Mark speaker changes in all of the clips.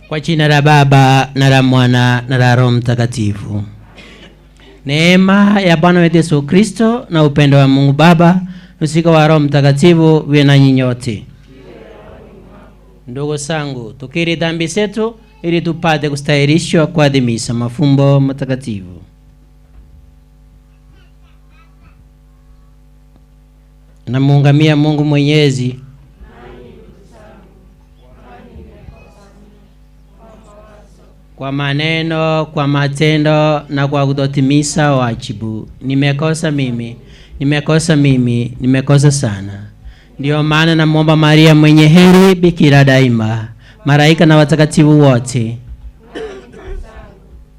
Speaker 1: Kwa jina la Baba na la Mwana na la Roho Mtakatifu. Neema ya Bwana wetu Yesu Kristo na upendo wa Mungu Baba na wa Roho Mtakatifu viwe nanyi nyote. Ndugu zangu, tukiri dhambi zetu ili tupate kustahilishwa kuadhimisha mafumbo matakatifu. Namuungamia Mungu Mwenyezi kwa maneno, kwa matendo na kwa kutotimiza wajibu. Nimekosa mimi, nimekosa mimi, nimekosa sana. Ndiyo maana namwomba Maria mwenye heri, bikira daima, malaika na watakatifu wote,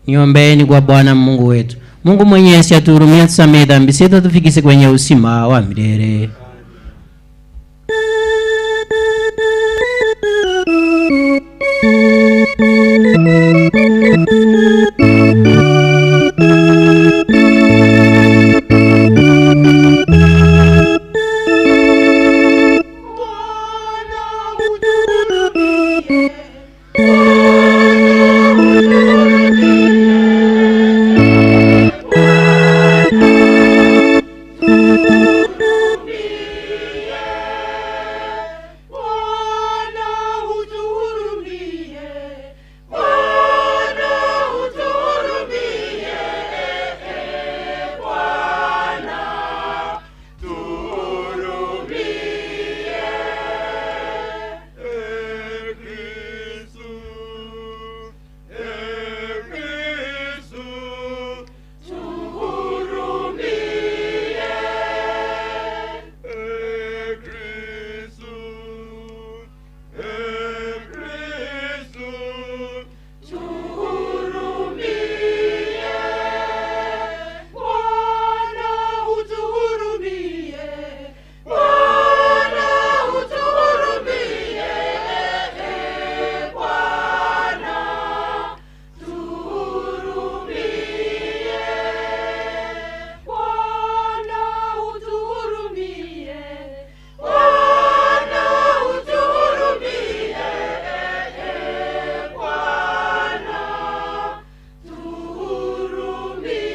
Speaker 1: niombeeni kwa Bwana Mungu wetu. Mungu Mwenyezi atuhurumie, tusamehe dhambi zetu, atufikishe kwenye uzima wa milele.
Speaker 2: Bwana utuhurumie, Bwana utuhurumie, Bwana tuhurumie.
Speaker 3: E Kristu, e Kristu,
Speaker 2: Tuhurumie,
Speaker 3: e Kristu, e Kristu,
Speaker 2: tuhurumie. Bwana utuhurumie, Bwana utuhurumie, Bwana tuhurumie. Bwana utuhurumie, Bwana utuhurumie, Bwana tuhurumie.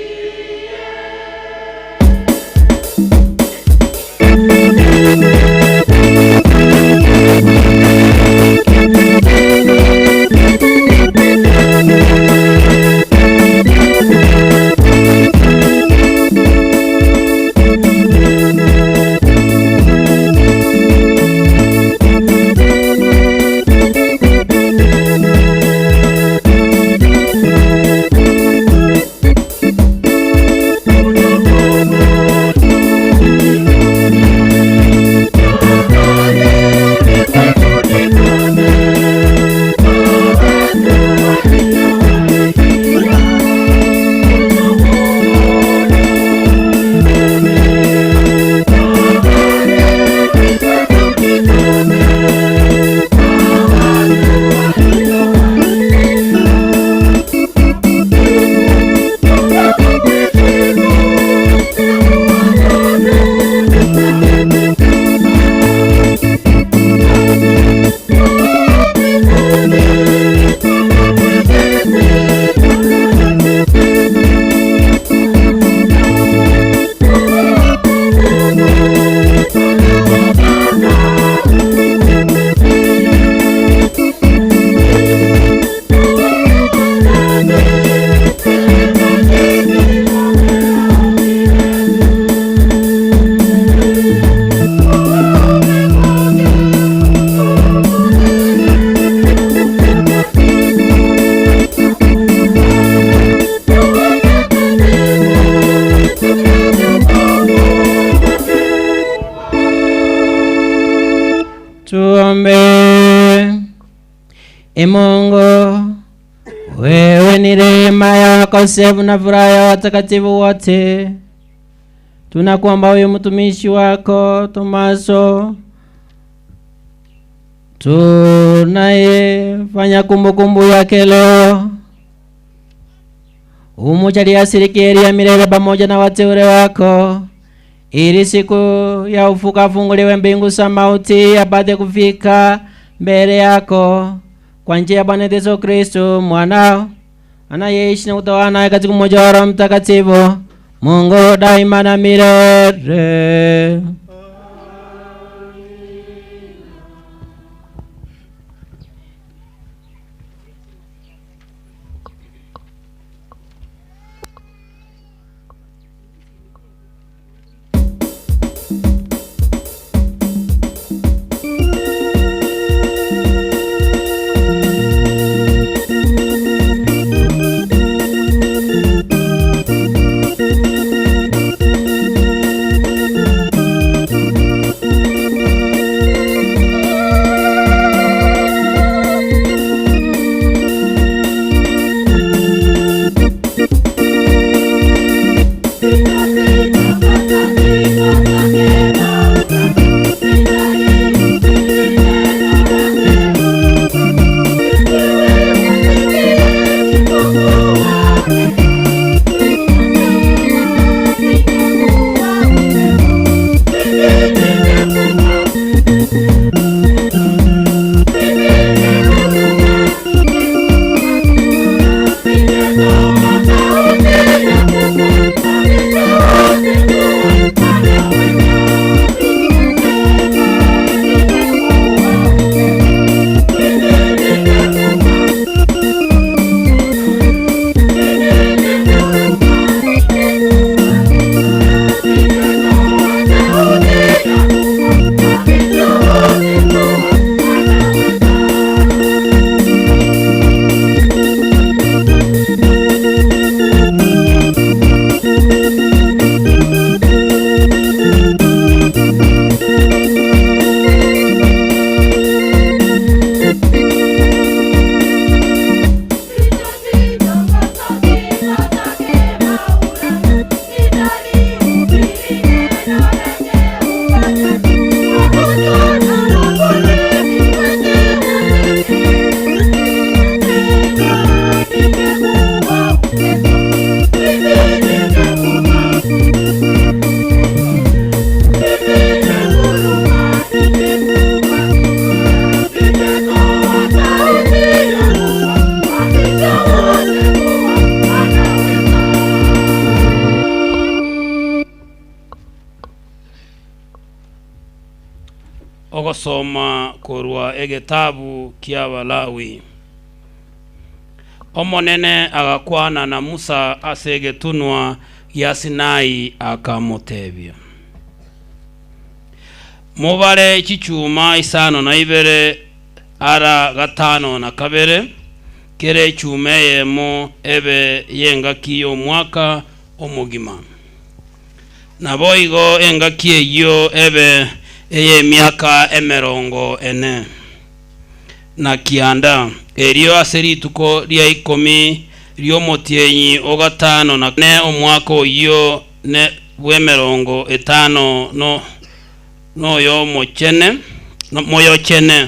Speaker 1: Tuombe. E Mungu, wewe ni rehema ya wakosefu na furaha ya watakatifu wote. Tunakuomba huyu mtumishi wako Tomaso tunayefanya kumbukumbu yake leo, umujalie ashiriki heri ya milele pamoja na wateule wako, ili siku ya ufuka afunguliwe mbingu za mauti apate kufika mbele yako. Kwa njia ya Bwana Yesu Kristo mwanao anayeishi na kutawala naye katika umoja wa Roho Mtakatifu, Mungu daima na milele.
Speaker 4: Ogosoma korwa egetabu ki'Abalawi. Omonene agakwana na Musa ase egetunwa gia Sinai, akamotebia, Mobare chichuma isano na ibere ara gatano na kabere, kera echuma eyemo ebe y'engaki y'omwaka omogima. Naboigo engaki eyio ebe ey'emiaka emerongo ene na kianda. Erio ase rituko ria ikomi ri'omotienyi o gatano na kane omwaka oyio ne bw'emerongo etano no noyomochene moyochene,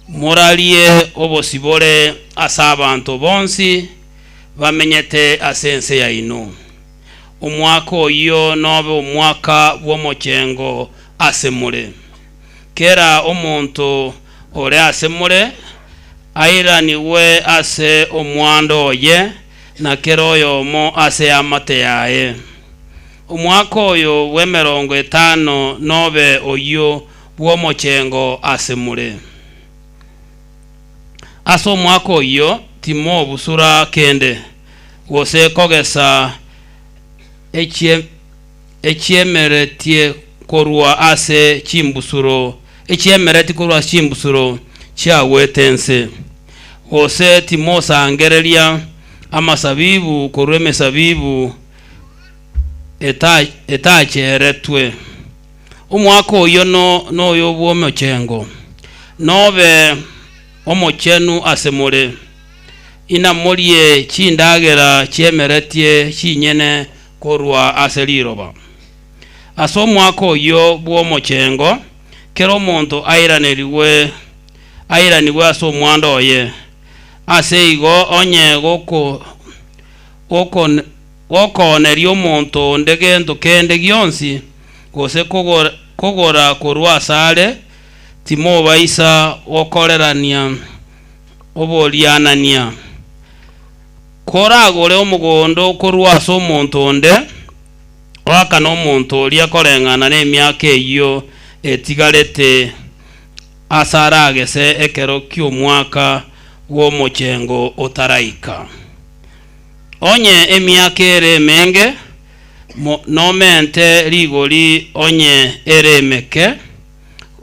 Speaker 4: morarie obosibore ase abanto bonsi bamenyete ase ense yaino. Omwaka oyio nobe omwaka bw'omochengo ase more. Kera omonto ore ase more airanigwe ase omwando oye, na kera oyomo ase eamate yaye. Omwaka oyo bw'emerongo etano nobe oyio bw'omochengo ase more. Ase omwaka oyio timobusura kende, gose kogesa echiemeretie korwa ase chimbusuro, echiemereti korwa ase chimbusuro chiagwete ense, gose timosangereria amasabibu korwa emesabibu etacheretwe. Omwaka oyio noyo bw'omochengo, nobe omochenu ase more. Inamorie chindagera chiemeretie chinyene korwa ase riroba. Ase omwaka oyio bw'omochengo, kera omonto airanerigwe airanigwe ase omwando oye. Ase igo onye gokooneria omonto onde gento kende gionsi, gose kogora korwa asare, timobaisa gokorerania. Oborianania. Koragore omogondo korwa ase omonto onde, oakane omonto oria koreng'ana nemiaka eyio etigarete ase aragese ekero ki'omwaka bw'omochengo otaraika. Onye emiaka ere emenge, nomente rigori, onye ere emeke,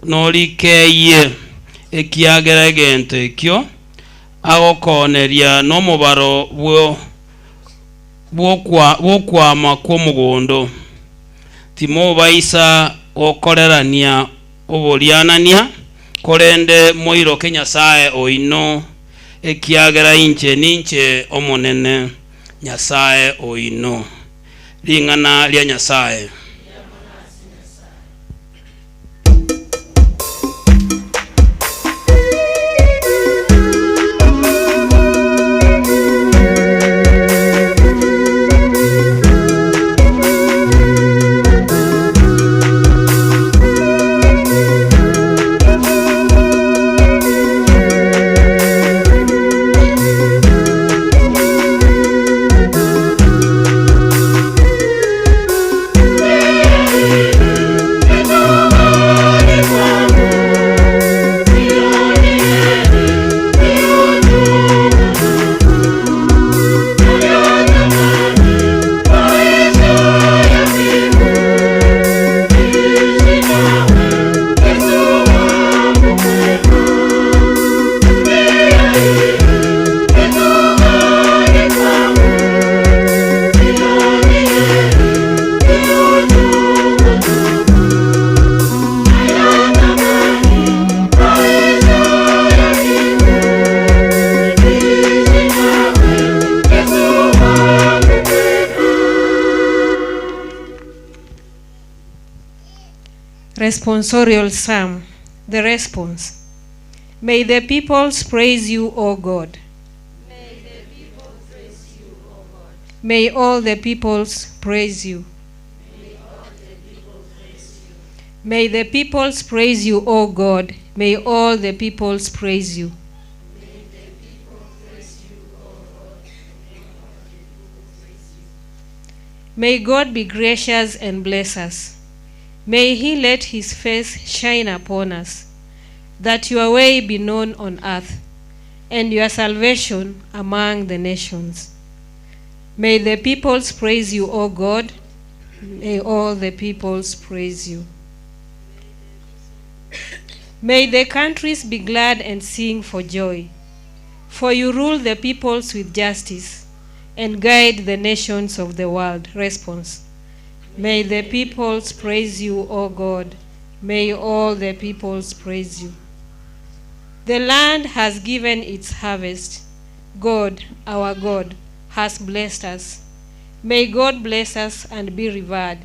Speaker 4: norikeyie, ekiagera egento ekio agokooneria nomobaro bw'okwama kw'omogondo. Timobaisa gokorerania oborianania, korende moiroke Nyasae oino, ekiagera inche ninche Omonene, Nyasae oino. Ring'ana ria Nyasae.
Speaker 5: Responsorial Psalm. The response. May the peoples praise you, O God. May all the peoples praise you. May the peoples praise you, O God. May all the peoples praise you. May God be gracious and bless us. May he let his face shine upon us, that your way be known on earth, and your salvation among the nations. May the peoples praise you, O God. May all the peoples praise you. May the countries be glad and sing for joy. For you rule the peoples with justice and guide the nations of the world. Response. May the peoples praise you, O God. May all the peoples praise you. The land has given its harvest. God, our God, has blessed us. May God bless us and be revered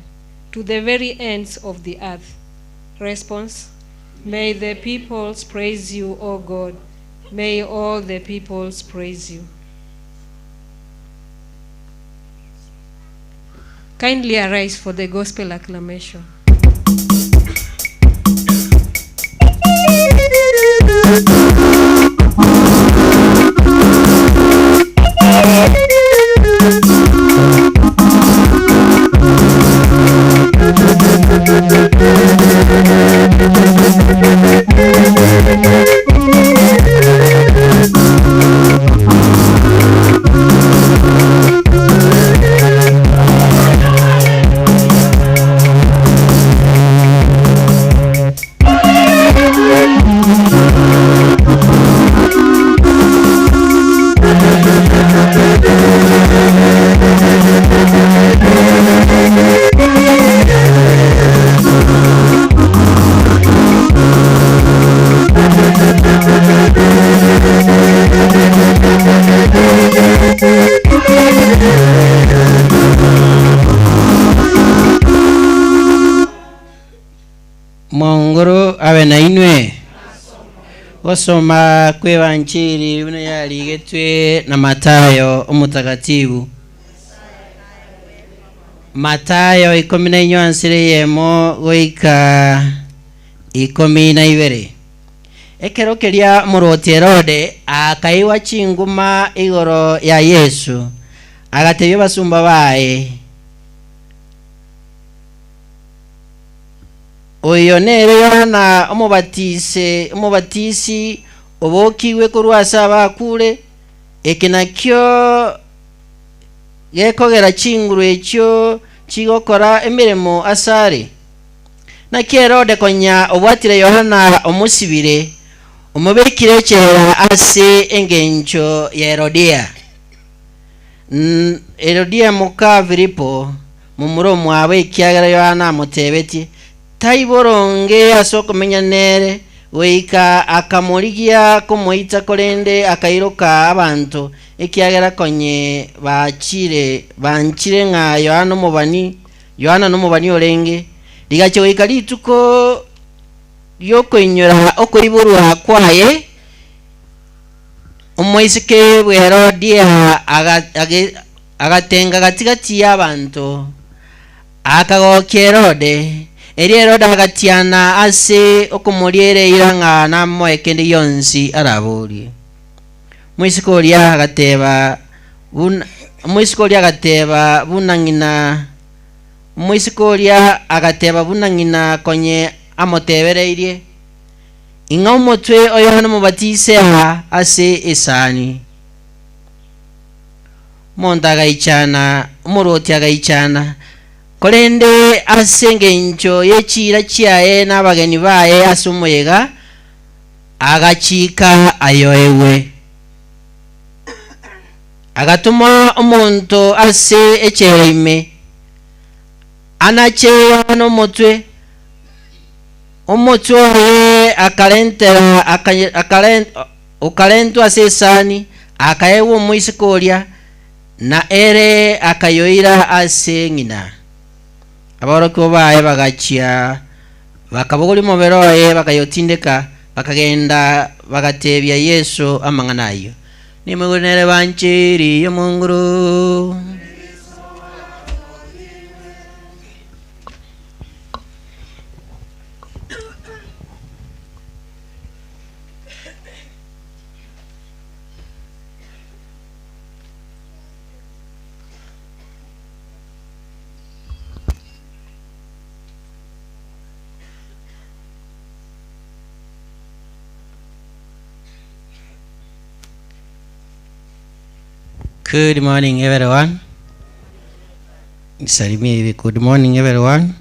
Speaker 5: to the very ends of the earth. Response May the peoples praise you, O God. May all the peoples praise you. Kindly arise for the gospel acclamation.
Speaker 1: Monguru abe nainwe. Gosoma kw'Ebanchiri buna yarigetwe na Matayo omotakatifu. Matayo ikomi na inywa nsire eyemo goika ikomi na ibere. Ekero keria omorwoti Herode akaigwa chinguma igoro ya Yesu, agatebia abasomba baye, Oyo nere Yohana Omobatise, Omobatisi, obokigwe korwa ase abakure, eke nakio gekogera chinguru echio chigokora emeremo asare. Naki Herode konya obwatire Yohana omosibire, omobekire echela ase engencho ya Herodia. Herodia moka Filipo, momura omwabo, ekiagera Yohana amotebetie, Tai boronge ase okomenya nere, goika akamorigia komoita, korende akairoka abanto, ekiagera konye bachire banchire ng'a Yohana omobani, Yohana nomobani orenge. Rigachia goika rituko ri'okoinyora okoiborwa kwaye, omoiseke bw'Herodia agatenga gati-gati y'abanto, akagokia Herode. Erio Herode agatiana ase okomoriera eira ng'a namoe kende gionsi araborie. Omoiseke oria agateba buna omoiseke oria agateba buna ng'ina omoiseke oria agateba buna ng'ina konye amotebereirie, Ing'a omotwe o Yohana Omobatisi aa ase esani. Omonto agaichana, omorwoti agaichana, korende ase engencho ye chiira chiaye na abageni baye ase omoyega, agachika ayoegwe. Agatoma omonto ase echela ime, anache Yohana omotwe. Omotwe oye akarentera okarentwa ase esani, akaegwa omoiseke oria, na ere akayoira ase ng'ina. Aborokigwa baye bagachia, bakabogoria omobere oye, bakayotindeka, bakagenda bagatebia Yeso amang'ana ayio. Nimogwe nere banchiri y'Omonguru. Good morning, everyone. Nisalimie hivi. Good morning, everyone.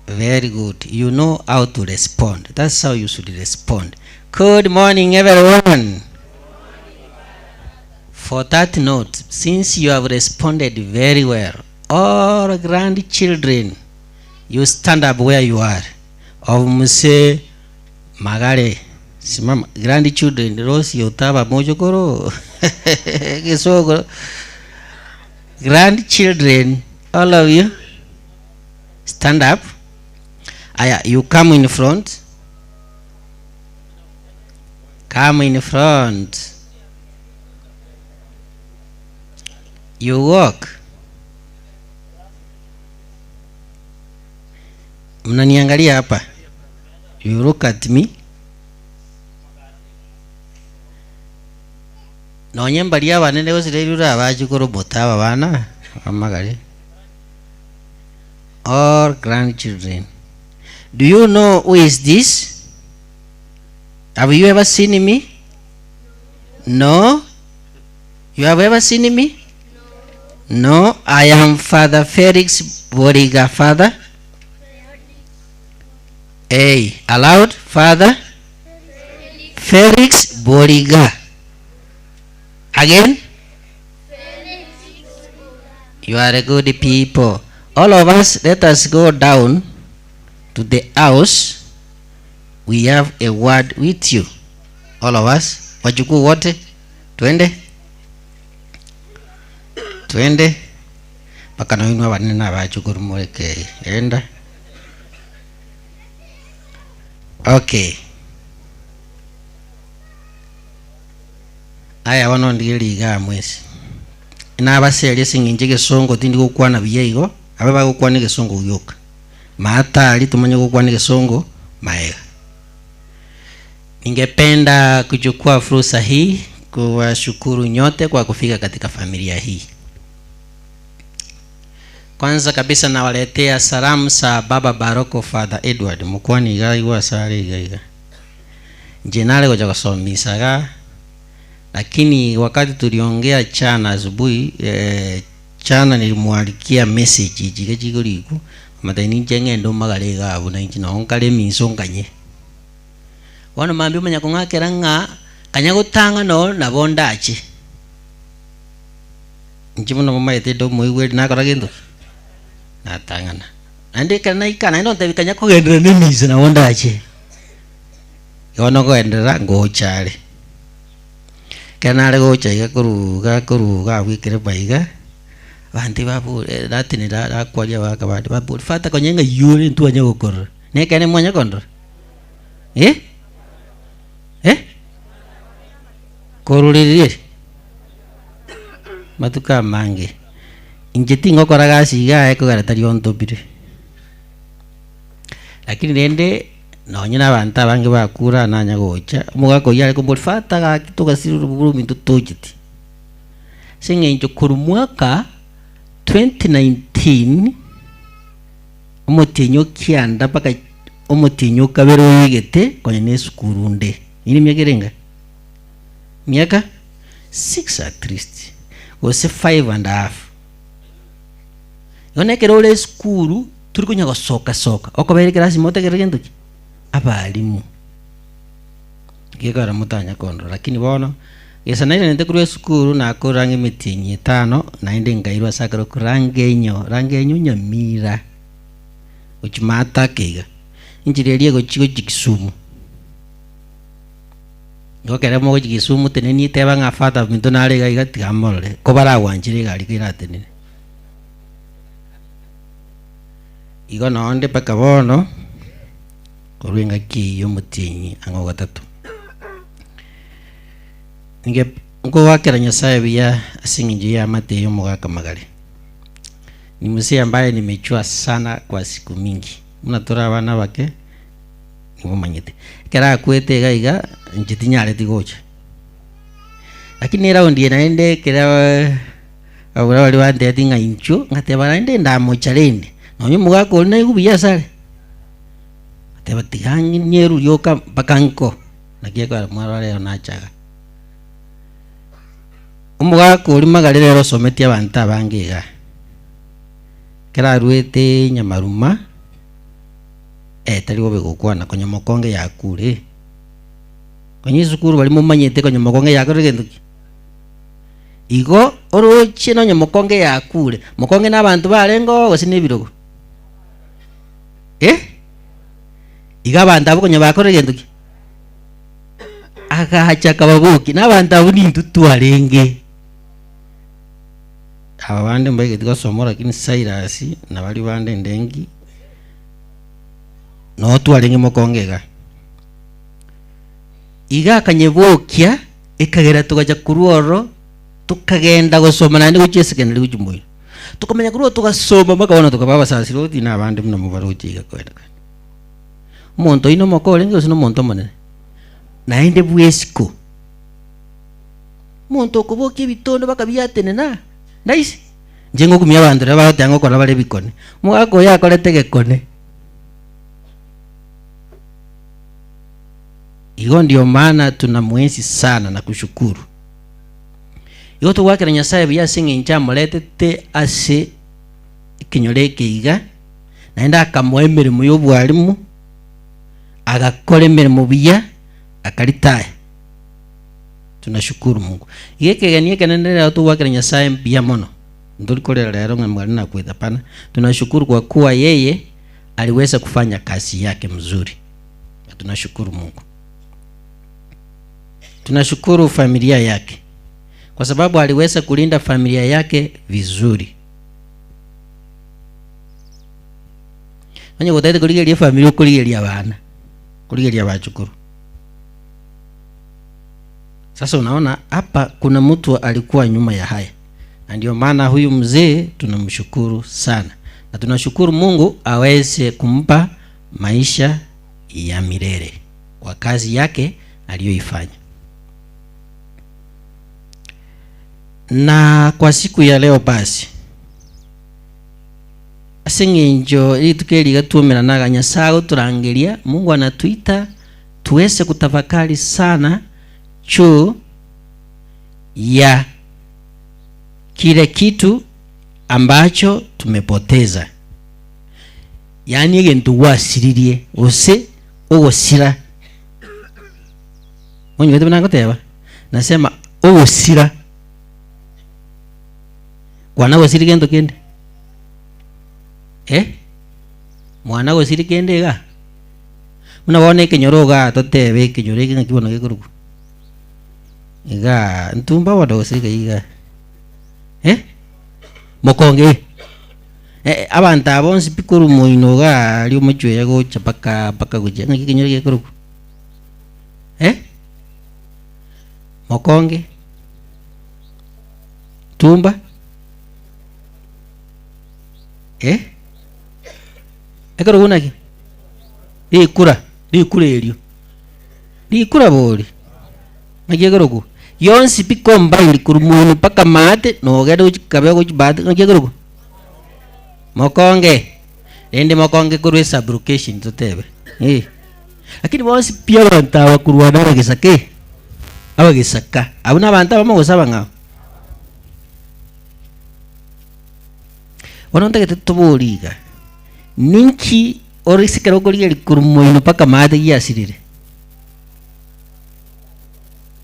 Speaker 1: Very good. You know how to respond. That's how you should respond. Good morning, everyone. For that note, since you have responded very well, all grandchildren, you stand up where you are. Of Muse Magare, simama. Grandchildren, Rose Yotaba Mojokoro. Kisogoro. Grandchildren, all of you, stand up. Aya, you come in front. Come in front. You walk. Mnaniangalia hapa. You look at me. Nonye mbaria abanene gose riria orabache korobota aba bana bamagare. All grandchildren. Do you know who is this? Have you ever seen me? No. You have ever seen me? No. I am Father Felix Boriga, Father. Hey, aloud, Father Felix Boriga. Again? You are a good people. All of us, let us go down to the house. We have a word with you. All of us. Wajukuu wote, twende. Twende. Mpaka noinwe abanene na abachukuru moreke enda. Okay. Aya bono ndigererie igaa mwesi. Nabaseria ase eng'encho egesongo tindi gokwana buya igo, abe bagokwana egesongo gioka. Maata aria tomanye gokwana egesongo maega. Ningependa kuchukua fursa hii kuwashukuru nyote kwa kufika katika familia hii. Kwanza kabisa nawaletea salamu za Baba Baroko Father Edward Mukwani iga igwa asare iga iga. Nche nare gocha gosomisa iga lakini wakati tuliongea chana asubuhi eh, chana nilimwarikia message echi iga chigorikwa amataini ninche ng'ende omagare iga abwo na inche noo nkare eminso nkanye. Bono mambia omanya kong'akera ng'a kanya gotang'a noo nabo ndache. Inche buna momaete inde omoigweri nakora gento ki? Natang'ana. Naende ekero naika naende ontebia kanya kogenderera na emisa nabo ndache. Igo nokogenderera ngocha are. Ekero nare gocha iga korwa iga korwa iga abwo ekereba iga, abanto ebabore natenena nakwaria abagaka bande bamboria father konya ng'ai ore ntwanye gokorora? Nekeene mwanya kondora? Eh? Eh? Korwa riria eri? Matuko amange, inche tingokora gasi iga ekogera tari ontobire. Lakini rende nonye na abanto abange bakure aa nanya gocha, omogaka oyio are komboria father gaki togasira oroboro ominto tocheti. Ase eng'encho korwa mwaka 2019, omotienyi o kianda mpaka omotienyi o kabere oigete konya na esukuru nde. Eyio nemiaka ere enga? Miaka six at least, gose five and a half. Igo na ekero ore esukuru, tori konya gosoka soka, okobera ekerasi ime otegerere gento ki? Abalimu. Gekogera motanya kondora lakini bono, gesa nairanete korwa esukuru nakorora ang'e emetienyi etano, naende nkairwa ase akarokwa Rangenyo, Rangenyo Nyamira, gochia maate ake iga. Enchera eria egochia gochia Kisumu. Igo ekero mogochia Kisumu tenenia teba ng'a father ominto nare iga iga tiga amorore, ko baragwanchire egari keratenene. Igo nonde mpaka bono, korwa engaki eyio omotienyi ang'e ogatato. Ninge nkogoakera Nyasaye buya ase eng'encho y'eamate eye omogaka magare. Ni mzee ambaye nimejua sana kwa siku mingi, buna tore abana abake, Nimomanyete. Ekero akwete iga iga, inche tinyareti gocha. Lakini eraundi eye naende ekero abwo baria bantebetie ng'a inchuo, ngateba naende ndamocha rende, nonye omogaka oria naigwe buya asare. Ngateba tiga nyeru rioka mpaka nko, naki ekero mwarora rero nacha iga. Omogaka oria magare rero osometie abanto abange igaa, ekero arwete nyamaruma. Eh, tari bobe gokwana, konya mokonge yakure. Konya esukuru baria momanyete konya mokonge yakorire gento ki? Igo oroche nonye mokonge yakure, mokonge na abanto barenge oo gose na ebirogo? Eh? Igo abanto abwo konya bakorire gento ki? Agacha akababokia, na abanto abwo nintwe twarenge. Aba bande mbaigeti gosoma lakini Cyrus na baria bande ndengi. Noo twarenge mokonge iga. Iga akanyebokia, ekagera togacha korwa ororo, tokagenda gosoma naende gochia esekendari gochia moino. Tokamanya korwa ororo togasoma mpaka bono tokaba abasasiroti na abande buna mobaroche iga kogenda kogenda. Omonto oyio nomoka orenge gose nomonto omonene? Naende bwesiko. Omonto okobokia ebitondo mpaka biatenena, rahisi. Inche ngokumia abanto riria bagoteba ngokora bare ebikone. Omogaka oyo akorete egekone. Igo ndio maana tunamuenzi sana na kushukuru. Igo togoakera Nyasaye buya ase eng'encho amoretete ase ekenyoro eke iga, naende akamoa emeremo ya obwalimu, agakora emeremo buya, akaritaya. Tunashukuru Mungu. Iga ekegeni ekenene rero togoakera Nyasaye mbuya mono. Ntori korera rero ng'a mwari nakwete hapana. Tunashukuru kwa kuwa yeye aliweza kufanya kazi yake mzuri. Na tunashukuru Mungu. Tunashukuru familia yake kwa sababu aliweza kulinda familia yake vizuri. Onye gotagete korigereria efamiri okorigereria abana, korigereria abachukuru. Sasa unaona hapa kuna mtu alikuwa nyuma ya haya, na ndio maana huyu mzee tunamshukuru sana, na tunashukuru Mungu aweze kumpa maisha ya milele kwa kazi yake aliyoifanya. Na kwa siku ya leo basi ase eng'encho rituko eri iga twaumeranaga Nyasae agotorangeria, Mungu anatuita tuweze kutafakari sana juu ya kile kitu ambacho tumepoteza, yaani egento gwasiririe gose ogosira. Monyigwete buna ngoteba? Nasema ogosira. Kwana gosiri gento kende? Eh? Mwana gosiri kende iga? Buna bono ekenyoro igaa totebe ekenyoro eke ng'aki bono gekorokwa? Igaa ntumba bono gose iga igaa? Eh? Mokonge eh? Eh, abanto aba bonsi pi korwa moino igaa aria omochweya gocha mpaka mpaka gochia ng'aki ekenyoro gekorokwa? Eh? Mokonge? Tumba? Eh? Ekerokwa naki? Rikura, rikura erio. Rikura bori. Naki ekerokwa? Gionsi pi combined korwa moino mpaka maate, nogende gochia kabe gochia maate, naki ekerokwa? Mokonge. Rende mokonge korwa esublocation totebe. Eh. Lakini bonsi pi abanto aba korwa na abagesaka eh, abagesaka. Abwo nabanto abamo gose abang'ao? Bono ntagete toborie iga, ninki ore ase ekero okorigereria korwa moino mpaka maate giasirire?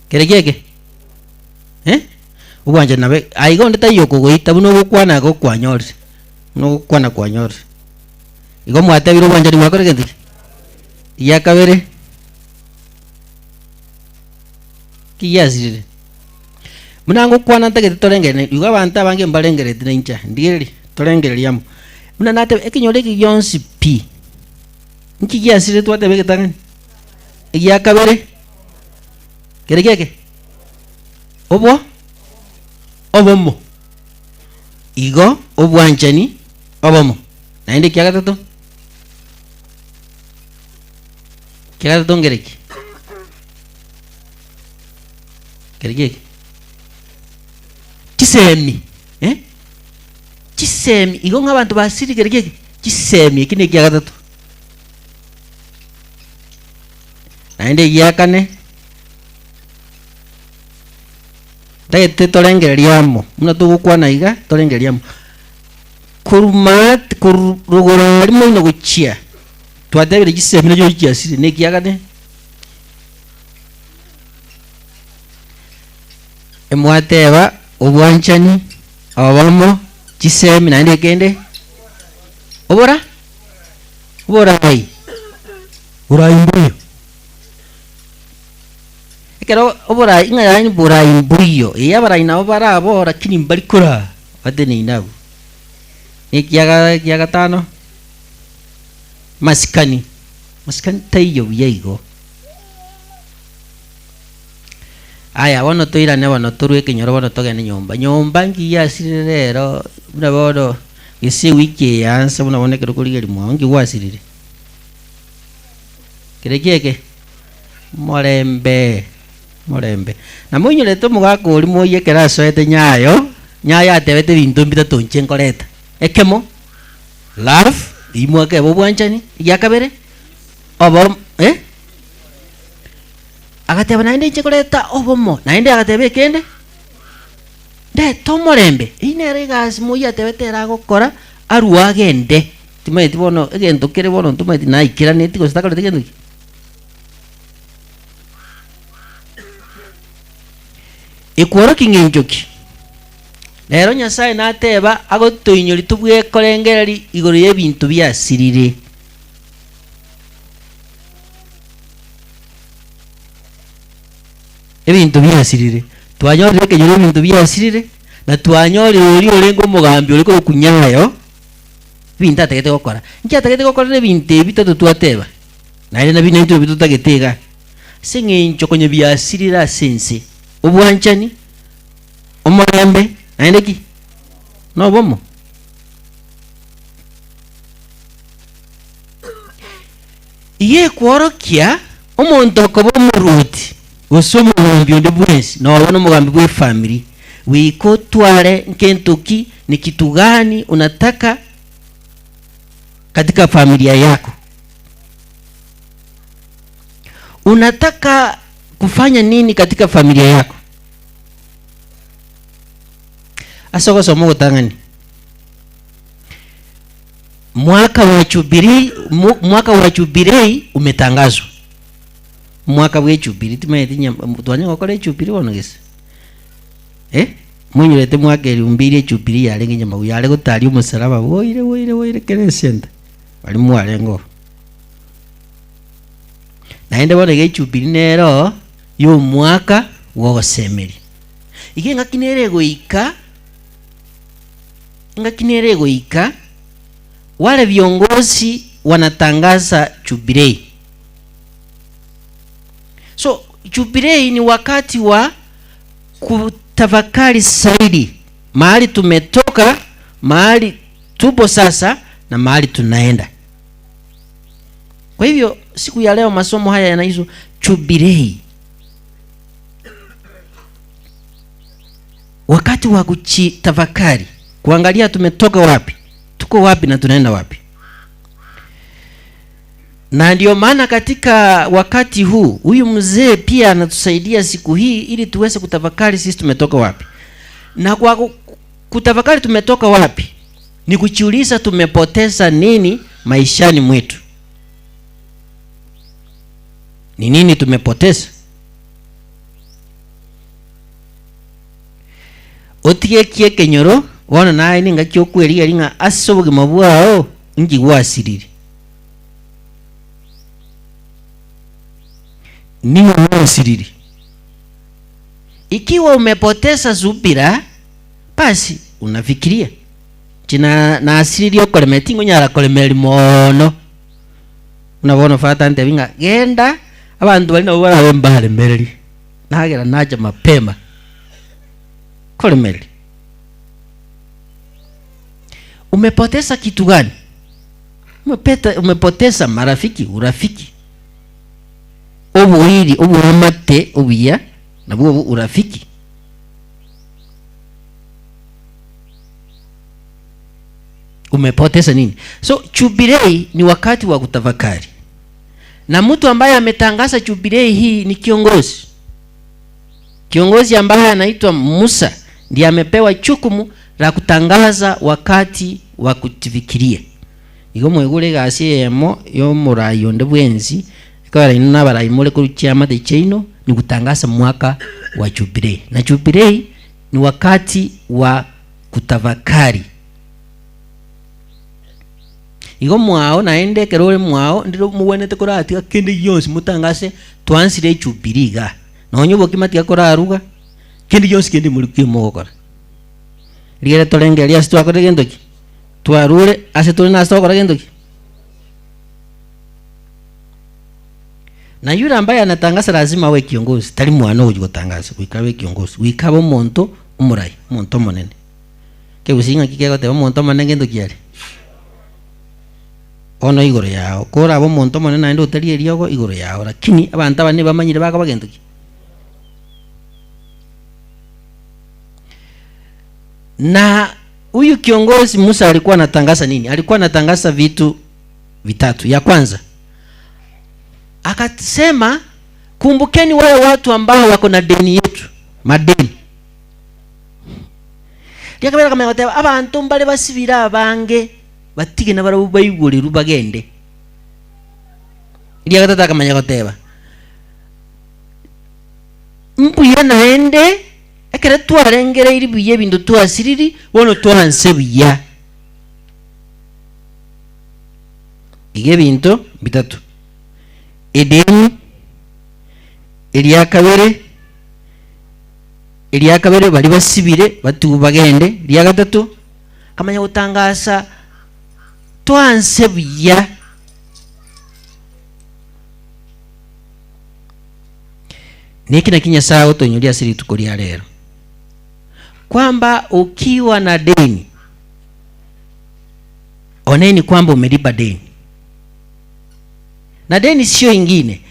Speaker 1: Kere kieke? Eh? Obwanchani nabe aiga onde taiyo okogoita buna ogokwana iga okwanyorire, buna ogokwana kwanyorire. Igo mwatebire obwanchani bwakora gento ki? Egia kabere, ki giasirire? Buna ngokwana ntagete torengereri, igo abanto abange mbarengerereti na inche, ndigereria, torengereria amo. Buna nateba ekenyoro eke gionsi pi, nki giasirire twateba egetang'ani? Egia kabere, kere kieke? Obo, obomo. Igo obwanchani obomo. Naende ekia gatato, ekia gatato ngereki? Kereki eke? Chisemi, eh? Chisemi, igo ng'a abanto basiri kereki eke? Chisemi, eki nekia gatato. Naende egia kane, ntagete torengererie amo, buna togokwana iga, torengererie amo. Korwa maate, korwa rogoro aria moino gochia, twatebire chisemi nachio chiasire, na ekia kane, Emwateba obwanchani, obomo, chisemi naende ekende, obora oborai, borai mbuya. Ekero oborai ng'a yaani borai mbuya, ee abarai nabo bare abwo lakini mbari koraa bateneine abwo. Na ekiaga ekia gatano, masikani, masikani taiyo buya igo. Aya, bono toirane bono torwe ekenyoro bono togende nyomba. Nyomba nki yasirire rero buna bono gese ewiki eye yaansa buna bono ekero okorigereria mwao nki gwasirire? Kere ki eke? Omorembe, omorembe. Na moinyorete omogaka oria moyio ekero asoete nyayo, nyayo atebete ebinto mbitato inche nkoreta. Ekemo, love, eyio mwakeba obwanchani, egia kabere, obo eh? Agateba naende inche koreta obomo, naende agateba ekende, ndete omorembe. Eyio nere egasi moyio atebete ere agokora, arue agende. Timanyeti bono egento kere bono ntomanyeti naikeraneti gose takoreti gento ki. Ekworokia ng'encho ki? Rero Nyasaye nateba agotoinyori tobwekorengereria igoro y'ebinto biasirire. Ebinto biasirire. Twanyorire ekenyoro ebinto biasirire, na twanyorire oria orenge omogambi ore korokwa Nyayo, ebinto atagete gokora. Inki atagete gokora ebinto ebi bitato twateba? Naende nabio naintwe nabio totagete iga. Ase eng'encho konya biasirire ase ense, obwanchani, omorembe, naende ki? Na obomo. Iga ekworokia omonto okoba omoruoti. Gose omogambi onde bwensi, nonya nomogambi bw'efamiri, goika otware nkento ki, ni kitu gani unataka katika familia yako. Unataka kufanya nini katika familia yako? Ase ogosoma ogotang'ani, mwaka wa jubilei, mwaka wa jubilei umetangazwa. Omwaka bw'echubiri timanyeti nyam- twanya gokora echubiri bono gese? Eh, monyorete mwaka elifu mbili echubiri yarenge nyamagu yare gotaria omosalaba boire boire boire kera esenta baria mwarenge oo. Naende bono iga echubiri nero y'omwaka bw'ogosemeria. Iga engaki nere egoika, engaki nere egoika, wale viongozi wanatangaza jubilei. So jubilei ni wakati wa kutafakari zaidi mahali tumetoka, mahali tupo sasa na mahali tunaenda. Kwa hivyo siku ya leo masomo haya yanaitwa jubilei, wakati wa kujitafakari, kuangalia tumetoka wapi, tuko wapi na tunaenda wapi. Na ndio maana katika wakati huu huyu mzee pia anatusaidia siku hii ili tuweze kutafakari sisi tumetoka wapi. Na kwa kutafakari tumetoka wapi ni kujiuliza tumepoteza nini maishani mwetu. Ni nini tumepoteza? Otige ki ekenyoro bono naye ningaki okwerigeria ng'a ase obogima bwao inki gwasirire. Ning'o gwasirire? Ikiwa umepoteza subira, basi unafikiria inche na nasiririe okoremeria tingonyara koremereria moono. Buna bono father antebi ng'a genda abanto baria nabo barabe mbaremererie, nagera nacha mapema koremereria. Umepoteza kitu gani? Umepeta, umepoteza marafiki, urafiki. Oboiri, oboamate obuya, nabwo obo urafiki. Umepoteza nini? So jubilei ni wakati wa kutafakari, na mtu ambaye ametangaza jubilei hii ni kiongozi. Kiongozi ambaye anaitwa Musa ndiye amepewa jukumu la kutangaza wakati wa kujifikiria. Igo mwaigure egasi eyemo y'omorai onde bwensi, ekogera inwe nabarai more korwa chiamate chiaino, ni kutangaza mwaka wa jubilei. Na jubilei ni wakati wa kutafakari. Igo mwao naende ekero ore mwao, ndire mogwenerete koratiga kende gionsi motangase twansire ejubili igaa. Nonya obokima tiga koraruga, kende gionsi kende more ki mogokora. Rigereria torengererie ase twakorire gento ki? Twarure ase tore nase togokora gento ki? Na yule ambaye anatangasa lazima awe kiongozi, tari mwana ogochia gotangasa, goika abe kiongozi, goika abe omonto omorai, omonto omonene. Kegusii ng'aki kegoteba omonto omonene ngento ki are? Bono igoro yao, korabe omonto omonene naende otari eriogo igoro yao, lakini abanto abanene bamanyire bakoba gento ki? Na huyu kiongozi Musa alikuwa anatangaza nini? Alikuwa anatangaza vitu vitatu. Ya kwanza akasema, kumbukeni wale watu ambao wako na deni yetu, madeni. Riakabere akamanya goteba abanto mbare basibire abange batige nabarabwo baigorerwe bagende. Riagatato akamanya goteba mbuya naende ekero twarengereiri buya ebinto twasiriri bono twanse buya. Iga ebinto bitato, edeni, eriakabere, eriakabere baria basibire batigwe bagende, riagatato akamanya gotangasa twanse buya. Neki naki Nyasae agotoinyoria ase rituko ria rero, kwamba ukiwa na deni, oneni kwamba umelipa deni. Na deni sio ingine,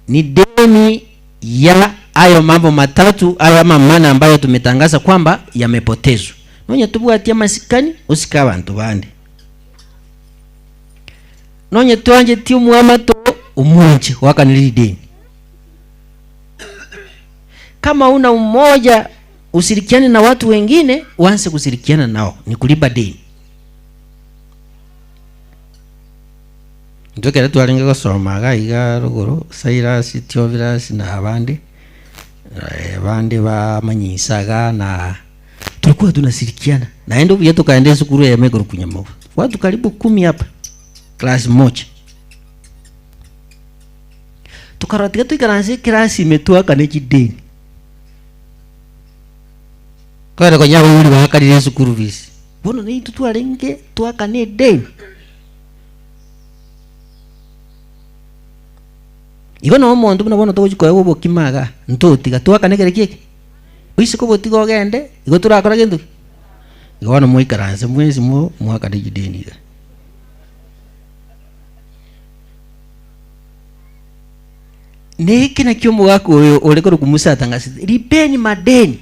Speaker 1: ni deni ya Ayo mambo matatu ayo ama mana ambayo tumetangaza kwamba yamepotezwa. Nonye tobwati amasikani, osike abanto bande. Nonye twancheti omwamato oo, omwanche goakanera rideni. Kama una umoja usirikiane na watu wengine, uanze kusirikiana nao, ni kulipa deni. Intwe ekero twarenge gosoma iga iga rogoro, Cyrus, Theophilus na abande, abande bamanyisa iga na tulikuwa tunasirikiana. Naende obuya tokaenda esukuru eyemo ekorokwa Nyamagwa. Watu karibu kumi hapa, class moja. Tokarora tiga toikaranse eclass ime twakane chideni. Kwere konya abaibori baakanire esukuru fees. Bono naintwe twarenge twakane edeni. Igo noo omonto buna bono togochia koegwa obokima igaa, ntotiga twakane kere ki eke? Oise kobotiga ogende, igo torakora gento ki? Igo bono moikaranse mwensi mo mwakane chideni iga. Neke naki omogaka oyo ore korokwa Musa atangasete, Lipeni madeni.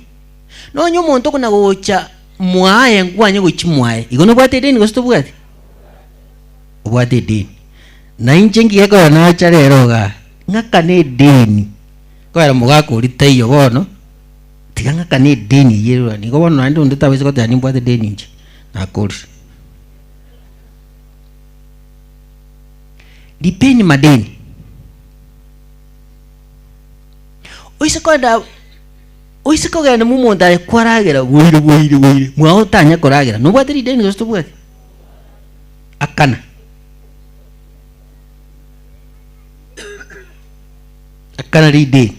Speaker 1: Nonye omonto okona gocha mwaye nkwanye gochia mwaye, igo nobwate edeni gose tobwati? Obwate edeni. Na inche ngiye korora nacha rero igaa, ng'akane edeni, kobera omogaka oria taiyo bono, tiga ng'akane edeni eyio ere ororo. Nigo bono naende onde tabaisa goteba nimbwate edeni inche, nakorire. Lipeni madeni. Oise kogenda oise kogenda mwa omonto aye kwaragera bwaire bwaire bwaire, mwao otanya koragera, nobwate rideni gose tobwati? Akana. Akana rideni.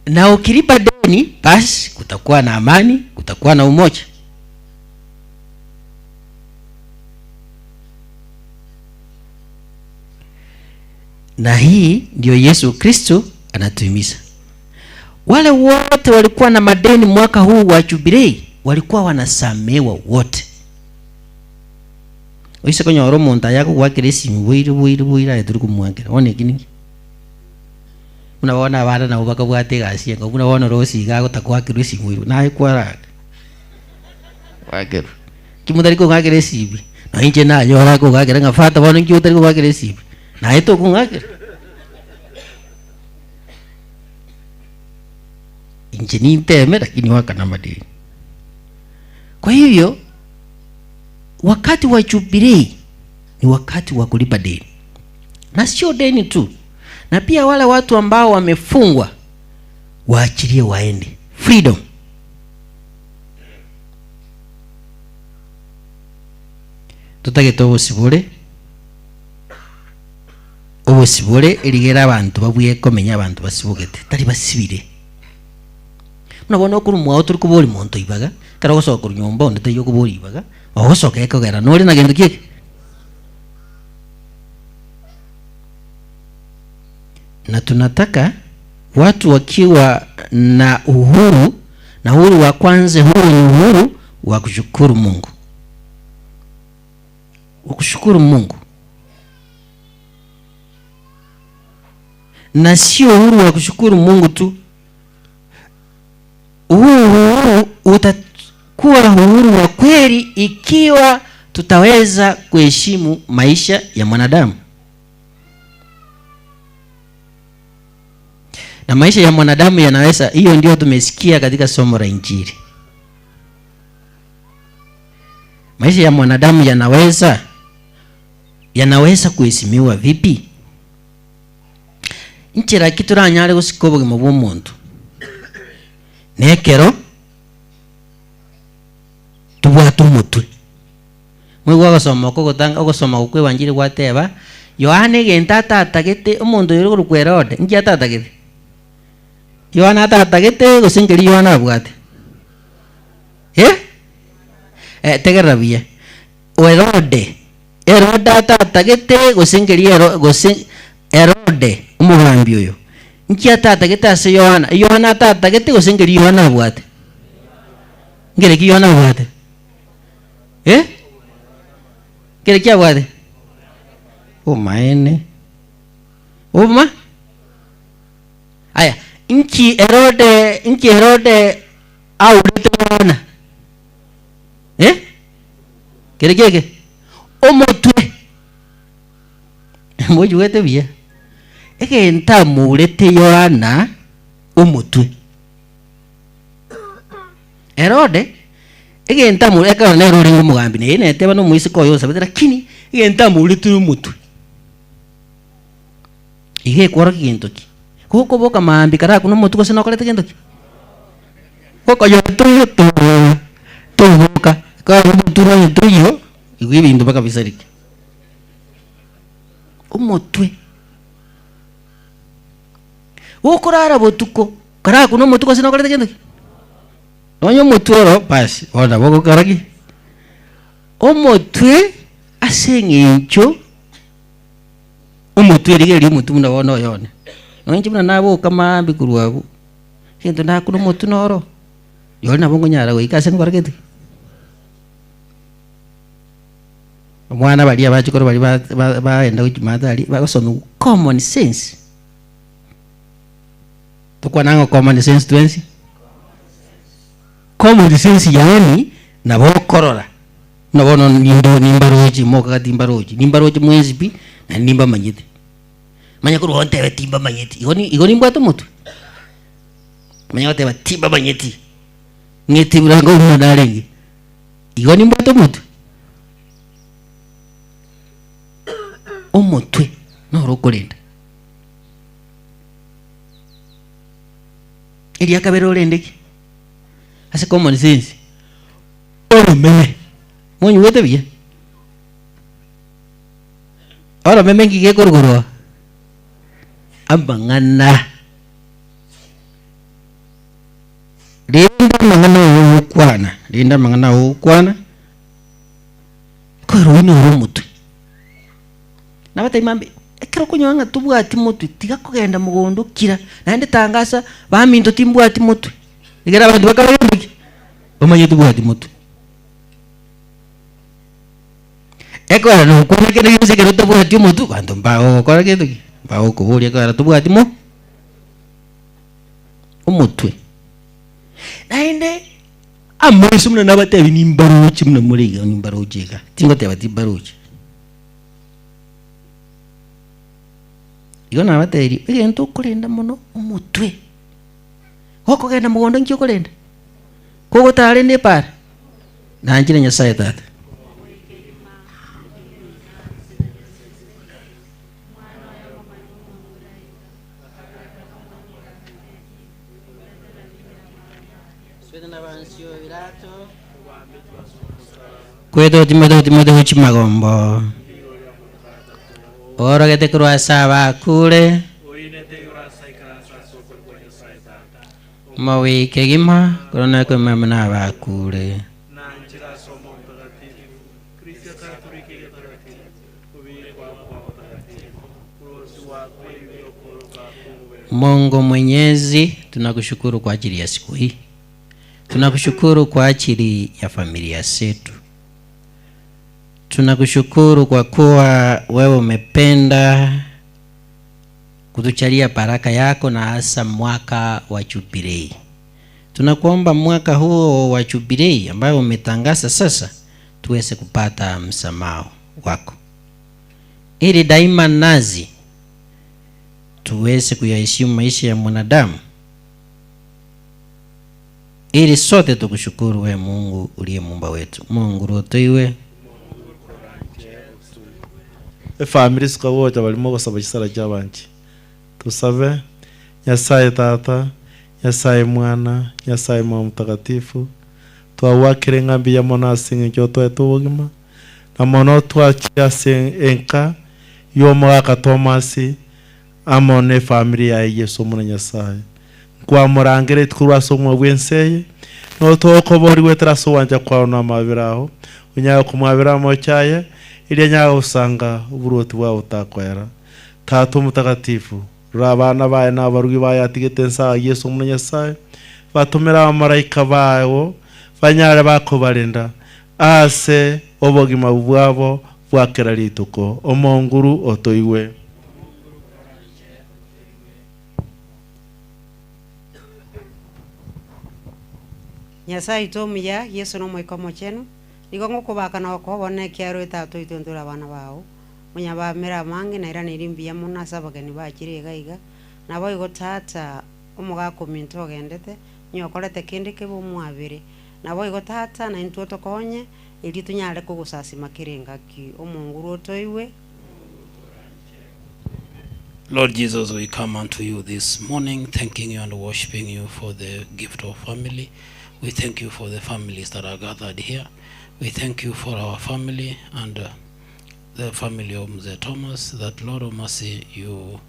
Speaker 1: Na ukilipa deni, basi kutakuwa na amani, kutakuwa na umoja. Na hii ndio Yesu Kristo anatuhimiza. Wale wote walikuwa na madeni mwaka huu wa jubilei walikuwa wanasamewa wote. Oise konyora omonto aye akogoakera esimi boire boire boire aye tori komwakera bono eki ninki? Buna bono abana nabo bakabwate egasi enga buna bono Rosi iga agotakoakerwa esimi oirwe naye kwarara Goakerwa. Nki motari kong'akera esibi? Na inche nanyora akong'akera ng'a father bono nki otari kong'akera esibi? Naye tokong'akera. Inche ninteme lakini wakana amadeni. Kwa hivyo wakati wa jubilei ni wakati wa kulipa deni, na sio deni tu, na pia wale watu ambao wamefungwa waachilie waende freedom. Totagete obosibore, obosibore erigere abanto babuye komenya abanto basibogete, tari basibire. Buna bono okorwa mwao tori koboria monto ibaga, ekero ogosoka korwa nyomba onde taiyo okoboria ibaga, ogosoka ekogera nore na gento ki eke? Na tunataka watu wakiwa na uhuru, na uhuru wa kwanza huo ni uhuru wa kushukuru Mungu, wa kushukuru Mungu na sio uhuru wa kushukuru Mungu tu. Huu uhuru utakuwa uhuru wa kweli ikiwa tutaweza kuheshimu maisha ya mwanadamu. Na maisha ya mwanadamu yanaweza, hiyo ndio tumesikia katika somo la Injili. Maisha ya mwanadamu yanaweza yanaweza kuheshimiwa vipi? Nchera ki toranyare gosika obogima bw'omonto? Nekero tobwate omotwe. Moigwe ogosoma oko ogotanga ogosoma okwo ebanchiri gwateba, Yohana egento atatagete, omonto oyo ore korokwa Herode, inki atatagete? Yohana atatagete gose nkeri Yohana abwate? Eh? Eh, tegerera buya. Herode, Herode atatagete gose nkeri Hero gose Herode omogambi oyo, inki atatagete ase Yohana? Yohana atatagete gose nkeri Yohana abwate? Nkere ki Yohana abwate? Eh? Nkere ki abwate? Omaene. Oma? Aya, inki Herode, inki Herode aurete Yohana? Eh? Kere kieke? Omotwe. Moigwete buya? Egento amourete Yohana omotwe. Herode, egento amoure, ekero nere orenge omogambi, na eye neteba na omoiseke oye osabete, lakini egento amourete omotwe. Iga ekworokia gento ki? Gokoboka maambia karakune omotwe gose nokorete gento ki? Gokonyora toiyo toboka, ekero omotwe ore onye toiyo, igo ebinto mpaka bisareke. Omotwe, gokorara botuko, karakune omotwe gose nokorete gento ki? Nonye omotwe oro basi, bono nabo ogokora ki? Omotwe ase eng'encho. Omotwe rigereria omotwe buna bono oyo one. Nonya inche buna naboka maambia korwa abwo, egento ndakuna omotwe noro, rirorio nabo nkonyara goika ase nkore gete ki? Omwana baria abachokoro baria ba- ba- baenda gochia maate aria, bagosomigwa common sense. Tokwana ng'a common sense twensi? Common sense yaani nabo okorora. Buna bono nindo nimbaroche, mokaga timbarochi, nimbaroche mwensi pi, naende nimbamanyete. Manya korwa ontebe timbamanyeti, igo ni igo nimbwate omotwe? Manya goteba timbamanyeti, ng'ete buna ngo buna narenge, igo nimbwate omotwe? Omotwe noro okorenda. Eria kabere orende ki? Ase common sense. Oromeme, monyigwete buya? Oromeme nki gekorugorwa? Amang'ana. Rende amang'ana oyo ogokwana, rende amang'ana ago ogokwana, kore oyio noro omotwe. Nabatebia mambia, ekero okonyora ng'a tobwati motwe, tiga kogenda mogondo kira, naende tangasa, baminto timbwati motwe, ekero abanto bakare gento ki? Bamanye tobwati motwe. Ekero nokwana kende gionsi ekero otabwati omotwe, abanto mbagogokora gento ki? Mbagokoboria ekero tobwati mo omotwe. Naende amaiso buna nabatebi nimbaroche buna more iga nimbaroche iga, tingoteba timbaroche. Igo nabatebirie, egento okorenda mono omotwe. Gokogenda mogondo nki okorenda? Kogotarenda epaara? Nanchire Nyasaye Tata. Kwetwa Timotheo Timotheo chimagombo orogete korwa ase abakure. Omogwii kegima, korwa nakwemama nabakure. Mungu Mwenyezi, tunakushukuru kwa ajili ya siku hii. Tunakushukuru kwa ajili ya familia zetu. Tunakushukuru kwa kuwa wewe umependa kutujalia baraka yako na hasa mwaka wa jubilei. Tunakuomba mwaka huo wa jubilei ambayo umetangaza sasa, tuweze kupata msamaha wako, ili daima nazi tuweze kuyaheshimu maisha ya mwanadamu, ili sote tukushukuru we Mungu uliye muumba wetu. Mungu rotoiwe.
Speaker 6: Efamiri isiko gocha barimo gosaba chisara chi'abanchi. Tosabe, Nyasaye Tata, Nyasaye Mwana, Nyasaye Moyo Mtakatifu, twagwakire ng'a mbuya mono ase eng'encho otoete obogima, na mono twachire ase enka y'omogaka Tomasi amo nefamiri yaye Yeso Omwana Nyasaye. Nkwamorangeretie korwa ase omwa bw'ense eye, na otokoboria goetera ase ogwancha kwao na amabera ao, onyare komwabera amaocho aye, erio anyare gosanga oboruoti bwao botakoera. Tata Omotakatifu, rora abana baye na abarugi baye atigete ense aa Yeso Omwana Nyasae, batomere abamalaika bao banyare bakobarenda ase obogima bwabo bwa kera rituko. Omonguru otoigwe.
Speaker 7: Nyasae oito omuya, Yeso na Omoika Omochenu, nigo ngokobaka na gokoa obonene ekiagera ore Tata oito intwe tore abana bao. Monyabamere amange nairaneirie mbuya mono ase abageni bachire iga iga. Naboigo Tata, omogaka ominto ogendete, onye okorete kende kebe omwabere. Naboigo Tata, naintwe otokonye, erio tonyare kogosasima kera engaki. Omonguru otoigwe.
Speaker 4: Lord Jesus, we come unto you this morning, thanking you and worshiping you for the gift of family. We thank you for the families that are gathered here. We thank you for our family and uh, the family of Mzee Thomas, that Lord of mercy, you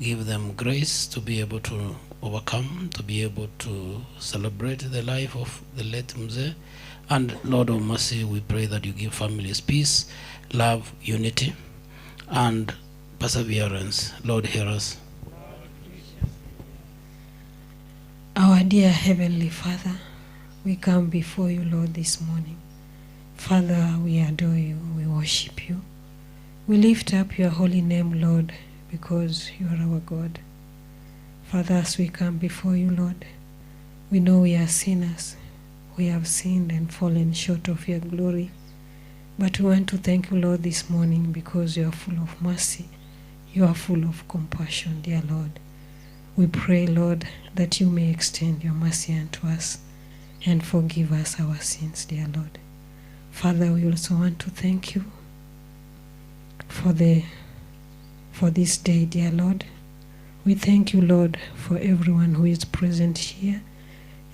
Speaker 4: give them grace to be able to overcome, to be able to celebrate the life of the late Mzee. And Lord of mercy, we pray that you give families peace, love, unity, and perseverance. Lord, hear us.
Speaker 5: Our dear Heavenly Father, we come before you, Lord, this morning. Father, we adore you, we worship you. We lift up your holy name, Lord, because you are our God. Father, as we come before you, Lord, we know we are sinners. We have sinned and fallen short of your glory. But we want to thank you, Lord, this morning because you are full of mercy. You are full of compassion, dear Lord. We pray, Lord, that you may extend your mercy unto us and forgive us our sins, dear Lord. Father, we also want to thank you for the for this day, dear Lord. We thank you, Lord, for everyone who is present here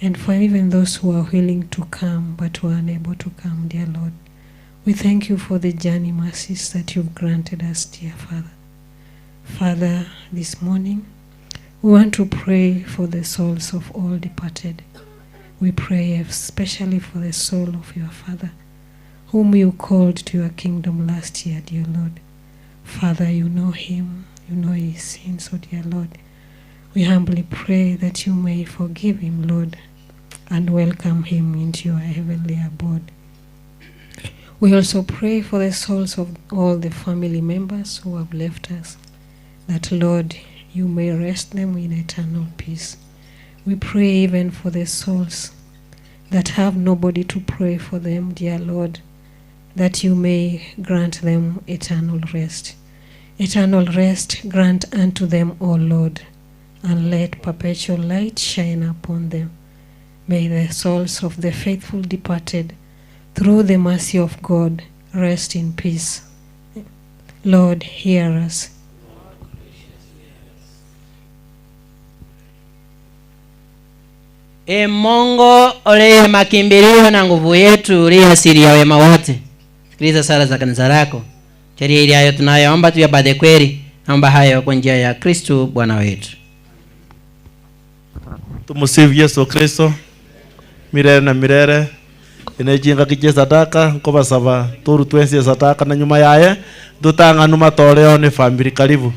Speaker 5: and for even those who are willing to come but were unable to come, dear Lord. We thank you for the journey mercies that you've granted us, dear Father. Father, this morning we want to pray for the souls of all departed. We pray especially for the soul of your Father, whom you called to your kingdom last year, dear Lord. Father, you know him, you know his sins, oh dear Lord. We humbly pray that you may forgive him, Lord, and welcome him into your heavenly abode. We also pray for the souls of all the family members who have left us, that, Lord, you may rest them in eternal peace. We pray even for the souls that have nobody to pray for them, dear Lord, that you may grant them eternal rest. Eternal rest grant unto them, O Lord, and let perpetual light shine upon them. May the souls of the faithful departed, through the mercy of God, rest in peace. Lord, hear us.
Speaker 1: E Mungu uliye makimbilio na nguvu yetu, uliye asili ya wema wote, sikiliza sala za kanisa lako, jalia ili hayo tunayoomba tuyapate kweli. Naomba hayo kwa njia ya Kristu Bwana wetu.
Speaker 6: Tumusifu Yesu Kristo mirere na mirere ene chingaki chia esadaka nkobasaba torutwe ense esadaka na nyuma yaye ntotang'anu matoreo ne family karibu.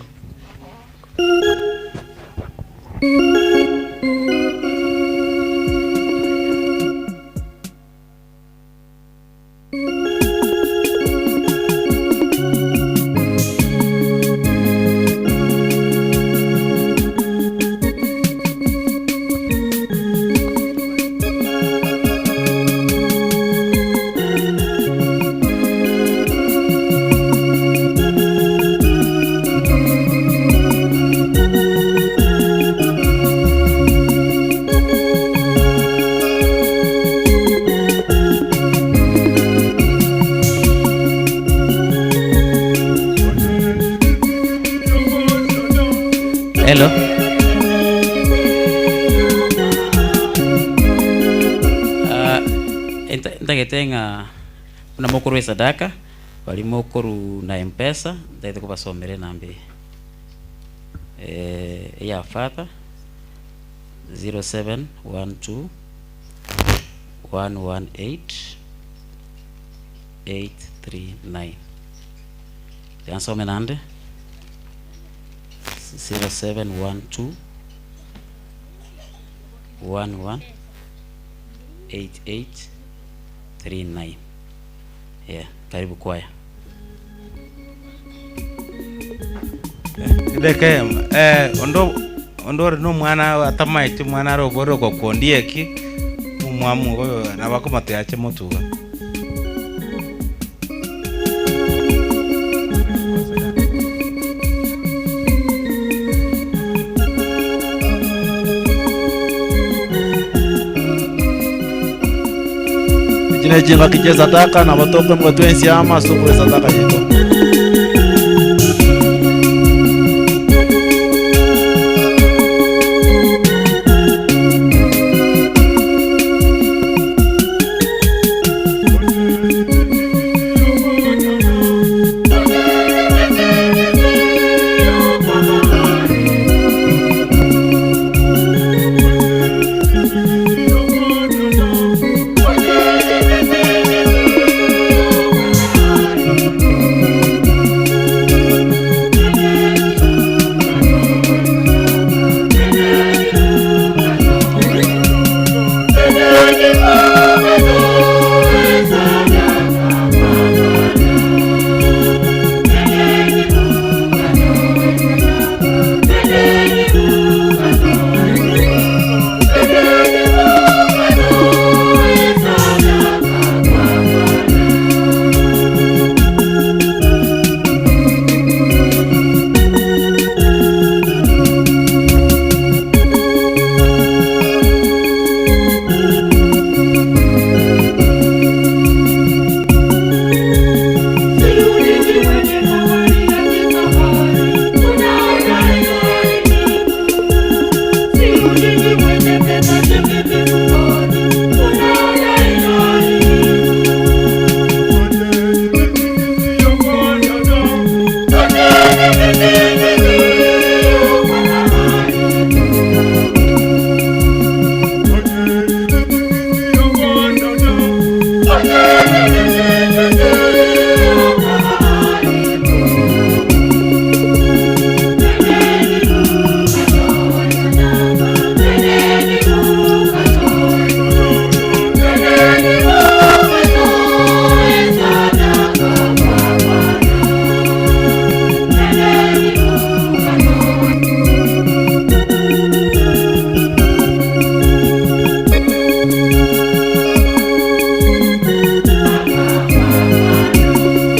Speaker 1: Hello.
Speaker 8: Ah, ntagete ng'a buna mokorwa esadaka bari mokoru na mpesa ntagete kobasomera enamba eye eh, eya father 0712 118 839 tiga nsome naende 0712 11 8839 yeah karibu kwaya
Speaker 9: Edeka eyemo, eh, onde onde ore na omwana atamaeti omwana are oborire ogokondia eki, Omwamu igo nabo akomotea ache motuga.
Speaker 6: Echi ne chingaki chia esadaka, nabo tokoimoka twensi amo ase okorua esadaka yaito.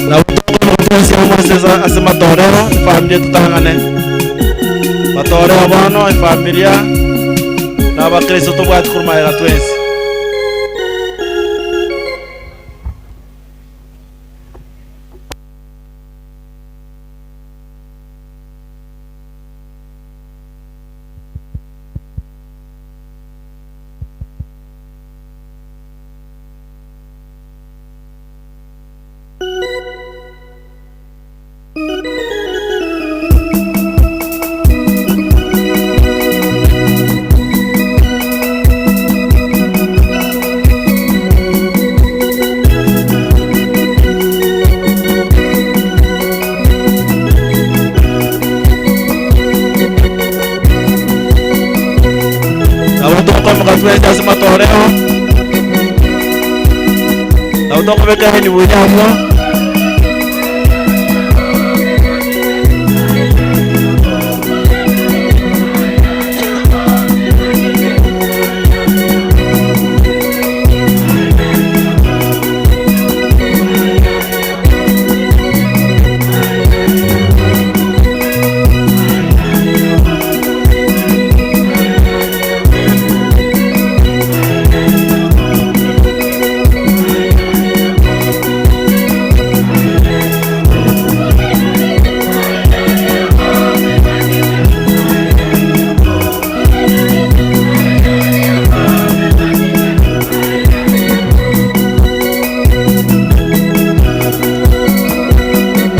Speaker 6: Nabo tokomoka twensi amo ase ase matorero efamilia totang'ane matorero bono efamilia na abakristo tobwati korumaega twensi. Nabo tokomoka twensi ase matorero nabo tokobeka enibo yabwo.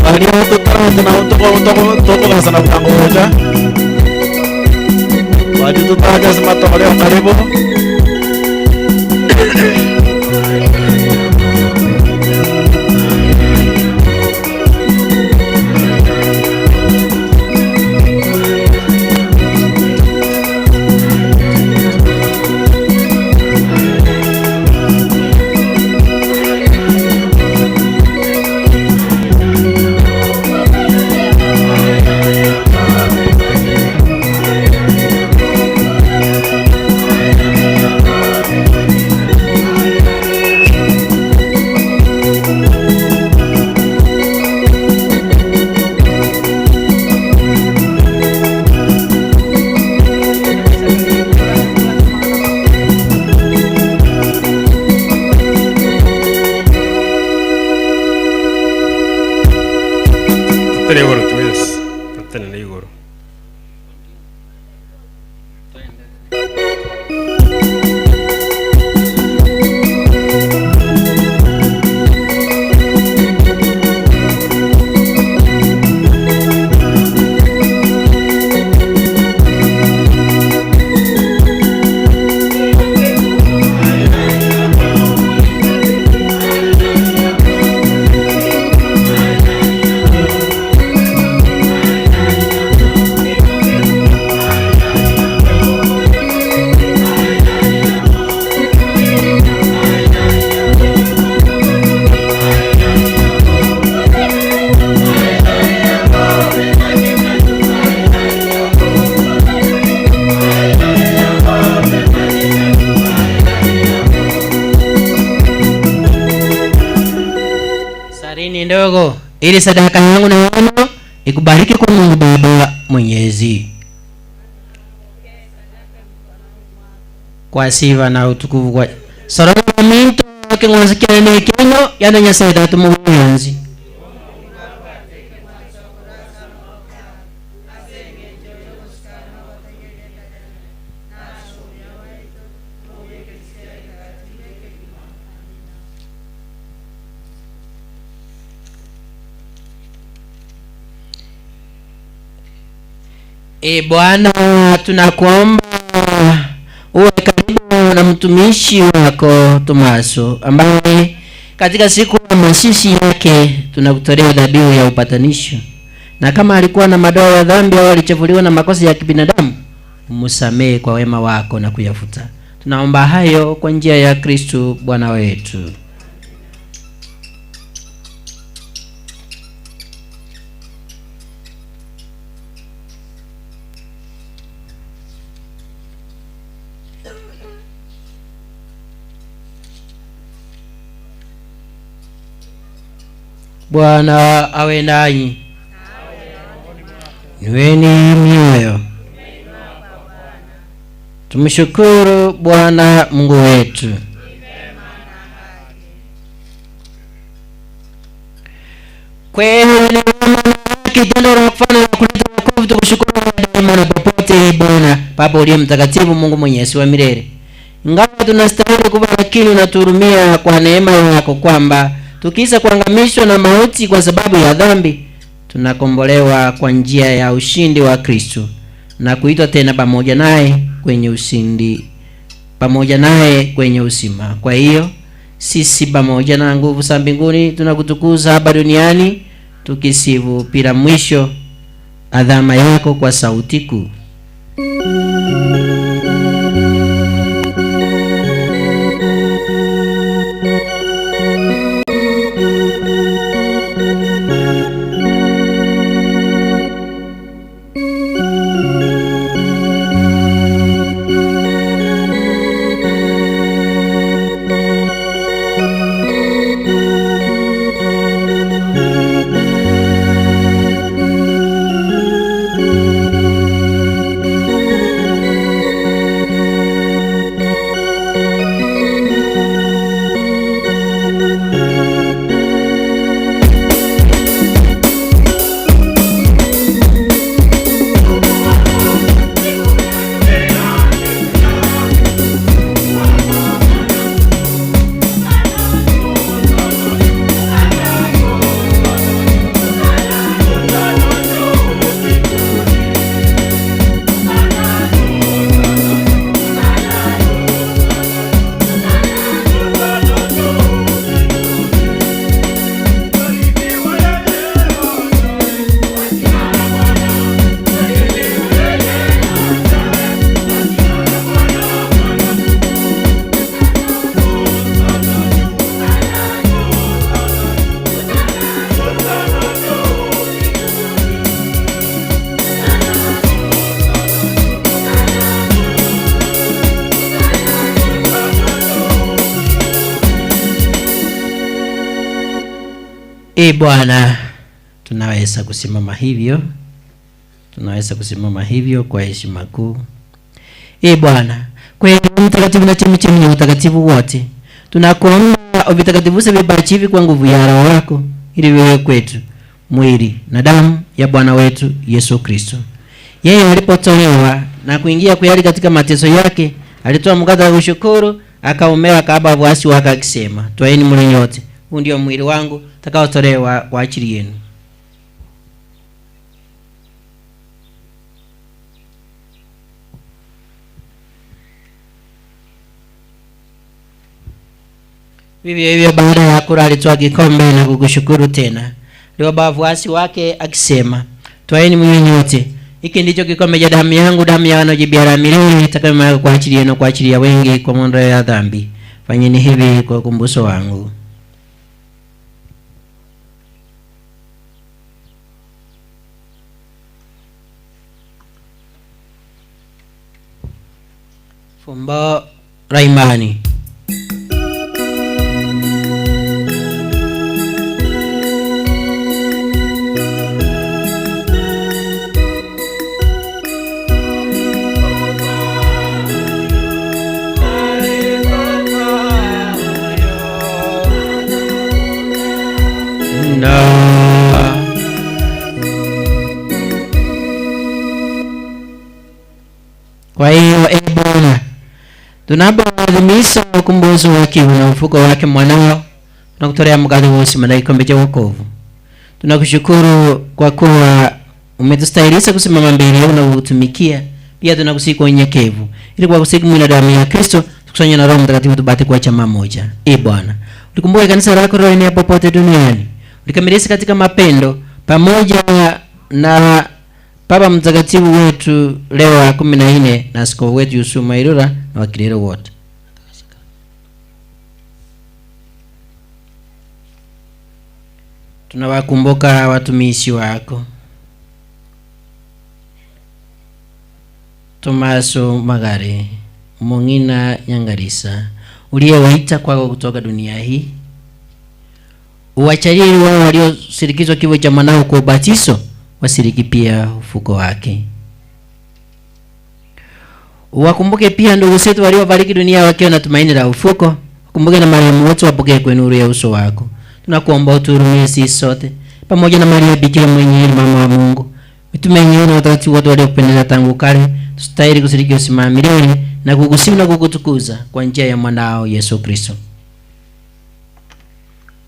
Speaker 6: Baria tutarate nabo tokogasa na bwango gocha bari tutaja ase matorero karibu.
Speaker 10: Totenene igoro twes, totenene igoro.
Speaker 1: Sarini ndogo ili sadaka yangu na yenu ikubariki kwa Mungu Baba Mwenyezi. Kwa sifa na utukufu kwa Soromo minto king'wanso kiane ekiano yane Nyasaye Tata omobuyanzi. E Bwana, tunakuomba uwe karibu na mtumishi wako Tomaso ambaye katika siku ya mazishi yake tunakutolea dhabihu ya upatanisho, na kama alikuwa na madoa ya dhambi au alichafuliwa na makosa ya kibinadamu, umsamehe kwa wema wako na kuyafuta. Tunaomba hayo kwa njia ya Kristo Bwana wetu. Bwana awe nanyi. Inueni mioyo. Tumshukuru Bwana Mungu wetu. Kweli ni wema na haki, tendo la kufana na kuleta wokovu, tukushukuru daima na popote, ee Bwana Baba uliye mtakatifu, Mungu mwenyezi wa milele. Ingawa tunastahili kuwa, lakini unatuhurumia kwa neema yako, kwamba tukiisha kuangamishwa na mauti kwa sababu ya dhambi, tunakombolewa kwa njia ya ushindi wa Kristo na kuitwa tena pamoja naye kwenye ushindi, pamoja naye kwenye uzima. Kwa hiyo sisi pamoja na nguvu za mbinguni tunakutukuza hapa duniani, tukisifu bila mwisho adhama yako kwa sauti kuu. E Bwana, tunaweza kusimama hivyo, tunaweza kusimama hivyo kwa heshima kuu. E Bwana, kweli mtakatifu na chemichemi ya utakatifu wote, tunakuomba uvitakatifuze vipaji hivi kwa nguvu ya Roho wako, ili viwe kwetu Mwili na damu ya Bwana wetu Yesu Kristo. Yeye alipotolewa na kuingia kuyali katika mateso yake, alitoa mkate wa kushukuru, akaumega, akawapa wafuasi wake akisema, twaeni mle nyote, huu ndio mwili wangu utakaotolewa kwa ajili yenu. Vivyo hivyo baada ya kula alitwaa kikombe na kukushukuru tena, aliwapa wafuasi wake akisema, twaeni mnywe nyote, hiki ndicho kikombe cha damu yangu, damu ya agano jipya la milele, itakayomwagwa kwa ajili yenu, kwa ajili ya wengi, kwa maondoleo ya dhambi. Fanyeni hivi kwa ukumbusho wangu. Fumbo la imani. Na kwa hiyo e Bwana, tunapoadhimisha ukumbuzi wa kifo na ufufuko wake mwanao, tunakutolea mkate wa uzima na kikombe cha wokovu. Tunakushukuru kwa kuwa umetustahilisha kusimama mbele yako na kukutumikia. Pia tunakusihi kwa unyenyekevu, ili kwa kusihi mwili na damu ya Kristo tukusanywe na Roho Mtakatifu tupate kuwa chama moja. E Bwana, ulikumbuke kanisa lako lililoenea popote duniani, ulikamilishe katika mapendo pamoja na Papa Mtakatifu wetu Leo wa 14 na askofu wetu Yusufu Mairura na wakilero wote. Tunawakumbuka watumishi wako Tomaso Magare, Mong'ina Nyangarisa, uliyewaita kwako kutoka dunia hii. Uwachalie wao walioshirikishwa kifo cha mwanao kwa ubatizo, washiriki pia ufuko wake. Uwakumbuke pia ndugu zetu waliofariki dunia wakiwa na tumaini la ufuko. Wakumbuke na marehemu wote, wapokee kwa nuru ya uso wako. Tunakuomba utuhurumie sisi sote pamoja na Maria Bikira mwenye heri, mama wa Mungu, mitume wenyewe na watakatifu wote waliokupendeza tangu kale, tustahili kushiriki uzima wa milele na kukusifu na kukutukuza kwa njia ya mwanao Yesu Kristo.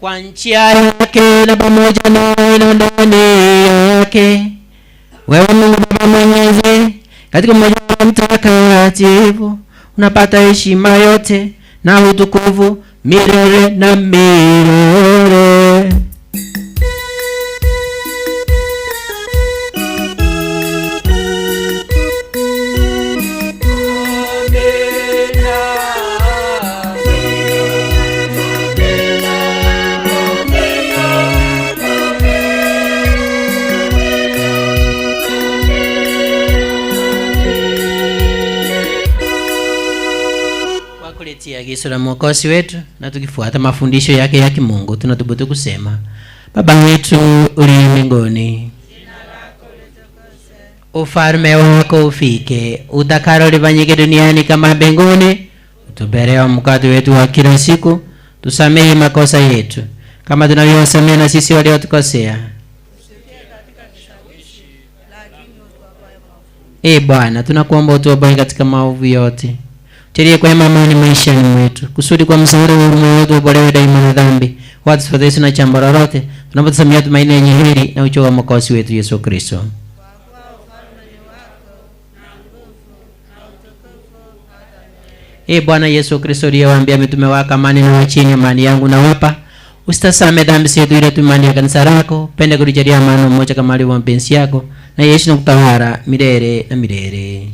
Speaker 1: Kwa njia yake na pamoja naye na ndani yake, wewe Mungu Baba Mwenyezi, katika umoja wa Mtakatifu unapata heshima yote na utukufu milele na milele. Kwa kulitia agizo la Mwokozi wetu na tukifuata mafundisho yake ya kimungu, tunathubutu kusema: Baba wetu uliye mbinguni, ufalme wako ufike, utakalo lifanyike duniani kama mbinguni. Utupe leo mkate wetu wa kila siku, tusamehe makosa yetu kama tunavyowasamehe na sisi waliotukosea. Ee Bwana, tunakuomba utuopoe katika maovu yote, tujalie kwa amani maishani mwetu, kusudi kwa msaada wa huruma wetu uokolewe daima na dhambi, wala tusifadhaishwe na jambo lolote, tunapotazamia tumaini lenye heri na ujio wa Mwokozi wetu Yesu Kristo. Ee Bwana Yesu Kristo, uliyewaambia mitume wako, amani na wachini, amani yangu nawapa, usitazame dhambi zetu, ila tu imani ya kanisa lako, pende kulijalia amani umoja kama alivyo mapenzi yako, na Yesu na kutawala milele na milele.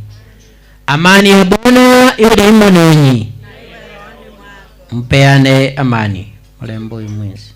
Speaker 1: Amani ya Bwana iwe daima nanyi. Mpeane amani. Mrembo huyu mwenzi.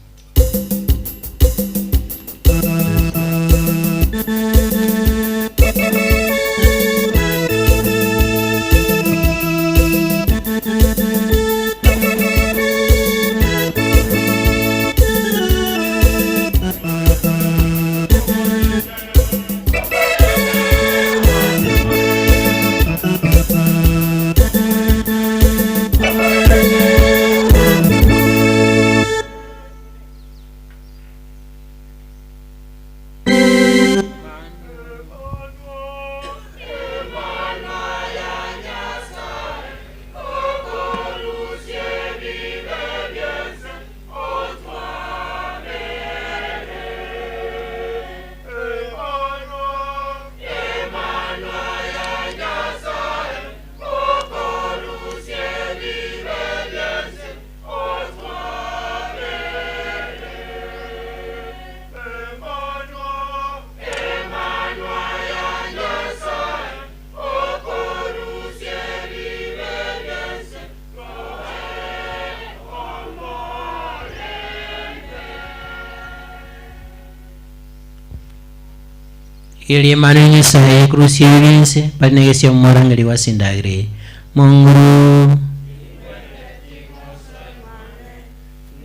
Speaker 1: Erio Emmanuel Nyasaye ekurusia ebibe bi'ense, bare negesia omorangeri ase endagera eye. Monguru.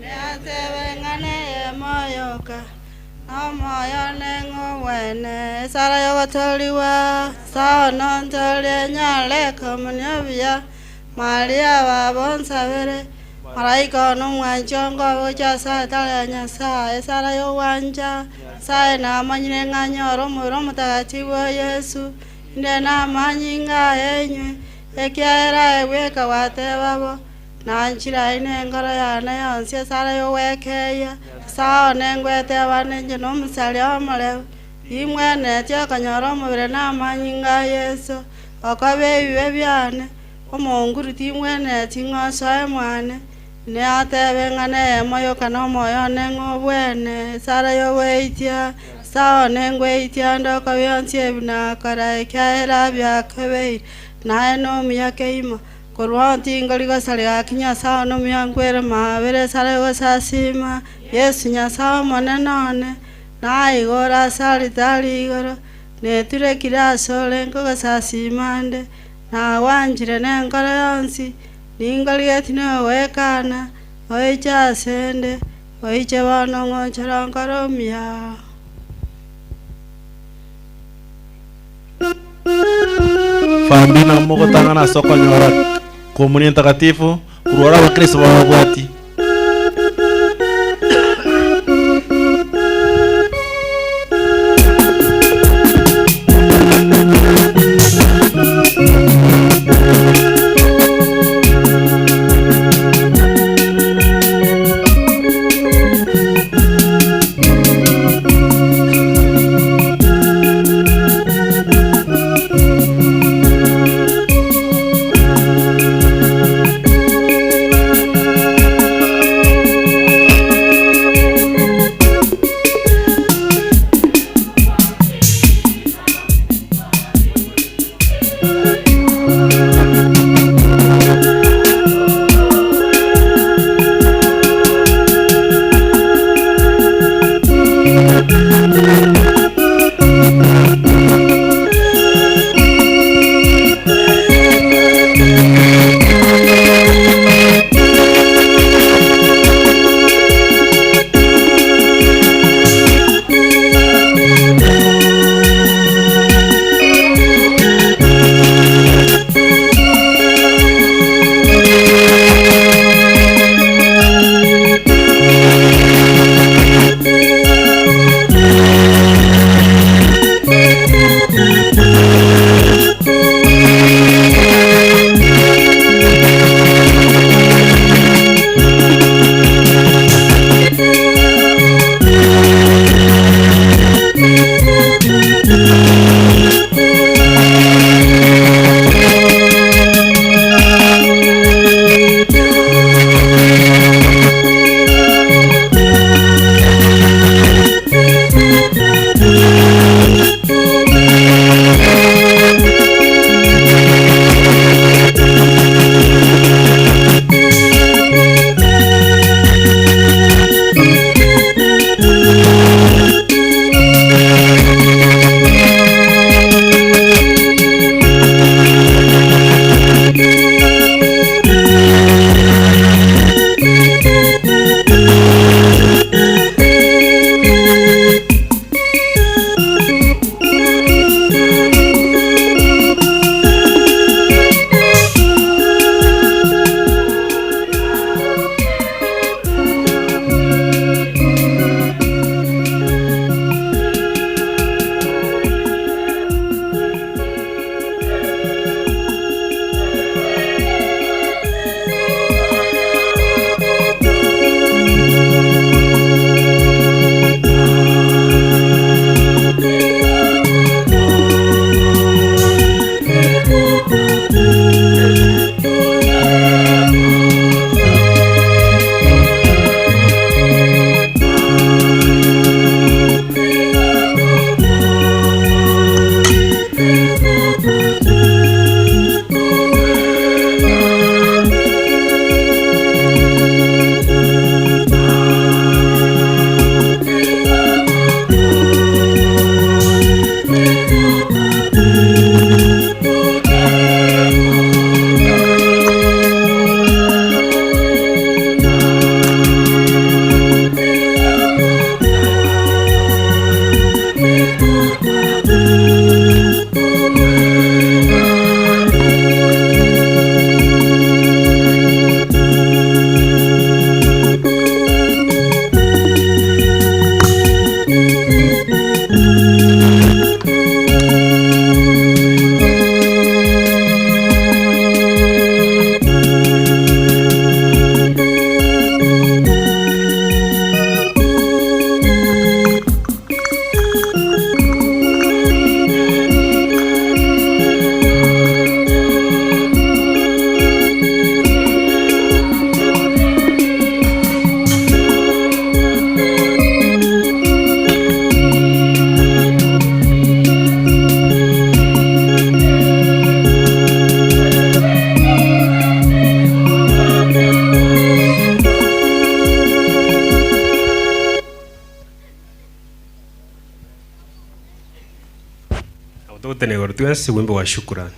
Speaker 11: Neatebe ng'a neyemo yoka, na omoyo one ng'obwene, esara y'ogotoorigwa, sawa nontorie nyare komunia obuya, Maria baba onsabere, Malaika one omwanchi onkobe gochia ase altare ya Nyasae, esara y'ogwancha, Nyasae namanyire ng'a nyore omobere omotagatifu o Yesu, inde namanyinga aye inywe, ekiagera aye bweka gwateba bo. Nanchire aye nenkoro yane yonsi esara y'ogwekeyia, ase one ngwetebane inche nomosaria omoreu, Timwenereti okonyora omobere na amanyinga a Yeso, okoba ebibe biane, omonguru timwenereti ng'a osoe mwane, Inee atebe ng'a neyemo yoka nomoyo one ng'a obwene, esara y'ogweitia, ase one ngweitia nde okoba bionsi ebi nakora, ekiagera biakebeire, naye nomuya keima. Korwa tingori gosaria gaki Nyasae one omuya nkwere mabere esara y'ogosasima, Yesu Nyasae omonene one, naigoro ase alitari igoro, neturekire ase ore nkogosasima nde, nagwanchire nenkoro yonsi, ningorigeti nogoekana, oiche ase nde, oiche bono ng'onchora nkore omuya.
Speaker 6: Fambi na mogotang'ana ase okonyora komunia ntakatifu kurwara abakristo bababwati.
Speaker 10: Togotena igoro twensi wimbo wa shukurani.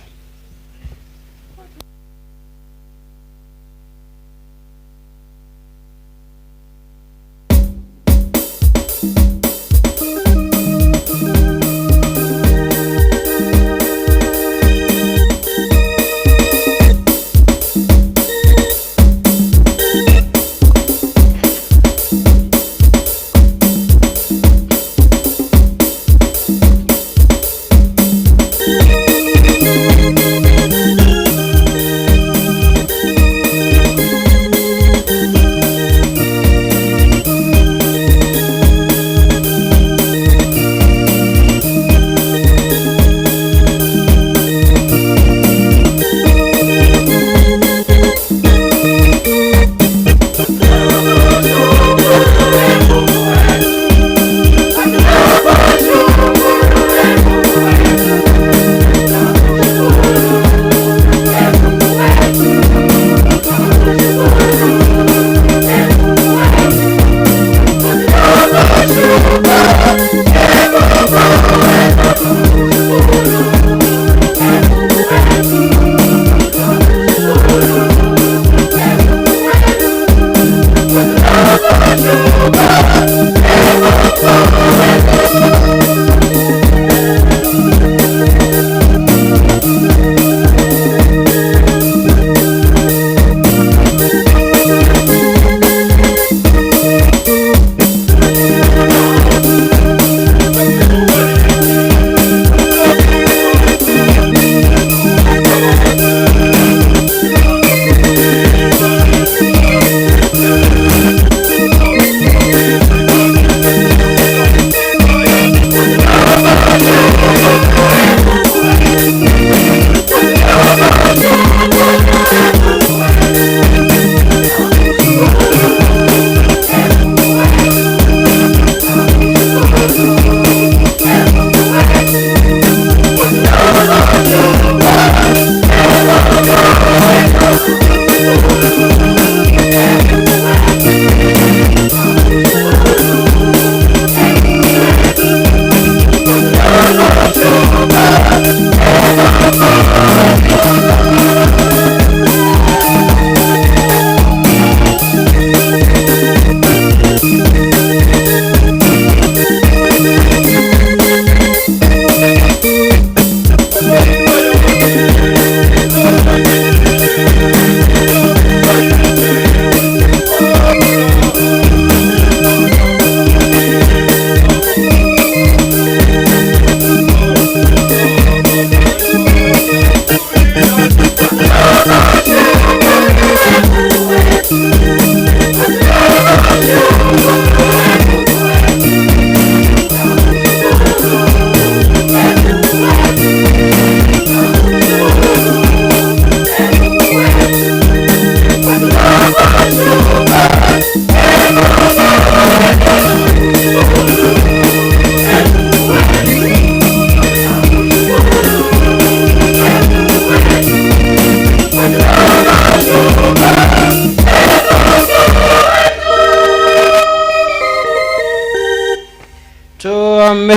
Speaker 1: Tuombe.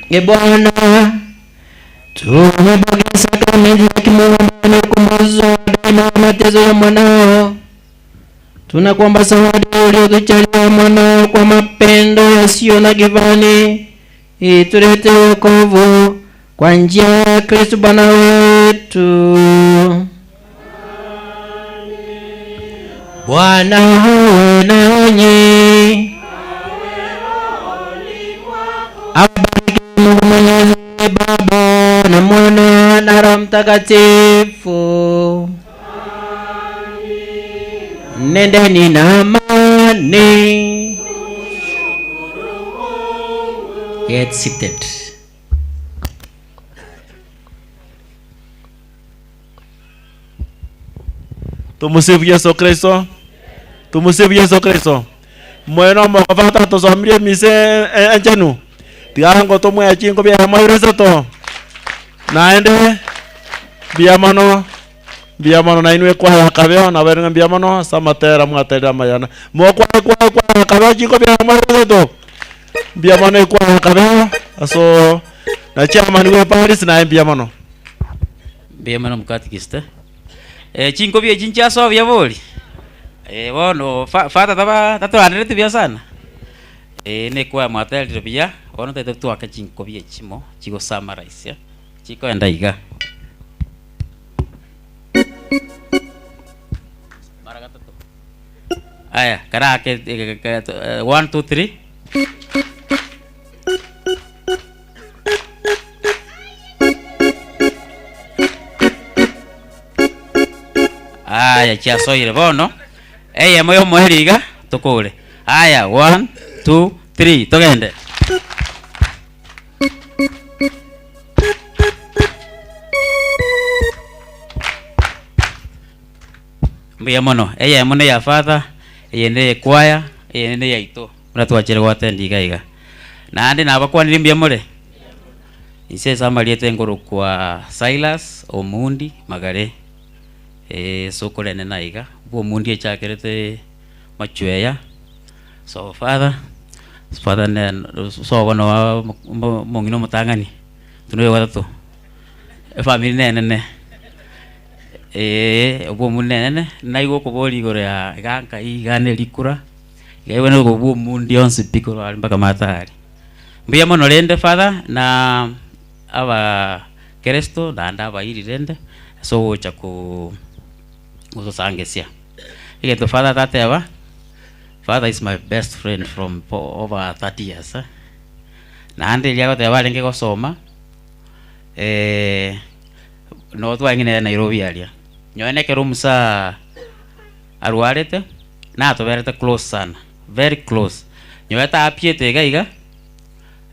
Speaker 1: E Bwana, tumepokea sakramenti ya kimungu ambayo ni ukombozi wa daima wa mateso ya mwanao. Tunakuomba zawadi uliotujalia mwanao kwa mapendo yasiyo na kifani, itulete wokovu kwa njia ya Kristo Bwana wetu. Bwana awe nanyi. Abariki Mungu Mwenyezi, Baba na Mwana na Roho Mtakatifu. Nendeni na amani. Get seated.
Speaker 6: Tumusifu Yesu Kristo. Tumusifu Yesu Kristo. Mwena mokobata tusomirie mise enchenu. Tigango tumwe chingo bia moireseto. Naende bia mono bia mono na inwe kwa kabeo na bere bia mono samatera mwatera mayana. Mokwa kwa kwa kabeo chingo bia moireseto. Bia mono kwa kabeo. Aso Na chairman bwe parish naye mbuya mono.
Speaker 8: Mbuya mono omokatikista. Eh, chinkobi echi nchiasoa buya bori? Eh, bono fa- father taba tatoranereti buya sana? Eh, nekwaya mwaterire buya, bono totagete twake chinkobi echimo chigo summarize eh, chikoenda iga. Mara gatato. Aya, karake one, two, three. Aya, chiasoire bono. Eyemo yomoerio iga tokore. Aya, one, two, three, togende. Mbuya mono. Eyemo neya father, eyende eye choir, eyende neyaito buna twachire goattend iga iga. Naende nabakwanirie mbuya more? Inse ase amarieta nkorokwa Silas Omundi Magare, ase okorenena iga, bwa Omundi echakerete machweya, so father, father ne sobo no omong'ina omotang'ani, intwe noyo gatato, efamiri nenene. Eeh, obwo omonene, naigwa okoboria igoro ya iga nkai iga ne rikura, iga igwe nigo obwo omundi onsi pi korwa aria mpaka matari. Mbuya mono rende father, na abakeresto naende abairi rende, ase ogocha koo gotosangesia. Egento father atateba, father is my best friend from for over 30 years eh, naende eria agoteba arenge gosoma. Noo twarenge nere Nairobi aria. Nonye na ekero omusaa arwarete, natoberete close sana, very close. Nonye taapiete iga iga,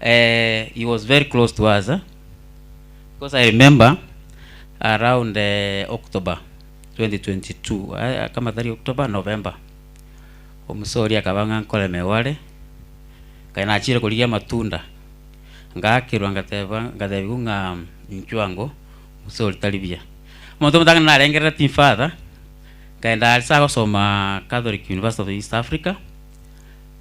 Speaker 8: he was very close to us because I remember around October 2022, kama tari October, November, omusa oria akaba ng'a nkoremewa are, nkaye nachire korigia amatunda. Ngaakerwa ngateba ngatebigwa ng'a inchuo ango gose ore tari buya. Omonto omotang'ani narengereretie father, nkaenda aria ase agosoma Catholic University of East Africa,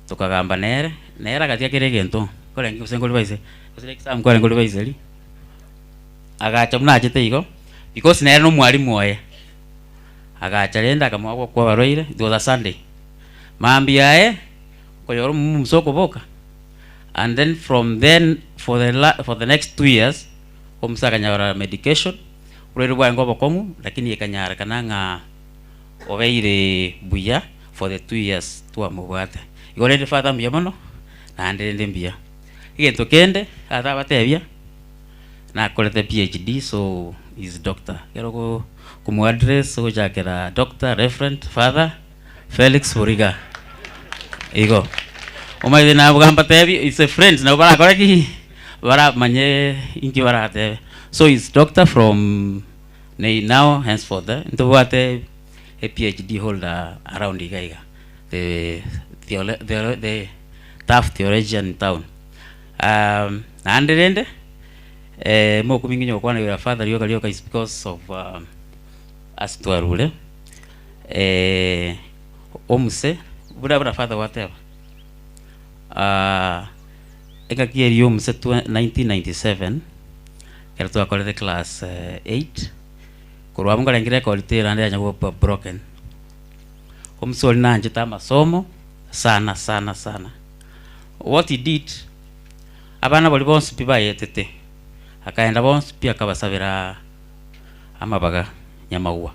Speaker 8: tokagamba nere, nere agatiga kera egento, nkorenge gose nkorivaise, gose na exam kwarenge korivaiseri, agacha buna achete igo, because nere na omwalimu oye, agacha rende akamoa gokwa abarwaire, it was a Sunday. Mambia aye, okonyora omomusa okoboka. And then from then for the la for the next 2 years, omusa akanyora medication, oborwaire bwarenge obokong'u, lakini ekanyarekana ng'a obeire buya for the 2 years twamobwate. Igo rende father mbuya mono, naende rende mbuya. Egento kende, tata abatebia, nakorete PhD so is doctor. Ekero oko komo address ogochakera doctor, reverend, father, Felix Boriga. Igo. Omanyete nabo mbatebi, is a friend, nabo barakore ki? Baramanye inki baratebe. So is doctor from now henceforth, eh, ntobwate a PhD holder around iga iga. The tough theologian in town. Naende rende, mokominginya gokwana igoro ya father rioka rioka is because of ase twarure, omuse, buna buna father gwateba, engaki eria omuse 1997, ekero twakorete class 8, korwa abwo nkarenge record tera ande yanya goba broken. Omuse oria naanchete amasomo, sana sana sana. What he did, abana baria bonsi pi bayetete, akaenda bonsi pi akabasabera amabaga nyamagwa.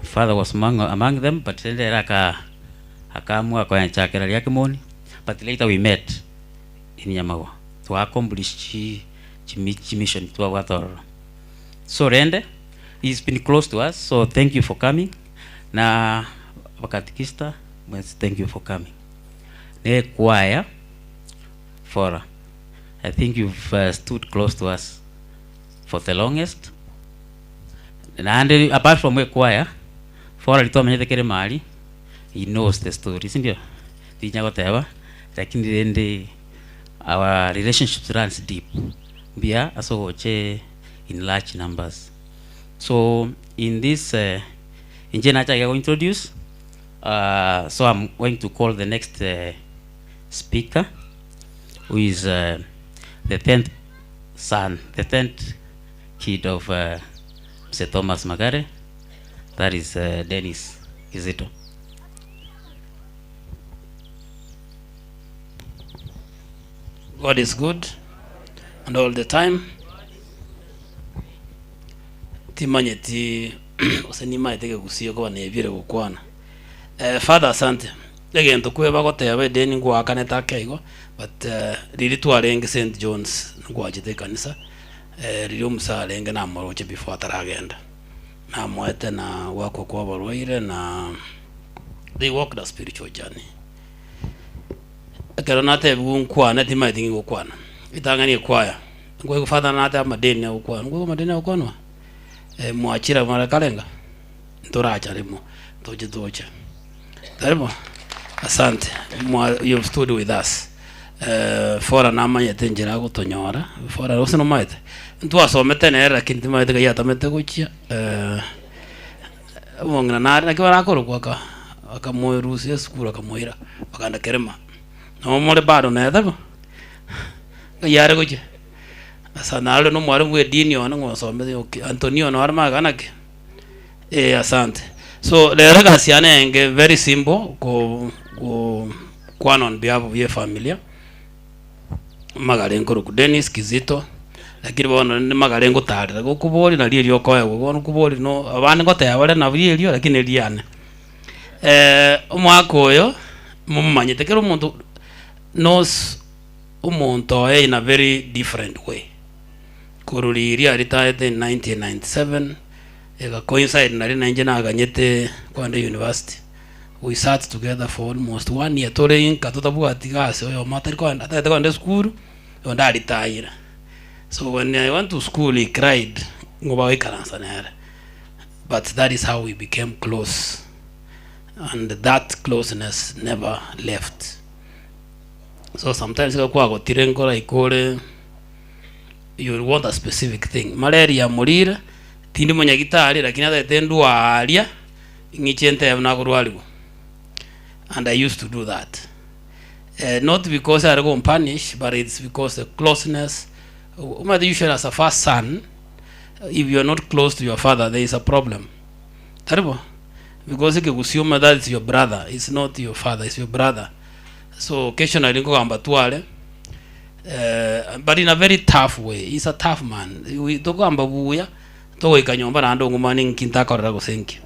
Speaker 8: Father was among them, but rende ere aka akaamua koenchakera ria kimoni, but later we met in Nyamagwa. Twa accomplish chi chi chi mission twabwate ororo. So rende, he's been close to us, so thank you for coming. Na bakatikista, mwensi thank you for coming. Ne choir fora. I think you've stood close to us for the longest. Naende apart from a choir, fora ritwamenyete kere mari, he knows the story, sindio? Tinya goteba, lakini rende our relationship runs deep. Mbia asogoche in large numbers. So in this inje nacha go introduce so I'm going to call the next speaker who is the 10th son, the tenth kid of Mzee Thomas Magare, that is Dennis Kizito.
Speaker 4: God is good and all the time. Timanyeti gose nimaete ekegusii okoba nebire gokwana. Eh, Father asante. Egento kweba goteba edeni ngwakanete ake igo but eh, riria twarenge St John's ngwachete ekanisa eh, riria omusa arenge namoroche before ataragenda. Namoete na gwakwa kwa abarwaire na they walked a spiritual journey. Ekero natebigwe nkwane timaeti ng'i gokwana, ritang'ani ekwaya, nkoigwa father nateba amadeni agokwanwa, nkoigwa amadeni agokwanwa? Eh, mwachire mara karenga? Ntoracha rimo, toche toche. Tari bo? Asante, mwa you've stood with us. Eh, Fora namanyete enchera agotonyora, Fora gose nomaete? Ntwasomete nere lakini timaete ngai atamete gochia eh, omong'ina nare naki barakorokwa aka akamorusia esukuru akamoira bakagenda kerema. Nabo more bado nere taibo? Ng'ai are gochia? Asa nare na omwalimu bwa edini one ng'a osomete okay Antonio nore magega naki? Eh asante. So rero egasi yane enge very simple ko ko kwana on behalf of ye familia, magare nkorokwa Dennis Kizito, lakini bono rende magare ngotarera gokoboria nario erio okoegwa bono nkoboria no abande ngoteba bare nabwo erio lakini eriane. Omwaka oyo, momomanyete kera omonto knows omonto oye in a very different way. Korwa riria ritaete in 1997, ega coincide naria nainche naganyete kogenda university. We sat together for almost one year tore inka totabwati gasi oyomo atari kogenda atagete kogenda esukuru, onde aritayire. So when I went to school he cried ng'o bagoikaransa nere. But that is how we became close and that closeness never left. So sometimes iga kwagotire nkora iko ore you want a specific thing. Malaria yamorire, tindi monyagitari lakini atagete ndwaria ng'iche ntebe nakorwariwa. And I used to do that. Not because I go punish, but it's because the closeness. Usually as a first son, if you are not close to your father, there is a problem. Taribo? Because ikigusiuma that is your brother, it's not your father, it's your brother. So occasionally nkogamba tware, but in a very tough way. He's a tough man. Tokogamba buya, togoika nyomba naende ong'umani nki ntakorera gose nki.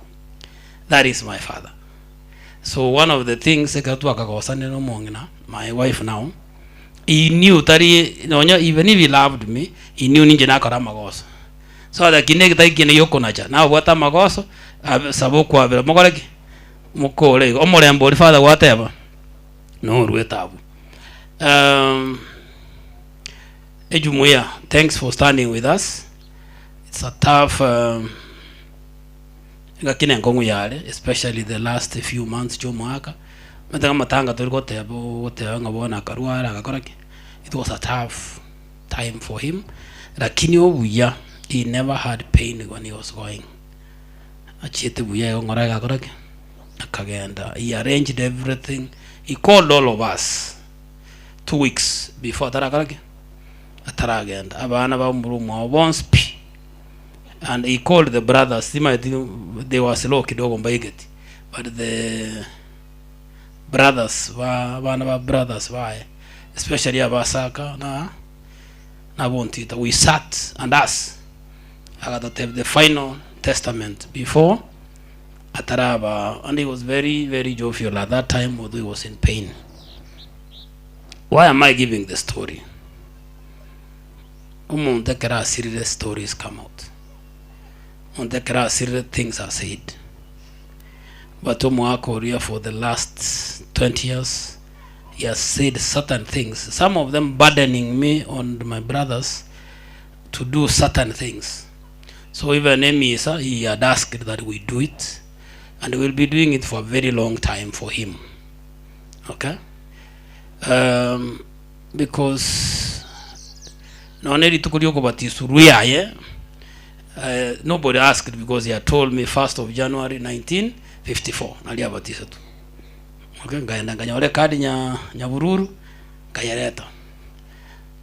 Speaker 4: That is my father. So one of the things ekero twakagosanire na omong'ina, my wife now, he knew tari nonya even if he loved me, he knew ninche nakora amagoso. So lakini egetari kiane giokonacha, nabwate amagoso, saba okwabera, mokore ki? Mokore igo. Omorembe oria father gwateba, norwete abwo. Ejumuiya, thanks for standing with us. It's a tough ngaki na enkong'u yare, especially the last few months chia omwaka. Omanyete amatanga tori goteba ogoteba ng'a bono akarwara agakora ki, it was a tough time for him, lakini obuya he never had pain when he was going. Achiete buya igo ng'ora agakora ki, akagenda. He arranged everything, he called all of us 2 weeks before atarakora ki, ataragenda. Abana ba omoro omwabo bonsi pi. And he called the brothers, timaeti they were slow kidogo mbaigeti, but the brothers ba abana ba brothers baye, especially abasaka na nabontita, we sat and us agatotebia the final testament before ataraba, and he was very very jovial at that time although he was in pain. Why am I giving the story? Omonto ekero asirire stories come out. Omonto ekero asirire things are said. But omwaka oria for the last 20 years he has said certain things, some of them burdening me and my brothers to do certain things. So even emisa he had asked that we do it, and we'll be doing it for a very long time for him. Okay? Because nonye rituko riokobatiswa rwiaye nobody asked because he had told me 1st of January 1954 nari abatisatwe. Okay, nkaenda nkanyora ekadi nya nyabururu nkayereta.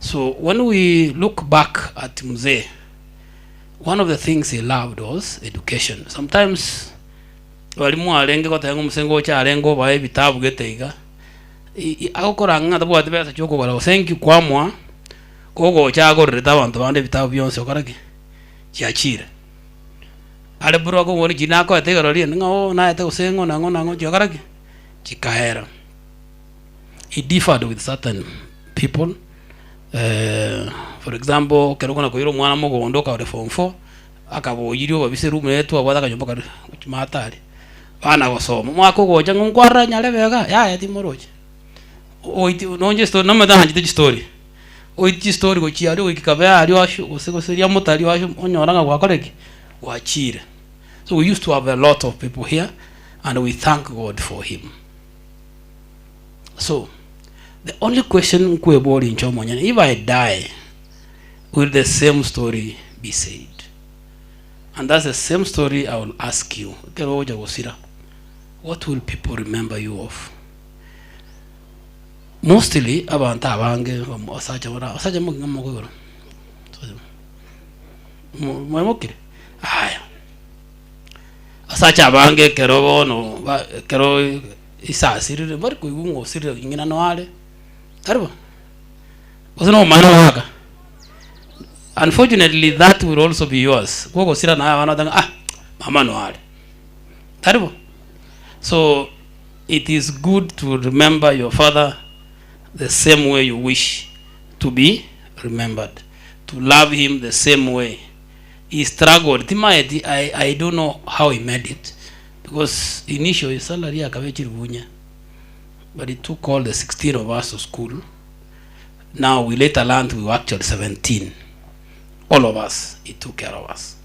Speaker 4: So when we look back at mzee, one of the things he loved was education. Sometimes baria mwarenge goteba ng'a omose ngocha arenge obae ebitabu gete iga, agokora ng'a tabwati besa chiokogora gose nki kwamoa, kogocha agorerete abanto bande ebitabu bionsi okore ki? Chiachire. Are buru akobori chiri nakoete igoro riende ng'a oo naete gose ng'o na ng'o na ng'o chiakora ki? Chikaera. He differed with certain people for example ekero okona koira omwana mogondo okare form four, akaboyirie obabise room eye twabwate akanyomba karia maate aria, bana gosoma, omwaka ogocha ng'a nkwarora nyarebe igaa, yaya timoroche. Oiti nonye estory nomanyete naanchete chistory, oiti chistory gochia aria goika kabe aria asio gose gose ria motari asio onyora ng'a gwakora ki? Gwachire. So we used to have a lot of people here and we thank God for him. So the only question nkweboria inche omonyene, if I die will the same story be said? And that's the same story I will ask you ekero ogocha gosira, what will people remember you of? Mostly abanto abange abasacha bara abasacha moki ng'a mokoigora mwemokire? Aya, abasacha abange ekero bono ba ekero isasirire mbari koigwa ng'a osirire ng'ina noare, tari bo? Gose nomomanya omogaka? Unfortunately that will also be yours, kogosira naye abana batebe ng'a ah mama noare, tari bo? So it is good to remember your father the same way you wish to be remembered, to love him the same way he struggled, timaeti I, I don't know how he made it because initial his salary akaba echiribunya but he took all the 16 of us to school now we later learned we were actually 17 all of us he took care of us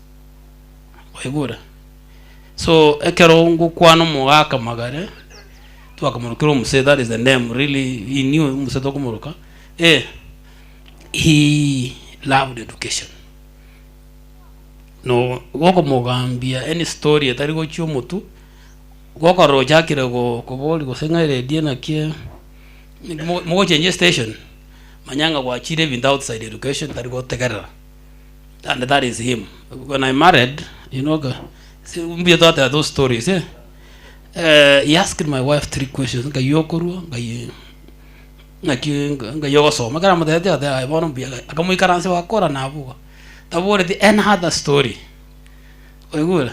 Speaker 4: oigure So ekero ngokwana omogaka magare, twakamorokera omosee, that is the name really he knew omosee tokomoroka, eh, he loved education. No gokomogambia any story etari gochia omotwe, gokorora ochakire go koboria gose ng'a eredio naki mogochengia estation, manya ng'a gwachire ebinto outside education tari gotegerera. And that is him. When I married, you know, mbuya twateba those stories eh? He asked my wife three questions, nkai okorwa, nkai ng'aki nkai ogosoma, ekero amotebetie agateba aye bono mbuya akamoikaransia bakora nabwo igo, taboreti any other story, oigure?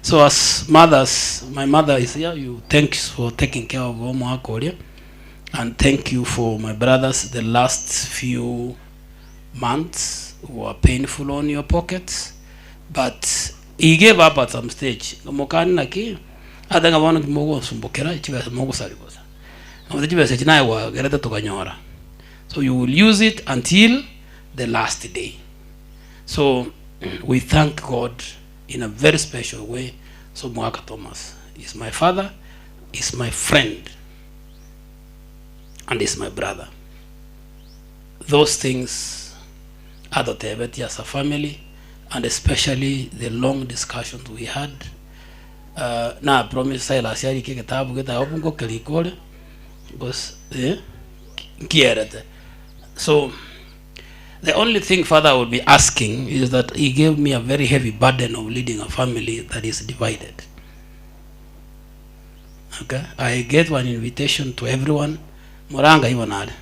Speaker 4: So as mothers, my mother is here, you thanks for taking care of omwaka oria, and thank you for my brothers the last few months were painful on your pockets but he gave up at some stage mokani naki ate ng'a bono timogonsumbokera chibesa mogosari bosa nabo chibesa echi naye gwagerete tokanyora so you will use it until the last day so we thank God in a very special way so Mwaka Thomas is my father is my friend and is my brother Those things atotebetie as a family and especially the long discussions we had na promise Silas arike egetabu gete abwo ngokerika ore gose eh nkierete. So the only thing father I will be asking is that he gave me a very heavy burden of leading a family that is divided. Okay, I gave an invitation to everyone, Muranga ibo nare.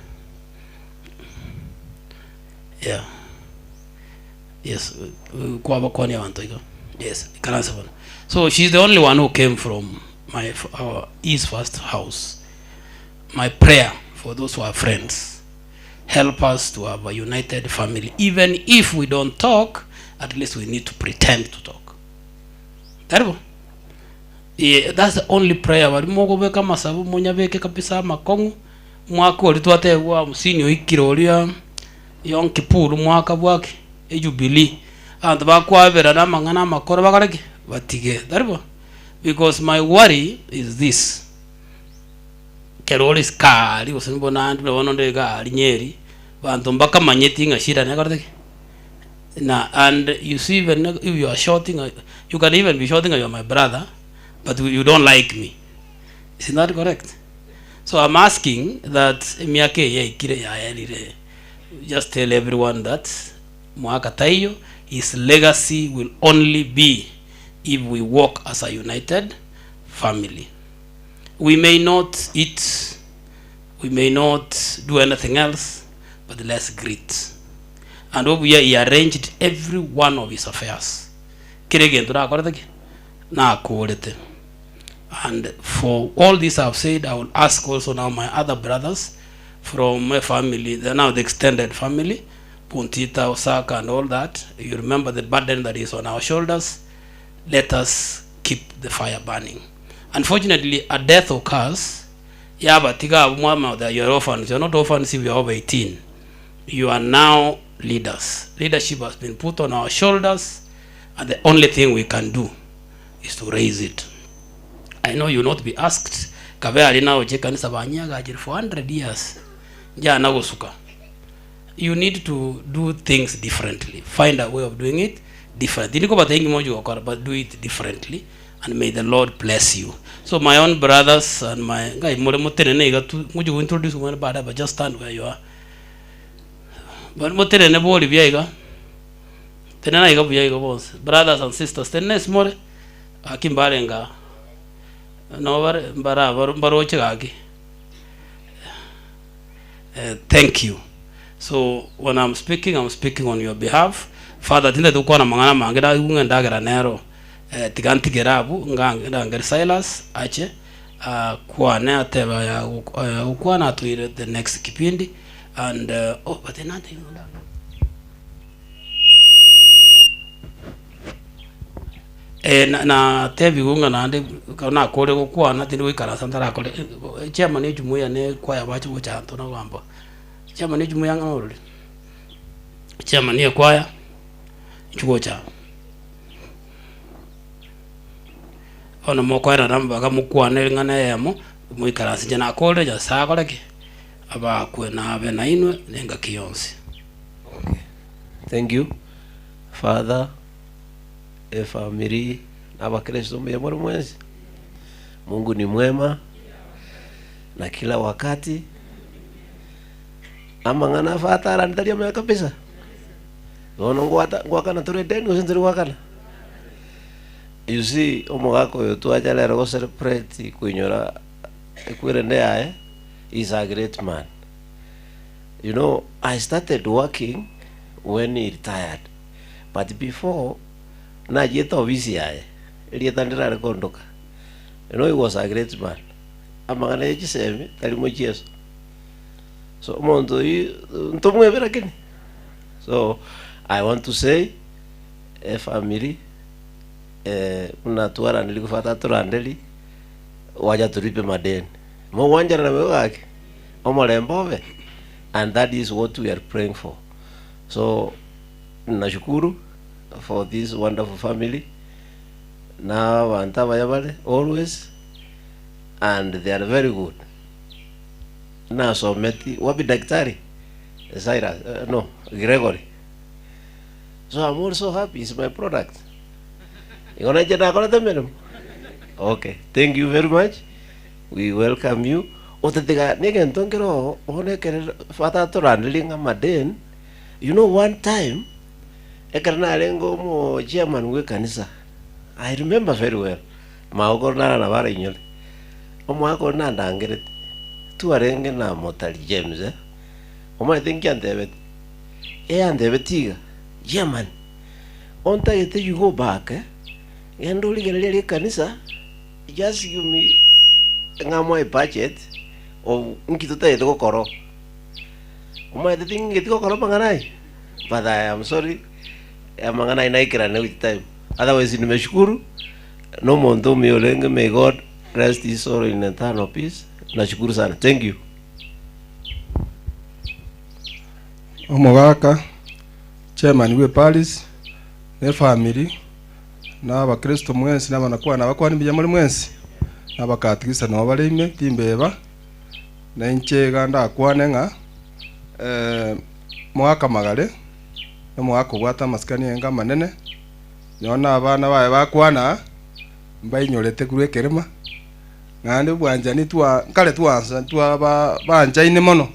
Speaker 4: Yeah. Yes, kwabakwania abanto igo. Yes, ikaranse bono. So she's the only one who came from my our his first house. My prayer for those who are friends, help us to have a united family. Even if we don't talk, at least we need to pretend to talk. Tari bo? Yeah, that's the only prayer bari mogobeka amasabo monyabeke kabisa amakong'u Omwaka oria twatebigwa hamsini oikire oria Yom Kippur, omwaka bwaki? Ejubilee. Abanto bakwaberana amang'ana amakoro bakore ki? Batige. Tari bo? Because my worry is this, ekero ore isiko aria gose bono ande bono nde iga aria Nyeri, abanto mbakamanyeti ng'a shida nekorete ki? Na and you see even if you are shouting, you can even be shouting you are my brother, but you don't like me. Isn't that correct? So I'm asking that emiaka eye yaikire yaerire, Just tell everyone that Mwaka taiyo, his legacy will only be if we walk as a united family. We may not eat, we may not do anything else, but let's greet. And obuya he arranged every one of his affairs. Kera egento nakorete ki? Nakorete. And for all this I've said, I will ask also now my other brothers from my family, the, now the extended family, Puntita, Osaka, and all that. You remember the burden that is on our shoulders. Let us keep the fire burning. Unfortunately, a death occurs. Yabatiga abwo mwama that you are orphans. You are not orphans if you are over 18. You are now leaders. Leadership has been put on our shoulders, and the only thing we can do is to raise it. I know you will not be asked kabe ari naoche ekanisa banyiagachire for 100 years njana gosuka. You need to do things differently. Find a way of doing it differently. Tindi kobatebia inki mochi gokora but do it differently and may the Lord bless you. So my own brothers and my ngai more motenene iga tu ngochi go introduce omwana baadaye but just stand where you are. But motenene bori buya iga. Tenena iga buya iga bonsi. Brothers and sisters tenena ase more. Gaki mbarenge aa, nabo bare mbare aba mbaroche gaki. Eh, thank you. So when I'm speaking, I'm speaking on your behalf. Father, tintagete gokwana amang'ana amange naigwe ng'a endagera nero. Eh, tiga ntigere abwo, nga ndangere Silas ache akwane atebe aya aya gokwana atoire the next kipindi and oh but nante Eh, na natebigwe ng'a naende ekero nakore gokwana tindi goikaransa ntarakore chairman ejumuiya ne ekwaya bache gocha anto nagamba. Chairman ejumuiya ng'a norori? Chairman ekwaya, inchuo gocha aa. Bono mokoerana mpaka mokwane ring'ana eyemo, moikaranse inche nakorire, Nyasae akore ki? Abakwe nabe nainwe nengaki yonsi.
Speaker 12: Okay, thank you Father. Efamiri na abakristo mbuya more mwensi? Mungu ni mwema na kila wakati. Amang'ana afatarani tari amaya kabisa. Bono ngwata ngwakana tore edeni gose ntori gwakana? You see omogaka oyo twacha rero go celebrate koinyora ekwerende yaye, he is a great man. You know I started working when he retired. But before nachiete ofisi yaye, erieta ndirare kondoka, you know he was a great man, amang'ana ye chisemi tari mochieso. So omonto oyio ntomwebe lakini. So I want to say efamiri buna twaranderia gofata toranderie, wacha toripe madeni. Mogwancherana boigo gaki? Omorembe obe? And that is what we are praying for. So Nashukuru for this wonderful family na abanto abaya bare always and they are very good. Nasometi wapi daktari Cyrus uh, no Gregory so I'm also happy it's my product igo nainche nakorete emeremo okay thank you very much we welcome you otatiga na egento nkere oo bono ekere father atoranderie ng'a amadeni You know one time ekero narenge omo chairman bwe ekanisa, I remember very well, magokoro naro nabo arainyore, omwaka oria nandangerete, twarenge na Motari James eh, omanyete nki antebete? Eyantebetie iga, chairman, ontagete you go back eh, genda origererie aria ekanisa, just give me ng'amoe ebudget of nki totagete gokora oo. Omanyete ting'eti gokora amang'ana aya, but I am sorry, amang'ana aya naikerane with time. Otherwise nimeshukuru, na omonto omuya orenge, may God rest his soul in eternal peace, nashukuru sana, thank you.
Speaker 13: Omogaka, chairman bwe parish, na efamiri, na abakristo mwensi, na abanakwana abakwani mbuya more mwensi, na abakatikisa nabo bare ime, timbeba. Na inche iga ndakwane ng'a moake amagare, na moake obwate amasikani enga amanene, nonye na abana baye bakwana aa, mbainyorete korwa ekerema, naende obwanchani twa nkare twansa twaba banchaine mono,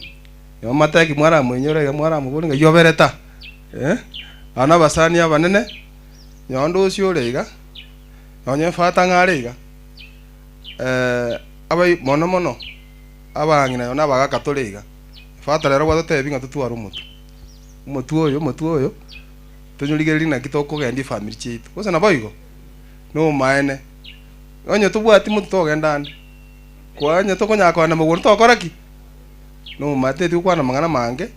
Speaker 13: Nyuma mateki mwaramoinyora iga mwaramoboria ng'ai oberete aa? Eh, aba nabasani abanene, nonde osio ore iga, nonye fata ng'a are iga, abai mono mono abang'ina nonye na abagaka tore iga, fata rero gwatotebi ng'a totware omotwe, omotwe oyo omotwe oyo, tonyorigererie naki tokogendia efamiri chiaito, gose naboigo? Nomaene, onye tobwati motwe togenda ande, kwanya tokonyara kogenda mogondo togokora ki? Nomaete tigokwana amang'ana amange,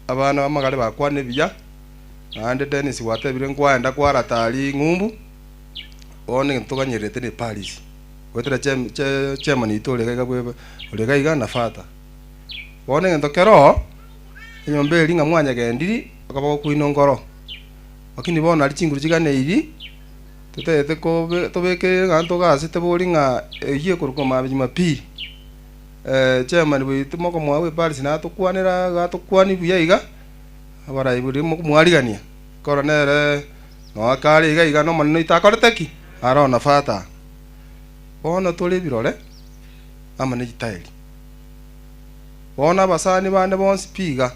Speaker 13: abana b'amagare bakwane buya, naende Dennis gwatebire nkwaenda kwarata aria ng'umbu, bono egento toganyererete ne Paris, goetera che che chairman oito ore iga iga bwe ore iga iga na father. Bono egento kere oo, enyomba eria ng'a mwanyegendiri, okoboko kwaino nkoro, lakini bono aria chinguru chiganeiri, totagete kobe tobeke ng'a ntogasete bori ng'a eyio ekorokwa maambia jumapili. Chairman bwaito mokomoa bwe parish natokwanera iga atokwani buya iga, abarai baria mokomwarigania, ekero nere nonya kare iga iga na omonene oito akorete ki? Aro na father. Bono tore ebirore amo ne chitairi. Bono abasani bande bonsi pi iga,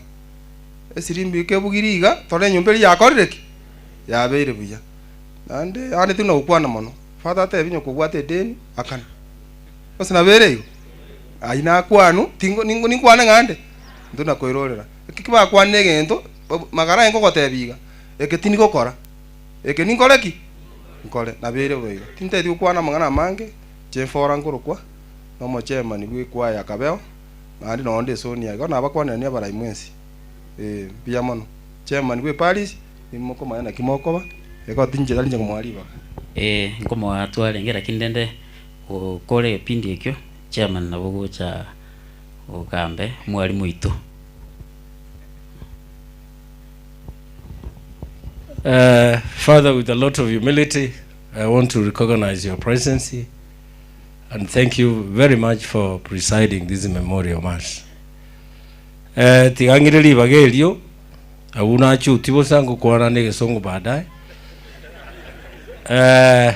Speaker 13: esirimbi kebugiri iga, tore enyomba eria yakorire ki? Yabeire buya. Naende aande tindi nagokwana mono, father atebi onye kobwate edeni, akana. Gose nabeire igo? Ayio nakwanwa, tingo ningo ninkwane ng'a nde? Intwe nakoirorera. Eki kibakwanire egento, magara aye nkogotebia iga, eke tindi gokora, eke ninkore ki? Nkore. Nabeire bo igo. Tintageti gokwana amang'ana amange, inche efora nkorokwa, na omochairman bwe ekwaya ya Kabeo, naende nonye nde esonia igo nabakwanerania abarai mwensi, eh, mbuya mono. Chairman bwe eparish, nimokomanya naki mokoba, igo tinche tari inche nkomoa ribaga.
Speaker 8: Ee, nkomoa twarenge lakini rende Gokora egepindi ekio, chairman nabo ogocha ogambe omwalimu oito.
Speaker 14: Father, with a lot of humility, I want to recognize your presence and thank you very much for presiding this memorial mass. Eh, tiga ng'ire ribaga erio, abwo nachuti bosa ngokwana na egesongo baadaye. Eh,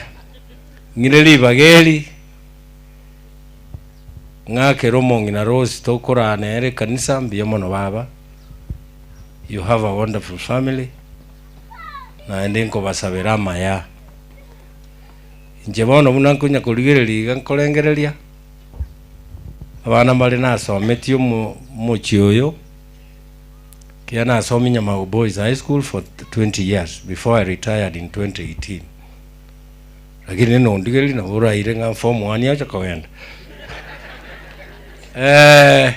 Speaker 14: Ng'ire ribaga eri, ng'akere omong'ina Rose tokoraa nere ekanisa, mbuya mono baba, you have a wonderful family, naende nkobasabera amaya. Inche bono buna nkonya korigereria iga nkorengereria, abana mbare nasometie omo omochie oyo, ekiagera nasomia Nyamago Boys High School for 20 years before I retired in 2018. Lakini nondigererie nabo oraire ng'a form one acha kogenda. Eh,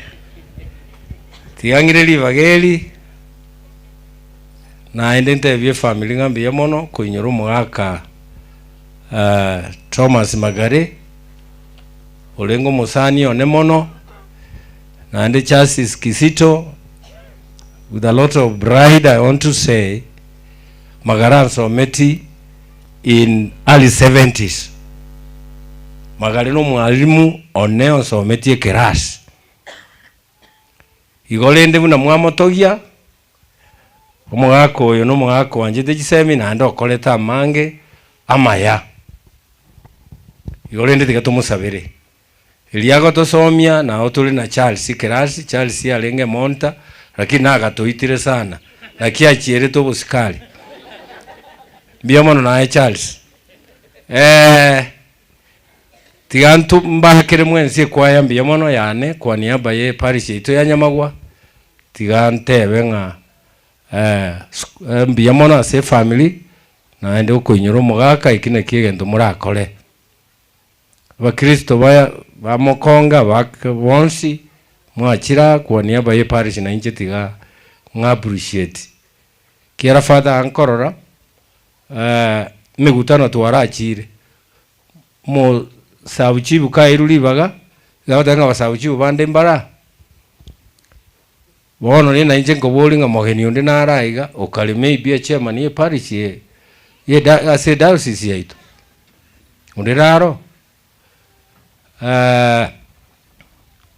Speaker 14: tiga ng'ire ribaga eri, naende ntebie efamiri ng'a mbuya mono koinyora omogaka eh, Thomas Magare, orenge omosani one mono, naende Justice Kisito, with a lot of pride I want to say, Magare ansometi In early seventies, magare nomwalimu one onsometie ekerasi. Igo rende buna mwamotogia, omogaka oyo nomogaka oanchete chisemi naende okorete amange amaya. Igo rende tiga tomosabere. Erio agotosomia nao tore na Charles ekerasi, Charles arenge emonta lakini nagatoitire sana, naki achierete obosikari. Mbuya mono naye Charles. Eh, tiga nto mbakere mwensi ekwaya mbuya mono yane kwa niaba ye eparish yaito ya Nyamagwa, tiga ntebe ng'a mbuya mono ase efamiri, naende okoinyora omogaka eki nakio egento morakore. Abakristo baya bamokonga bake bonsi mwachire aa kwa niaba ye parish na inche tiga ng'a appreciate kiara father aa nkorora emegutano twarachire omo sub chief kairwe ribaga iga agoteba ng'a aba sub chief bande mbare aa bono rende nainche nkoboria ng'a mogeni onde nare aiga okare maybe echairman ye parish eye ye ase ediocese yaito. Onde naro,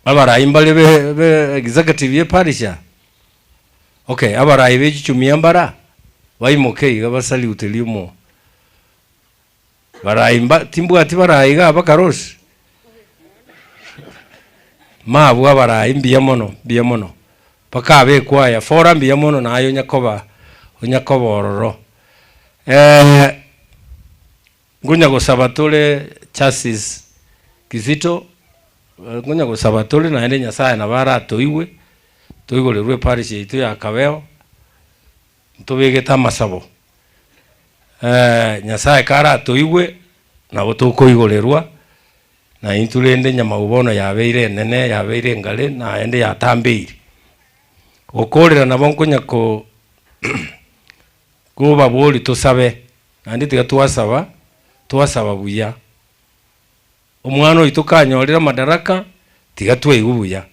Speaker 14: abarai mbare be be executive ye parish aa? Okay, abarai be chichumia mbare aa? Baimoke iga basalute rimo. Barai mba timbwati barai iga aba Karosi? Mabwo abarai mbuya mono, mbuya mono. Mpaka abe ekwaya fora mbuya mono naye onya koba onya koba ororo. Nkonya gosaba tore Justice Kizito, nkonya gosaba tore naende Nyasaye nabo aratoigwe, toigorerwe eparish yaito ya Kabeo, ntobegete amasabo. Nyasaye karatoigwe, nabo tokoigorerwa, na intwe rende nyamau bono yabeire enene, yabeire engare, naende yatambeire. Gokorera nabo nkonya ko kobaboria tosabe, naende tiga twasaba, twasaba buya. Omwana oito kanyorire amadaraka, tiga twaigwa buya.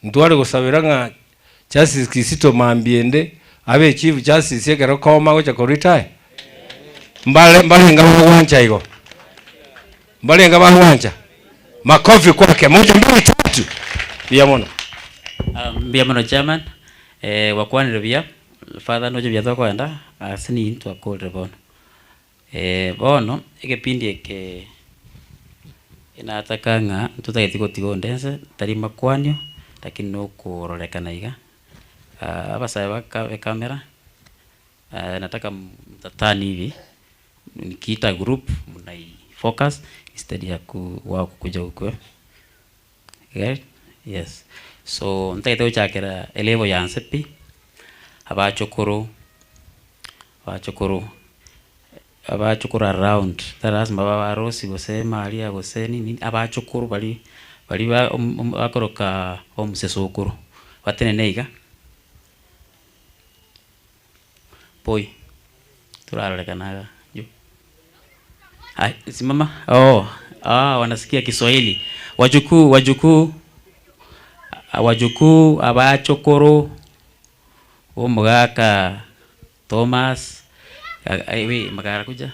Speaker 14: Ntware gosabera ng'a Justice Kizito mambia ende, abe Chief Justice ekero koma agocha ko retire? Mbare mbarenga bagwancha igo? Mbarenga bagwancha? Makofi kwake, moja mbili tatu! Mbuya mono.
Speaker 8: Mbuya mono chairman, gwakwanire buya, father ndoche buya tokoenda, ase nini twakorire bono. Bono egepindi eke enataka ng'a ntotageti gotiga onde nse, tari makwanio, lakini na okororekana iga, abasae ba ka ekamera, nataka mtatani hivi, nikiita group mnai focus instead ya ku wao kukuja huku eh, yes. So ntagete gochakera elevel ya nse pi, abachokoro, abachokoro, abachokoro around, tari lasima babe abarosi gose maria gose nini, abachokoro baria baria ba om- om bakoroka omusesokoro, batenene iga. Boy, turarorekana iga njo. Hai, simama. Oh, ah, wanasikia Kiswahili. Wajukuu, wajukuu, wajukuu, abachokoro, omogaka Thomas, we magara kuja,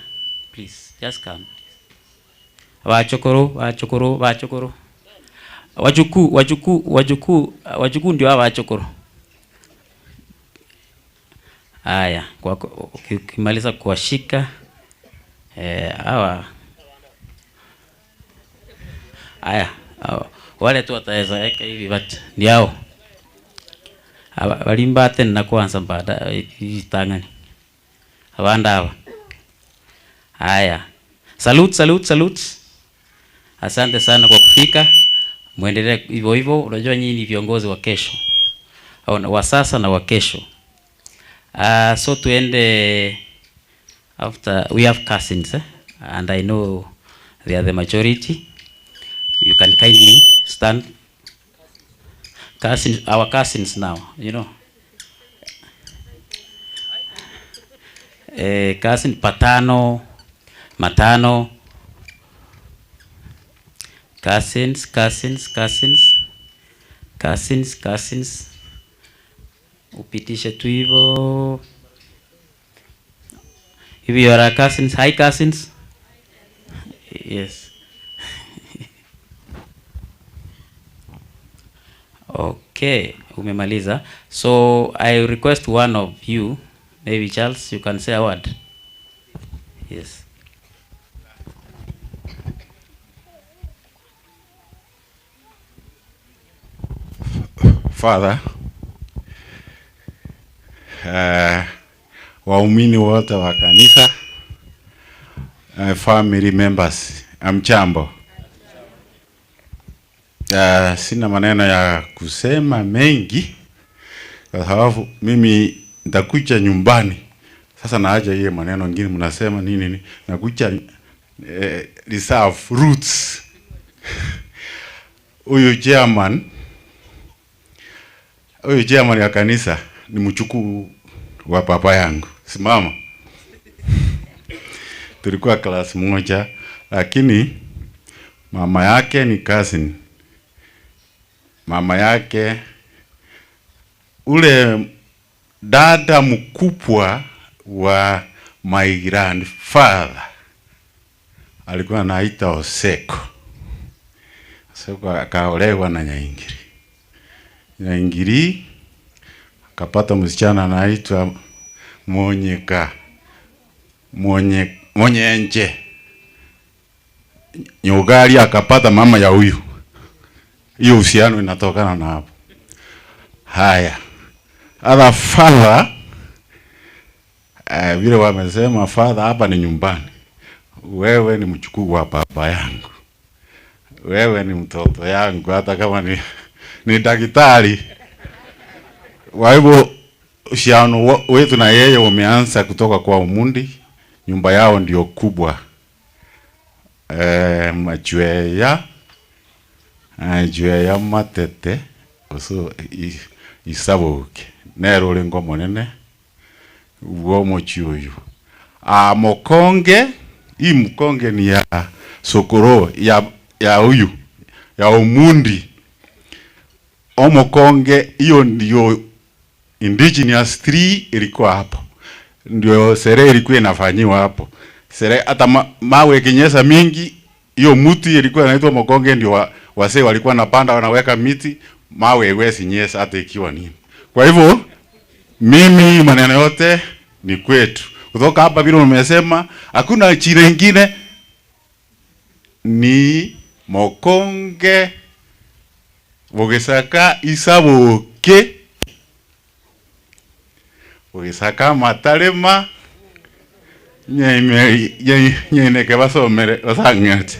Speaker 8: please, just come. Abachokoro, bachokoro, bachokoro. Wajukuu, wajukuu, wajukuu, wajukuu ndio abachokoro. Haya, kwa ukimaliza kuwashika hawa haya, wale tu wataweza weka hivi but ni hao baria mbatenena kwanza baada ritang'ani abande aba. Haya, salute salute salute. Asante sana kwa kufika, muendelee hivyo hivyo. Unajua nyinyi ni viongozi wa kesho, au wa sasa na wa kesho. So tuende after we have cousins eh? And I know they are the majority. You can kindly stand. Cousins, our cousins now, you know. Cousin patano, matano, cousins, cousins, cousins, cousins, cousins. Upitishe tu hivyo. If you are a cousins, hi cousins. Yes. Okay, umemaliza. So I request one of you, maybe Charles, you can say a word. Yes.
Speaker 15: Father, waumini wote wa kanisa, family members, amchambo. Sina maneno ya kusema mengi kwa sababu mimi nitakuja nyumbani. Sasa naacha hiyo maneno ngine mnasema nini nini, nakuja reserve roots. Huyu chairman, huyu chairman ya kanisa ni mchukuu wa papa yangu. Simama. Tulikuwa class moja, lakini mama yake ni cousin. Mama yake ule dada mkubwa wa my grandfather alikuwa anaita Oseko. Oseko akaolewa na Nyaingiri. Nyaingiri akapata msichana anaitwa Monyeka. Monye, Monyenje. Nyugari akapata mama ya huyu. Hiyo uhusiano inatokana na hapo. Haya, other father vile wamesema father hapa ni nyumbani. Wewe ni mchukuu wa baba yangu, wewe ni mtoto yangu, hata kama ni daktari. Kwa hivyo uhusiano wetu na yeye umeanza kutoka kwa Umundi. Nyumba yao ndio kubwa Machweya Chweya Matete oso Isaboke nero orengo omonene bwa omochie oyo. Ah, Mokonge, hii Mkonge ni ya sokoro ya huyu ya Omundi. Omokonge hiyo ndio indigenous tree ilikuwa hapo, ndio sherehe ilikuwa inafanyiwa hapo. Sherehe hata mawe ikinyesha mingi, hiyo mti ilikuwa inaitwa Mokonge, ndio wasee walikuwa napanda wanaweka miti, mawe haiwezi nyesha hata ikiwa nini. Kwa hivyo mimi maneno yote ni kwetu. Kutoka hapa vile umesema, hakuna chile ingine ni Mokonge Bogesaka Isaboke Bogesaka Matarema nyeneke basomere basang'ete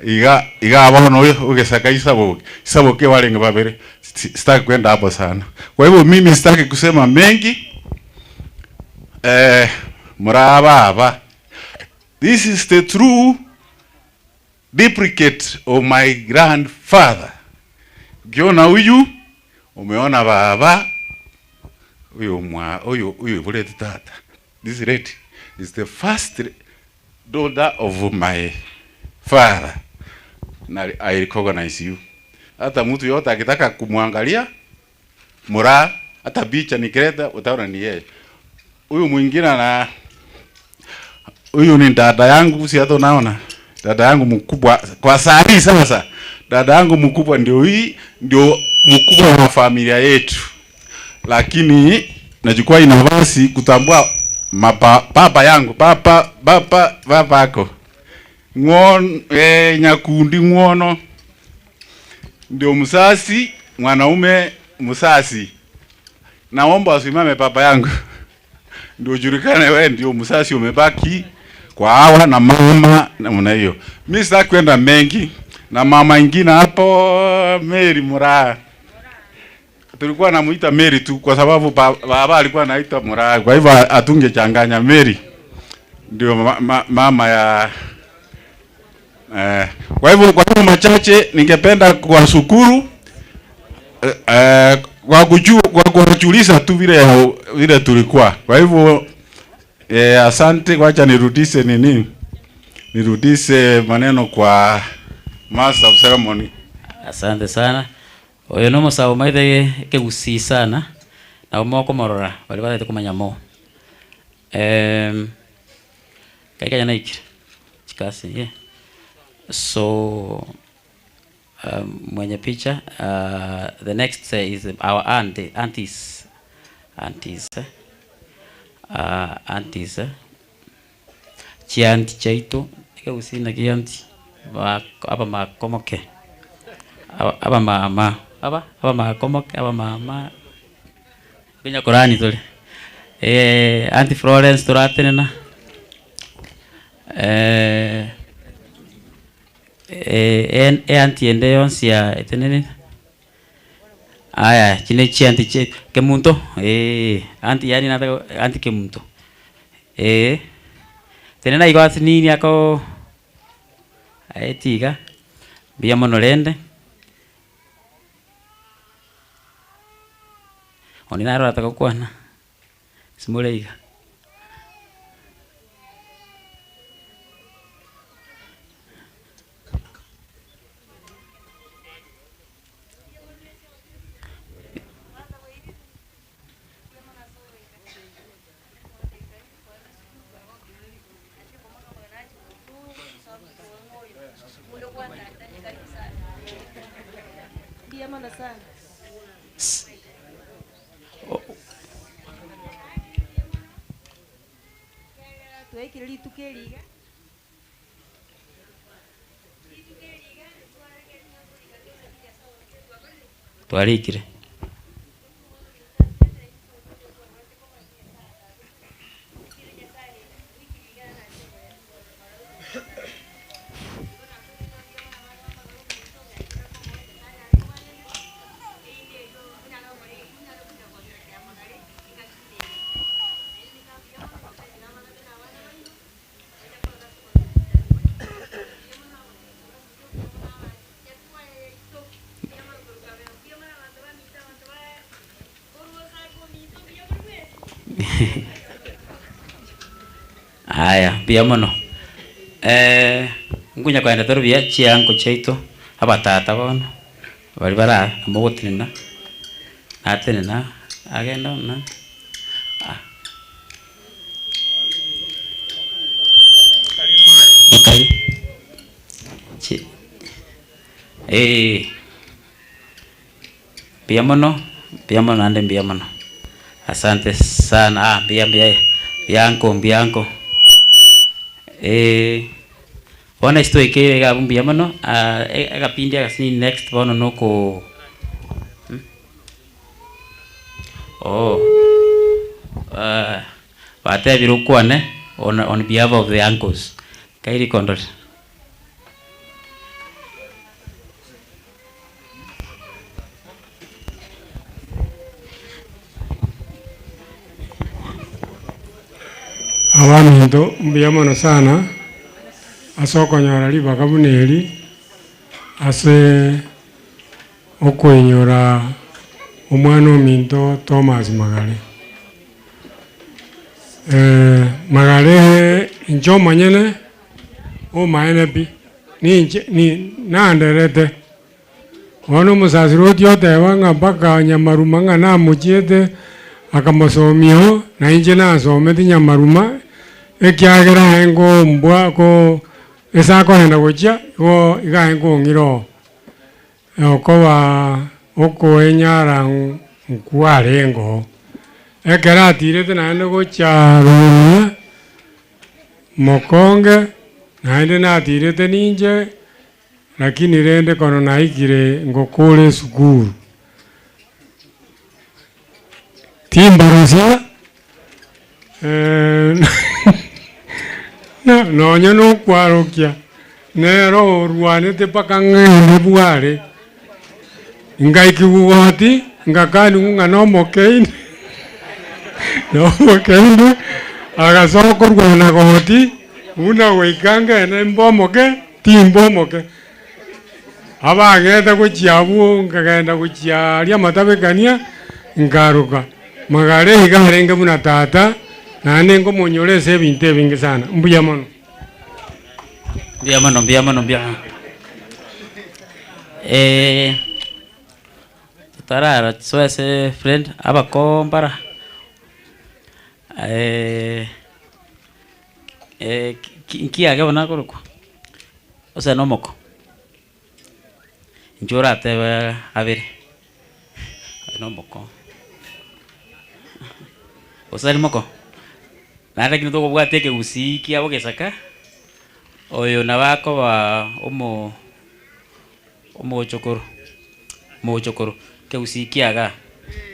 Speaker 15: iga iga bono Ogesaka Isaboke Isaboke walenge babere. Sitaki kwenda hapo sana. Kwa hivyo mimi sitaki kusema mengi. Murababa, this is the true duplicate of my grandfather. Ukiona huyu umeona baba huyu, mwa huyu huyu buleti tata. This lady is the first daughter of my father, na I recognize you. Hata mtu yote akitaka kumwangalia mura, hata picha nikileta utaona ni yeye. Huyu mwingine na huyu ni dada yangu, si hata unaona dada yangu mkubwa kwa saa hii sasa. Dada yangu mkubwa ndio hii, ndio mkubwa wa familia yetu, lakini nachukua hii nafasi kutambua baba yangu, baba baba baba yako Ng'ono, Nyakundi Ng'wono ndio msasi, mwanaume msasi. Naomba asimame baba yangu ndio ujulikane wewe ndio msasi umebaki kwa hawa na mama namna hiyo. Mimi sitaki kwenda mengi na mama ingine hapo Mary Muraa. Tulikuwa namuita Mary tu kwa sababu baba alikuwa anaitwa Muraa. Kwa hivyo hatungechanganya Mary. Ndio mama ya kwa hivyo kwa hayo machache ningependa kuwashukuru kwa kuwajulisha tu vile tulikuwa. Kwa hivyo asante, wacha nirudishe nini? Nirudishe maneno kwa Master of Ceremony.
Speaker 8: Asante sana. Oyo no musao maithe kegusii sana na moko morora bari batete kumanya mo. Kai kanya naikire chikasi, yeah. So mwenye picha, the next is our aunties, aunties, aunties, chianti chaitu ekegusii kianti aba makomoke aba mama aba makomoke aba mama kinya Qurani tuli Auntie Florence turatenena auntie ende yonsi ya etenene aya chine chianti che kemunto auntie yani nataka auntie kemunto tenena igo asinini ako aetiga bia mono rende oni narora takokwana simureiga. Twarikire. Aya, mbuya mono. Nkonya kogenda tore buya chianko chiaito, abatata bono, baria bare aa mogotenena, natenena agende na ah. Nkai chi eh, mbuya mono, mbuya mono naende mbuya mono, asante sana ah mbuya mbuya mbuya uncle mbuya uncle bono ase twaikeire iga abwo mbuya mono egapindi agasini next bono nokoo oh batebire okwane on on behalf of the uncles, kai rikondore.
Speaker 16: Abaminto mbuya mono sana ase okonyora ribaga buna eri ase okoinyora omwana ominto Thomas Magare. Magare inche omonyene omaene pi, ninche ni nanderete. Bono omosasiroti oteba ng'a mpaka nyamaruma ng'a namochiete akamosomia oo, na inche nasometi nyamaruma, ekiagera aye ngombwa ko ase akogenda gochia, igo iga aye nkong'ira oo. Okoba okoenyara nkwarenge oo. Ekero atirete naende gochia rogoro mokonge, naende natirete ninche, lakini rende kono naikire ngokora esukuru. Timbarosia, nonya na okwarokia, nere orwanete mpaka ng'ende bware, ngaikigwa goti, ngakaniwa ng'a nomokeini, nomokeini, agasoa korwana goti, buna goika ngende mbe omoke, timba omoke. Abang'ete gochia abwo, nkagenda gochia aria amatabekania, nkaroka. Magare iga arenge buna tata, naende nkomonyora ase ebinto ebinge sana. Mbuya mono.
Speaker 8: Mbuya mono, mbuya mono, mbuya mono. Totarara soa ase friend, abakoo mbara nkiage bono akorokwa? Gose nomoko? Inche oratebe abere, aye nomoko. Gose tari moko? Naende lakini tokobwata ekegusii kiabo gesaka, oyo nabo akoba omo omochokoro, omochokoro, ekegusii kiagaa.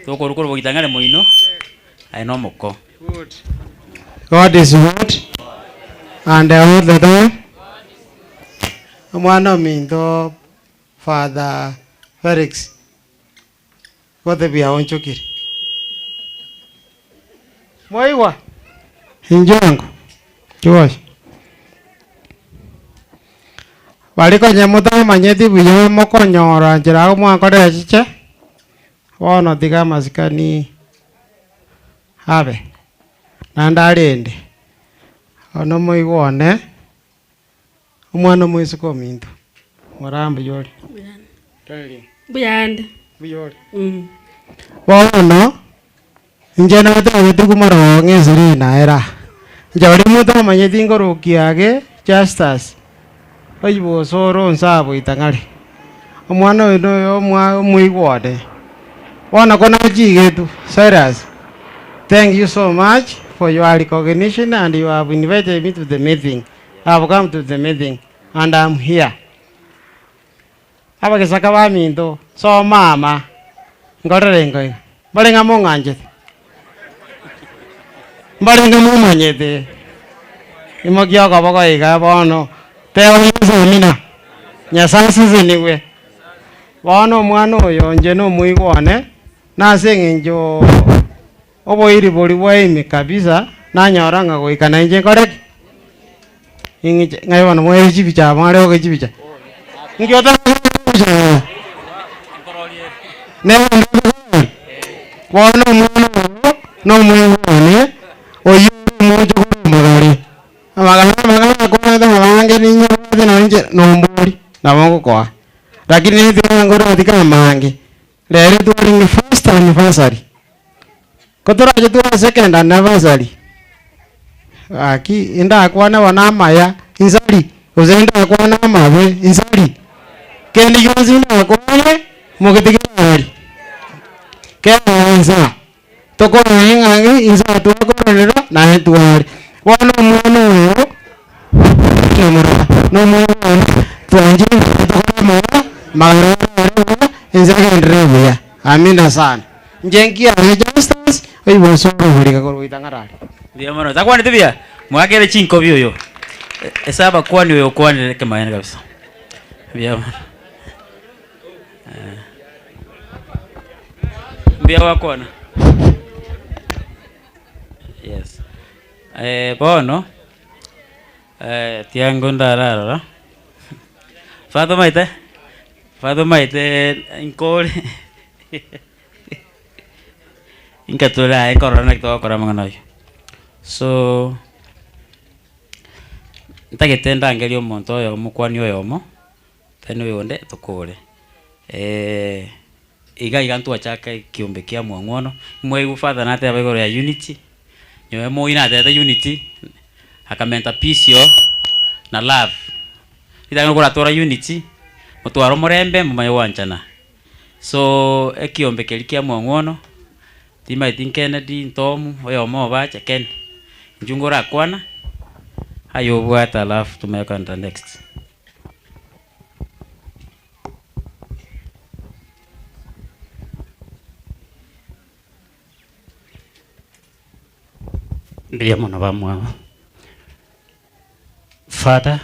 Speaker 8: Tokorwa korwa bogitang'ani moino, aye nomoko.
Speaker 17: God is good and all the time. Omwana ominto Father Felix gose biaonchokire. Mwaigwa? Inchuo ango, inchuo gocha. Baria konya motamanyeti buya mokonyora nchera agwo mwankorera chiche, bono tiga amasikani abe, naende arende. Bono moigwe one. Omwana omoiseke ominto, moraa mbuya ore?
Speaker 5: Mbuyande.
Speaker 17: Mbuya ore? Bono, inche natebete kumoroo ng'a esere eye naera. Inche oria omonto amanyeti nkorokia age Justus, oibe osoro onse aboita ng'are. Omwana oyo noyo omwa omoigwa one. Bono ko nachigetwe, Cyrus, thank you so much for your recognition and you have invited me to the meeting. I have come to the meeting and I'm here. Abagesaka baminto, soma ama. Nkorere ingo iga, mbare ng'a mong'anchete? Mbare ng'a momanyete? Imokia okoboko iga bono, teba Yeso amina, Nyasae asesenigwe. Bono omwana oyo inche nomoigwa one, nase eng'encho oboiri boria bwa ime kabisa, nanyora ng'a goika nainche nkore ki? Ing'iche ng'ai bono mwaire chibicha aba mware goaka chibicha? Inki otaragoaka chibicha aba? Nere onde okoboria, Bono omwana oyo nomoigwa one, oyio ore omochokoro omogare. Amagare amang'ana akwanete ng'a abange ninyebwate nonye inche nombori, nabo ngokoa. Lakini netiga ngore amatuko amange, rero twarenge first anniversary. Ko torache tware second anniversary, gaki indakwane bono amaya insari, gose indakwane amabe insari, kende gionsi ndakwane mogetige arari. Kera insa tokorora ng'a ng'ai insa twakororera naye tware. Bono omwana oyo namorora na omwana one twanchire tokore amaya magoro are buya ense egenderere buya. Amina sana. Inche nkiare Justus oigwe ase oroborika korwa goita ng'arari.
Speaker 8: Mbuya mono. Takwanete buya? Mwakere chinkobi oyo. Ase abakwani oyo okwanire ekemanyererio kabisa. Mbuya mono. Eh. Mbuya gwakwana. Yes. Eh, bono eh, tiango ndararora. Father omaete, Father omaete nkore inka tore aye nkorora naki togokora amang'ana aywo. So, ntagete ndangerie omonto oyomo omokwani oyomo, then oyonde tokore. Iga iga ntwachaka ekiombe kia mwang'wono, mwaigwa father nateba igoro ya unity, nyowe moi natebete unity, akamenta peace oo na love. Ritang'ani koratora unity, motware omorembe momanye gwanchana. So ekiombe keria kia mwang'wono, timanyeti Kennedy, Ntomu, oyomo obache Ken, inchuo ngorakwana, aye obwate alafu tumanye kogenda next.
Speaker 18: Mbuya mono bamwabo. Father,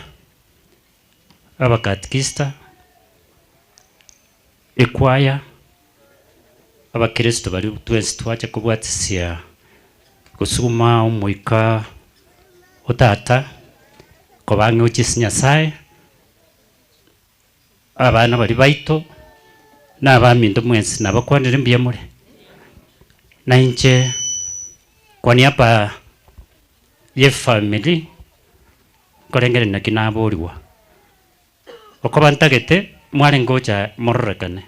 Speaker 18: abakatikista, ekwaya, abakristo baria twensi twacha kobwatisia gosuguma omoika o tata, koba ang'e gochia ase Nyasaye, abana baria baito, na abaminto mwensi nabakwanire mbuya more. Na inche kwa niaba ya efamiri, nkorengereria naki naborigwa, okoba ntagete mwarenge gocha mororekane,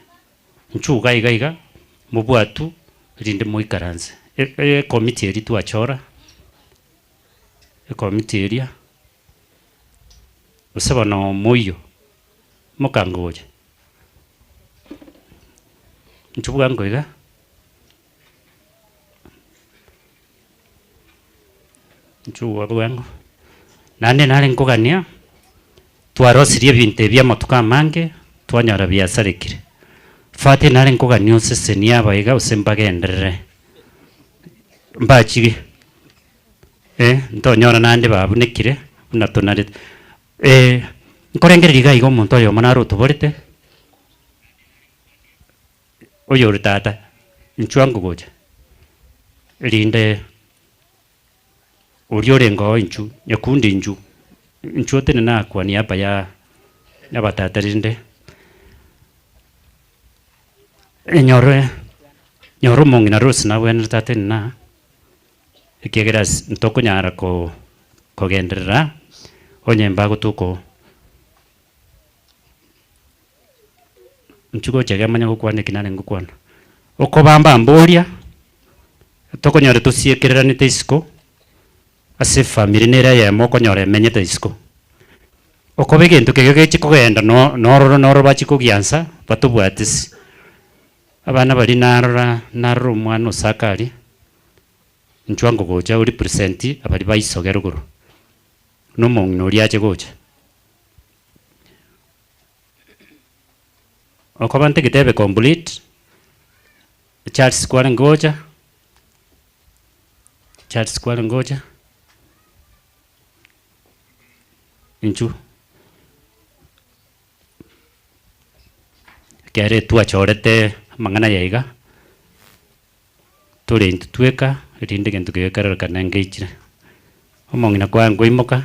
Speaker 18: inchuo iga iga iga, mobwatu rinde moikaranse. Ekomiti eria twachora, ekomiti eria, gose bono moiyo, mokangocha, inchuo bwango iga. Inchuo bwango, naende nare nkogania, twarosirie ebinto ebi amatuko amange, twanyora biasarekire. Fati nare nkogania osesenie aba iga gose mbagenderere, mbachige, eh, ntonyora naende babunekire buna tonarete. Nkorengereria iga iga omonto oyomo nare otoborete, oyore tata, inchuo ango gocha, erinde oria orenge oo inchuo, nyakundi inchuo, inchuo tenena akwa niaba ya abatata rinde, enyore nyore omong'ina Rose nabwenerete atenene aa, ekiagera ase ntokonyara ko kogenderera onye mbagotoka oo. Inchuo gocha iga manye gokwana eki narenge gokwana. Okobamba mboria, tokonyora tosiekereranete isiko, ase efamiri nere eyemo okonyora emenyete isiko. Okoba egento keria gechi kogenda no nororo noro bachie kogiansa, batobwatisi. Abana baria narora narora omwana osaka aria, inchuo ango gocha o represent abaria ba isoge rogoro, na omong'ina oria ache gocha. Okoba ntagete ebe complete. Charles kwarenge gocha, Charles kwarenge gocha, inchuo. Ekero twachorete amang'ana aya iga, tore intwe tweka, erinde egento keria kerorekane ngeichire. Omong'ina kware koimoka,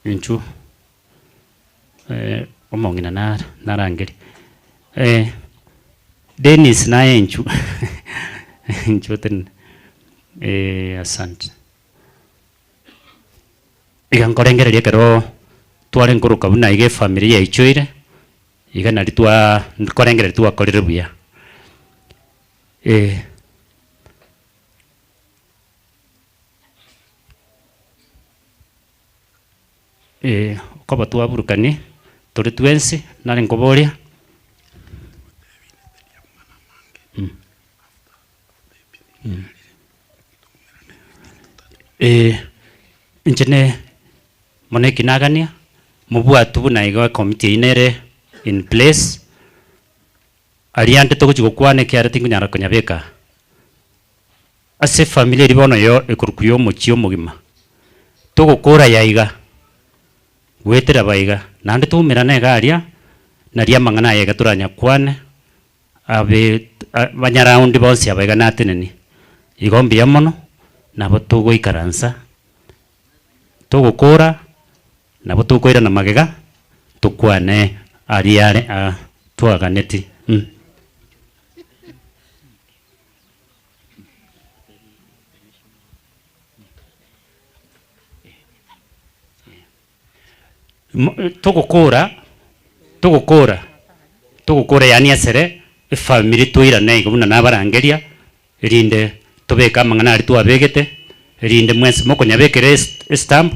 Speaker 18: inchuo omong'ina nare narangeria, Dennis naye inchuo inchuo otenene, asante. Iga nkorengereria ekero tware nkoroka buna iga efamiri yaichoire, iga nari twa nkorengereria twakorire buya. Okoba twaburukani tore twensi, nare nkoboria. Inche ne mono eki nagania, mobwatwe buna igo ecommittee eyio nere in place, aria ande togochia gokwana ekiagera tinkonyara konyabeka aa. Ase efamiri eria bono yo ekorokwa ya omochie omogima, togokora aya iga, goetera baiga, naende toumerane iga aria, naria amang'ana aya iga toranyakwane. Abe abanyaraundi bonsi aba iga natenenie, igo mbuya mono, nabo togoikaransa, togokora, nabo tokoirana magega, tokwane aria are aa twaganeti. Togokora, togokora, togokora yaani asere efamiri toirane iga buna nabarangeria, erinde tobeke amang'ana aria twabegete, erinde mwensi mokonyabekera es- estamp,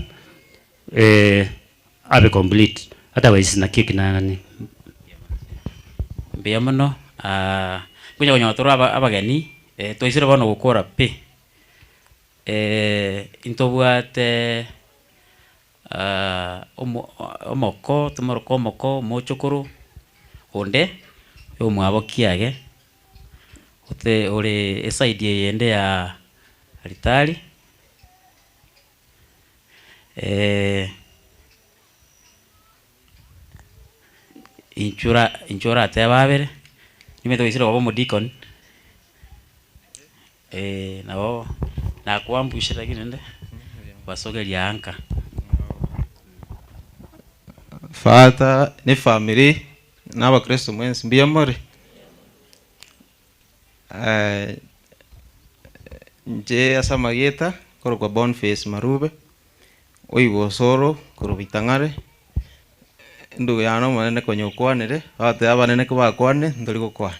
Speaker 18: abe complete, otherwise naki eki nagani.
Speaker 8: Mbuya mono, nkonya konyora tore aba abageni, twaisire bono gokora pi, intobwate omoko tomoroke omoko omochokoro onde oyomwabo kiage, ote ore eside eye ende ya ritari, inchuo ora inchuo oratebe abere, nimanyete gwaisire koba omodikoni. Nabo nakoambushire lakini rende gwasogeria anka.
Speaker 9: Father ne family na abakristo mwensi mbuya more? Inche ase amarieta nkorokwa Bonface Marube, oigwa osoro korwa Bitang'are, endugu yane omonene konya okwanire, abatebia abanene kobakwanire ntori gokwana.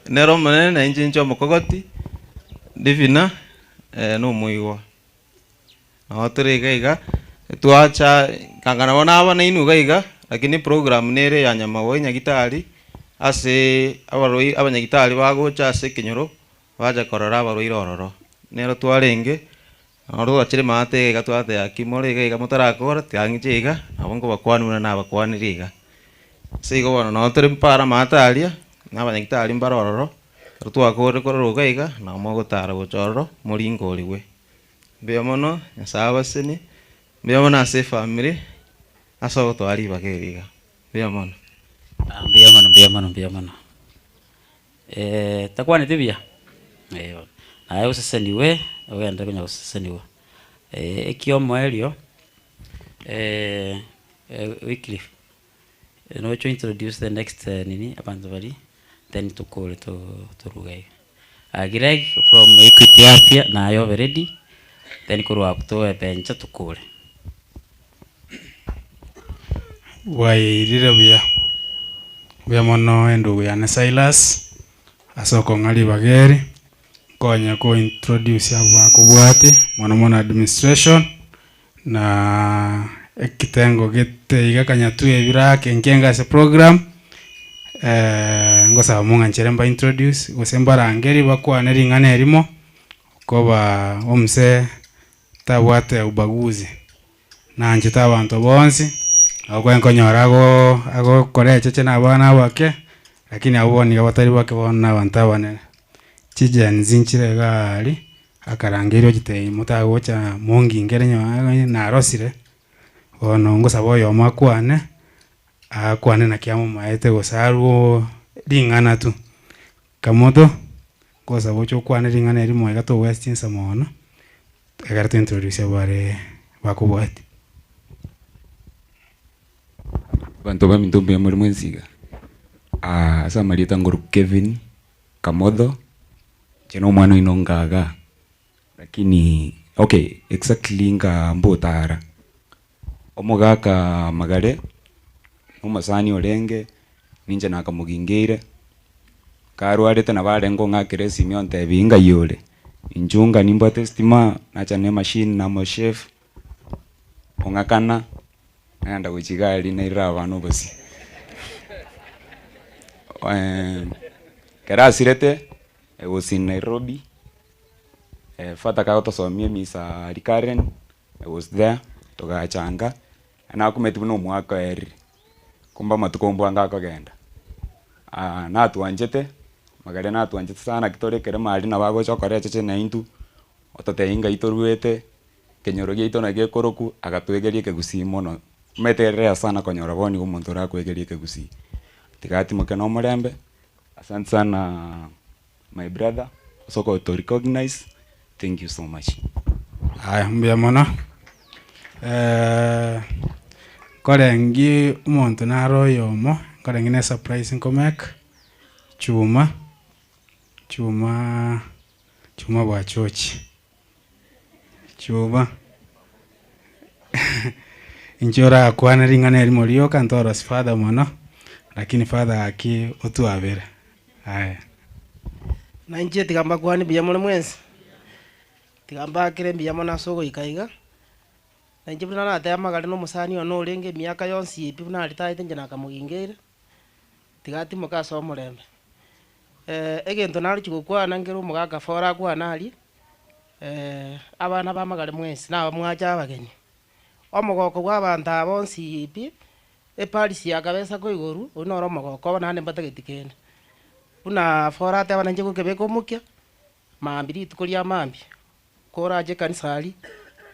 Speaker 9: Nere omonene na inche inche omokogoti, Divina na omoigwa. Nabo tore iga iga, twacha kanga nabo naba nainwe iga iga, lakini eprogram nere ya nyamagoa enyagitari, ase abarwai abanyagitari bagocha ase ekenyoro, bacha korora abarwaire ororo. Nero twarenge. Nabo twachire maate iga iga twateba ki more iga iga motarakora tiga ng'iche iga, nabo nkobakwania buna nabakwanirie iga. Ase igo bono nabo tore mpara amaate aria, na abanyagitari mbare ororo, ekero twakorire korora iga iga, nabo mogotara gocha ororo, moringorigwe. Mbuya mono, Nyasaye abasenie, mbuya mono ase efamiri, ase ogotoa ribaga eri iga, mbuya mono.
Speaker 8: Mbuya mono, mbuya mono, mbuya mono. Takwaneti buya? Eh bono. Naye oseseniwe, ogende konya goseseniwa. Ekiomoerio, Wycliffe, noche o introduce the next nini, abanto baria, then tokore to toruge iga. Greg from Equity Afya, naye obe ready, then korwa abwo toe bencha tokore.
Speaker 19: Bwairire buya, mbuya mono endugu yane Silas, ase okong'a ribaga eri, nkonye ko introduce abwo bakobwati, mono mono administration, na ekitengo gete iga kanyatwe ebire ake nkenga ase program, ngosaba mong'anchere mba introduce, gose mbarangerie bakwane ring'ana erimo, koba omosee tabwate ubaguzi. Nanchete abanto bonsi, nabo kwe nkonyora ago agokora echeche na abana abake, lakini abwo bono niga batari bake bono na abanto abanene. Chi-Gen Z nchire iga aria, akarangeria ochitebi motagocha mongingere nyowe narosire, bono ngosaba oyomo akwane, akwane naki amomaete gose arwe ring'ana tu. Kamoto, ngosaba oche okwane ring'ana erimo iga togwesi chinsa mono, ekero to introduce bare bakobwatia.
Speaker 20: Abanto baminto mbuya more mwensi iga? Ase amarieta ngorokwa Kevin Kamotho, inche na omwana oino ngaga, lakini okay exactly nga mbotara, omogaka magare, omosani orenge, ninche nakamogingeire, karwarete nabo arenge kong'akera esimi ontebia ng'ai ore, inchuo ng'a nimbwate estima, nacha na emachine namoshave, ong'akana, nagenda gochia iga aria nairera abana obosie. Ekero asirete, I was in Nairobi, father kagotosomia emisa aria Karen, I was there, togachanga, nakumeti buna omwaka oerire, kumbe amatuko mbwango akogenda. Natwanchete, magare natwanchete sana naki tore ekerema aria nabo agocha gokora echeche naintwe, ototebia ng'ai toruete, ekenyoro giaito naki gekorokwa, agatwegeria ekegusii mono. Omanyete rare sana konyora bono nigo omonto orakwegerie ekegusii. Tiga atimoke na omorembe, asante sana my brother, ase ogoto recognize, thank you so much.
Speaker 19: Aya mbuya mono, nkorengi omonto nare oyomo, nkorengi ne esurprise nkomeka, chuma, chuma, chuma bwachochi, chuma inche orakwane ring'ana erimo rioka ntorosie father mono, lakini father gaki otwabere, aya.
Speaker 21: Na inche tiga mbakwanie mbuya more mwensi, tiga mbakere mbuya mono ase ogoika iga, na inche buna nateba amagare na omosani one orenge emiaka yonsi pi buna aritaete inche nakamogingeire, tiga atimoke ase omorembe. Egento narochia gokwana nkere omogaka fora akwane aria, abana ba amagare mwensi naba mwacha abageni, omogoko bwa abanto aba bonsi pi, eparisi ya kabesa koigorwa, oywo noro omogoko obo naende mbatageti kende. Buna fora ateba nainche gokebeka omokia, mambia rituko ria mambia, korache ekanisa aria,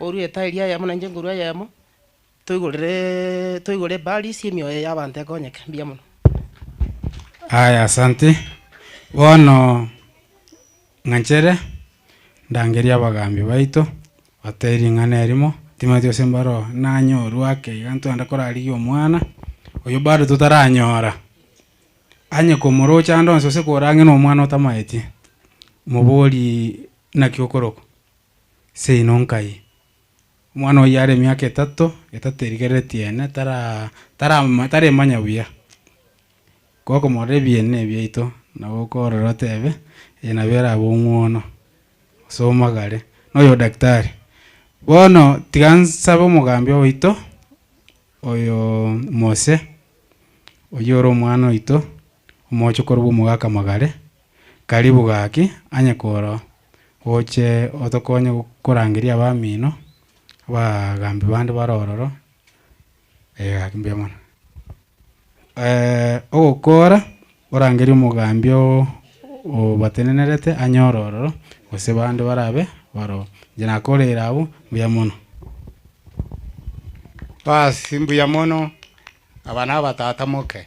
Speaker 21: orue etairi eyemo nainche nkorwa eyemo, toigorereee toigore eparisi emioyo ya abanto ekonyeke, mbuya mono.
Speaker 19: Aya asante, bono ng'anchere ndangerie abagambi baito, batebie ring'ana erimo, timanyeti gose mbaro nanyorwe ake iga ntogende korarigia omwana, oywo bado totaranyora. Anye komorocha ande onsi gose korang'e na omwana otamaeti, moborie naki okorokwa, seino nkai. Omwana oyio are emiaka etato, etato erigereretie ene tara tarama taremanya buya. Gokomorora ebieni ebiaito, nabo okorora otebe, eye nabo erabe omwono, gose omagare, na oyo daktari. Bono tiga nsabe omogambi oito, oyo Mose, oyio ore omwana oito, omochokoro bwa omogaka magare, karibu gaki, anye koroo, oche otokonye korangeria abamino, abaagambi bande bare ororo, eh gaki mbuya mono. Ogokora, orangerie omogambi oo obatenenerete anyore ororo, gose bande barabe baroo. Inche nakoreire abwo, mbuya mono.
Speaker 22: Basi mbuya mono, aba na abatata moke,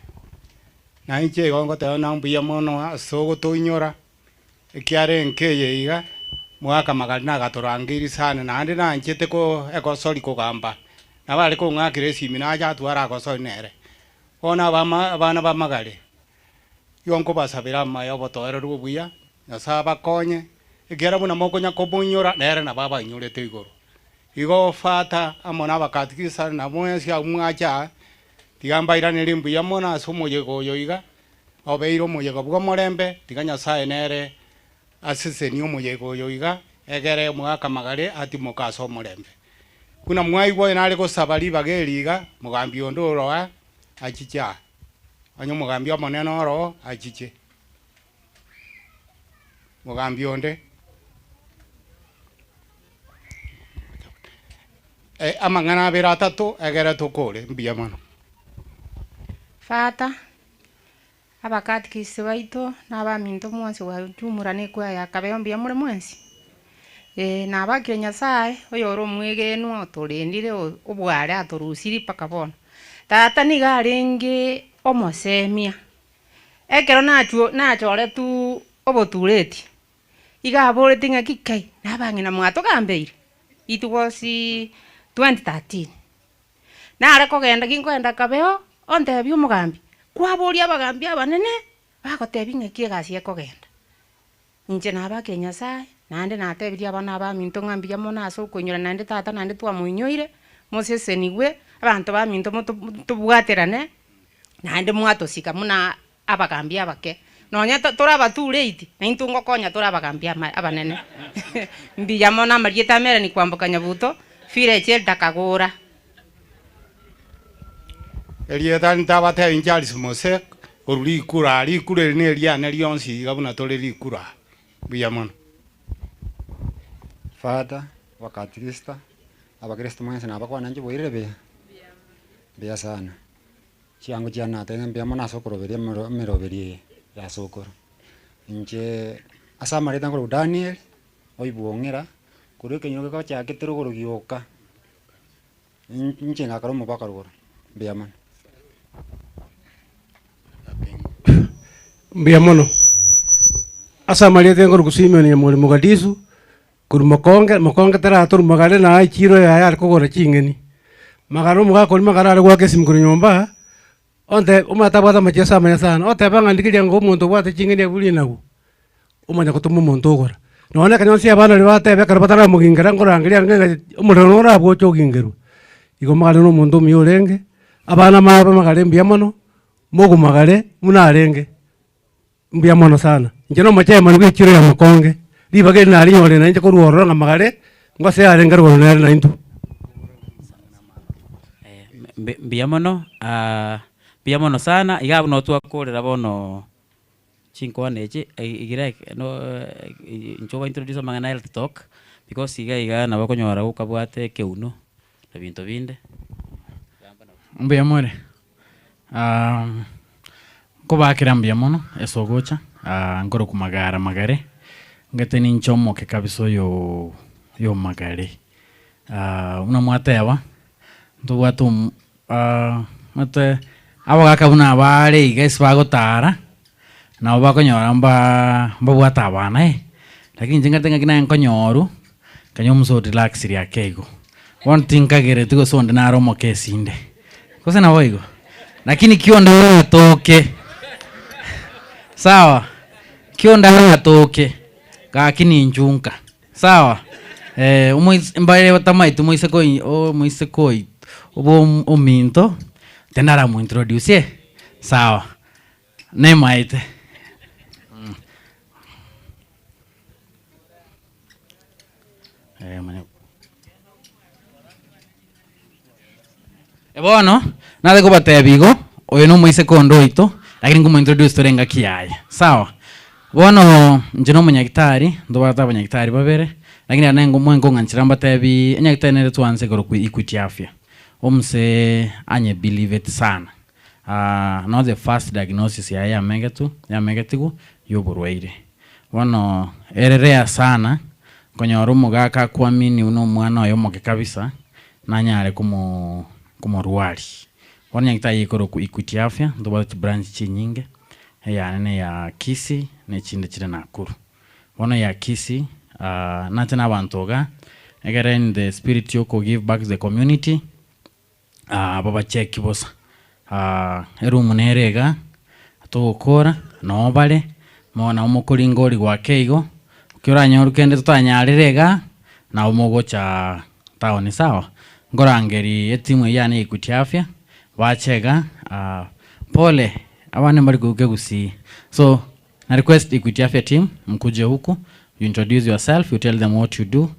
Speaker 22: na inche igo ngoteba ng'a mbuya mono ase ogotoinyora, ekiagera enka eye iga, mwaka magari nagatorangeirie sana naende nanchete ko egosori kogamba, nabo are kong'akera esimi nacha atware agosori nere. Bono abama abana ba magare, igo nkobasabera amaya obotoereru obuya, Nyasaye abakonye, ekiagera buna mokonya komoinyora, nere nabo abainyorete igoro. Igo Fata amo nabakatikisa na mwensi abwo mwacha aa, tiga mbairanerie mbuya mono ase omoyega oyo iga, obeire omoyega bw'omorembe, tiga Nyasaye nere asesenie omoyega oyo iga, egere omogaka magare atimoke ase omorembe. Buna mwaigwa oyo nare gosaba ribaga eri iga, mogambi onde oro aa, achiche aa, onye omogambi omonene oro achiche. Mogambi onde. Amang'ana abere atato egere tokore. Mbuya mono.
Speaker 2: Fata, abakatikisi baito, na abaminto mwensi gwa jumla na ekwaya ya Kabeo mbuya more mwensi? Ee, nabakire Nyasaye oyore omwegenwa otorendire obware atorusirie mpaka bono. Tata nigo arenge omosemia, ekero nachwo nachoretwe obotureti, Iga aboreti ng'aki kai, nabang'ina mwatogambeire? It was 2013. Nare kogenda ginkogenda kabeo, ontebie omogambi, kwaboria abagambi abanene, bagotebia ng'aki egasi ekogenda. Inche nabakire Nyasaye, naende natebirie abana abaminto ng'a mbuya mono ase okoinyora naende tata naende twamoinyoire, mosesenigwe, abanto baminto moto tobwaterane, naende mwatosika buna abagambi abake, nonya tore abatureti, naintwe ngokonya tore abagambi abanene. Mbuya mono amarieta a Melanie Kwamboka Nyabuto, village elder Kagora.
Speaker 22: Erieta ntabatebi Charles Mose korwa rikura, rikura eri neriane rionsi iga buna tore rikura. Mbuya mono.
Speaker 3: Father, abakatikista, abakristo mwensi nabakwana inche bwairire buya? Mbuya sana. Chiango chiane natebire mbuya mono ase okoroberia emero emeroberi eye ya sokoro. Inche ase amareta nkorokwa Daniel, oibwong'era, korwa ekenyoro gegochakete rogoro gioka, inche ngakora omobaka rogoro, mbuya mono.
Speaker 23: Mbuya mono. Ase amarieta nkorokwa Simeon Nyamori Mogadisu, Korwa mokonge, mokonge taratorwa magare na echiro yaye are kogora ching'eni. Magare omogaka oria magare are goaka esimi korwa nyomba, onte omanyete abwate amacheso amaya sana, oteba ng'a ndigeria ng'a omonto obwate ching'eni abwo rinagu, omanya gotoma omonto ogora. Nonya ekero onsi abana baria bateba ekero bataramogingera nkorangeria arenge ng'a omorero norabwo oche ogingerwe. Igo magare na omonto omuya orenge, abana mabe magare mbuya mono, mogomagare buna arenge. Mbuya mono sana. Inche nomochairman bwe echiro ya Mokonge, ribaga eri narinyorire nainche korwa ororo ng'a magare ngose yarenge rogoro nere naintwe.
Speaker 8: Mbuya mono, mbuya mono sana, iga abwo nabo twakorera bono chinkwana echi, igere no inche oba introduce amang'ana ya health talk, because iga iga nabo okonyora gokabwate ekeuno na binto binde.
Speaker 19: Mbuya more. Nkobakera mbuya mono ase ogocha, nkorokwa Magara Magare, ngete ninche omoke kabisa oyo oyo Magare. Buna mwateba, ntobwate omanyete abagaka buna abare iga ase bagotara, nabo bakonyora mbaa mbabwate abana eh, lakini inche ngate ng'aki naye nkonyorwa, nkanywa omusa orelaxire ake igo. Bono tinkagereti gose onde nare omoke esinde, gose naboigo? Lakini ki onde aratoke, sawa, ki onde aratoke, gaki ninchu nka, sawa? Omois mbare batamaeti omoiseke oi omoiseke oi obo ominto, tende aramointroduce eh, sawa, nemaete. Bono, nare kobatebia igo, oyo nomoiseke onde oito, lakini nkomointroduce tore engaki yaye, sawa? Bono, inche na omonyagitari, ntobwate abanyagitari babere, lakini ere nengo mwenkong'anchera mbatebi, enyagitari nere twanse korokwa Equity Afya, omse anyebelieveti sana, not the first diagnosis yaye yamegetwe yamegetigwe ya oborwaire. Bono ere rare sana konyora omogaka akwaminiwe na omwana oye omoke kabisa nanyare komo komorwari. Bono nyagetari eye ekorokwa Equity Afya ntobwate chibranch chinyinge, eyane na eya Kisii na echinde chire Nakuru. Bono eya Kisii nache na abanto igaa, egere in the spirit ya oko give back to the community. Babacheki bosa, eroom nere igaa, togokora, noo bare, mono nabo mokoringa origwe ake igo, ekio oranyore kende totanyarire igaa, nabo mogocha town sawa? Nkorangeria etimu eyio yane ya Equity Afya, bache igaa, pole, abande mbari koigwa kegusii, so na request Equity Afya team, mkuje huku, you introduce yourself, you tell them what you do,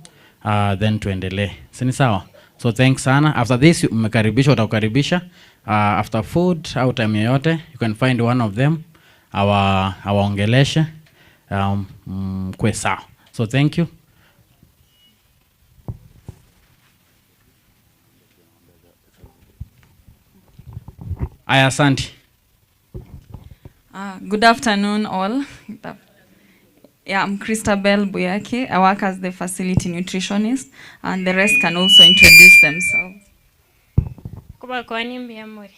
Speaker 19: then tuendelee. Si ni sawa? So thanks sana. After this, mmekaribishwa, watakukaribisha. After food au time yoyote, you can find one of them, awa awaongeleshe, mkuwe sawa. So thank you. Aya asanti.
Speaker 7: Good afternoon, all. Yeah, I'm Christabel Buyaki. I work as the facility nutritionist, and the rest can also introduce themselves.
Speaker 5: Nkobakwani mbuya more.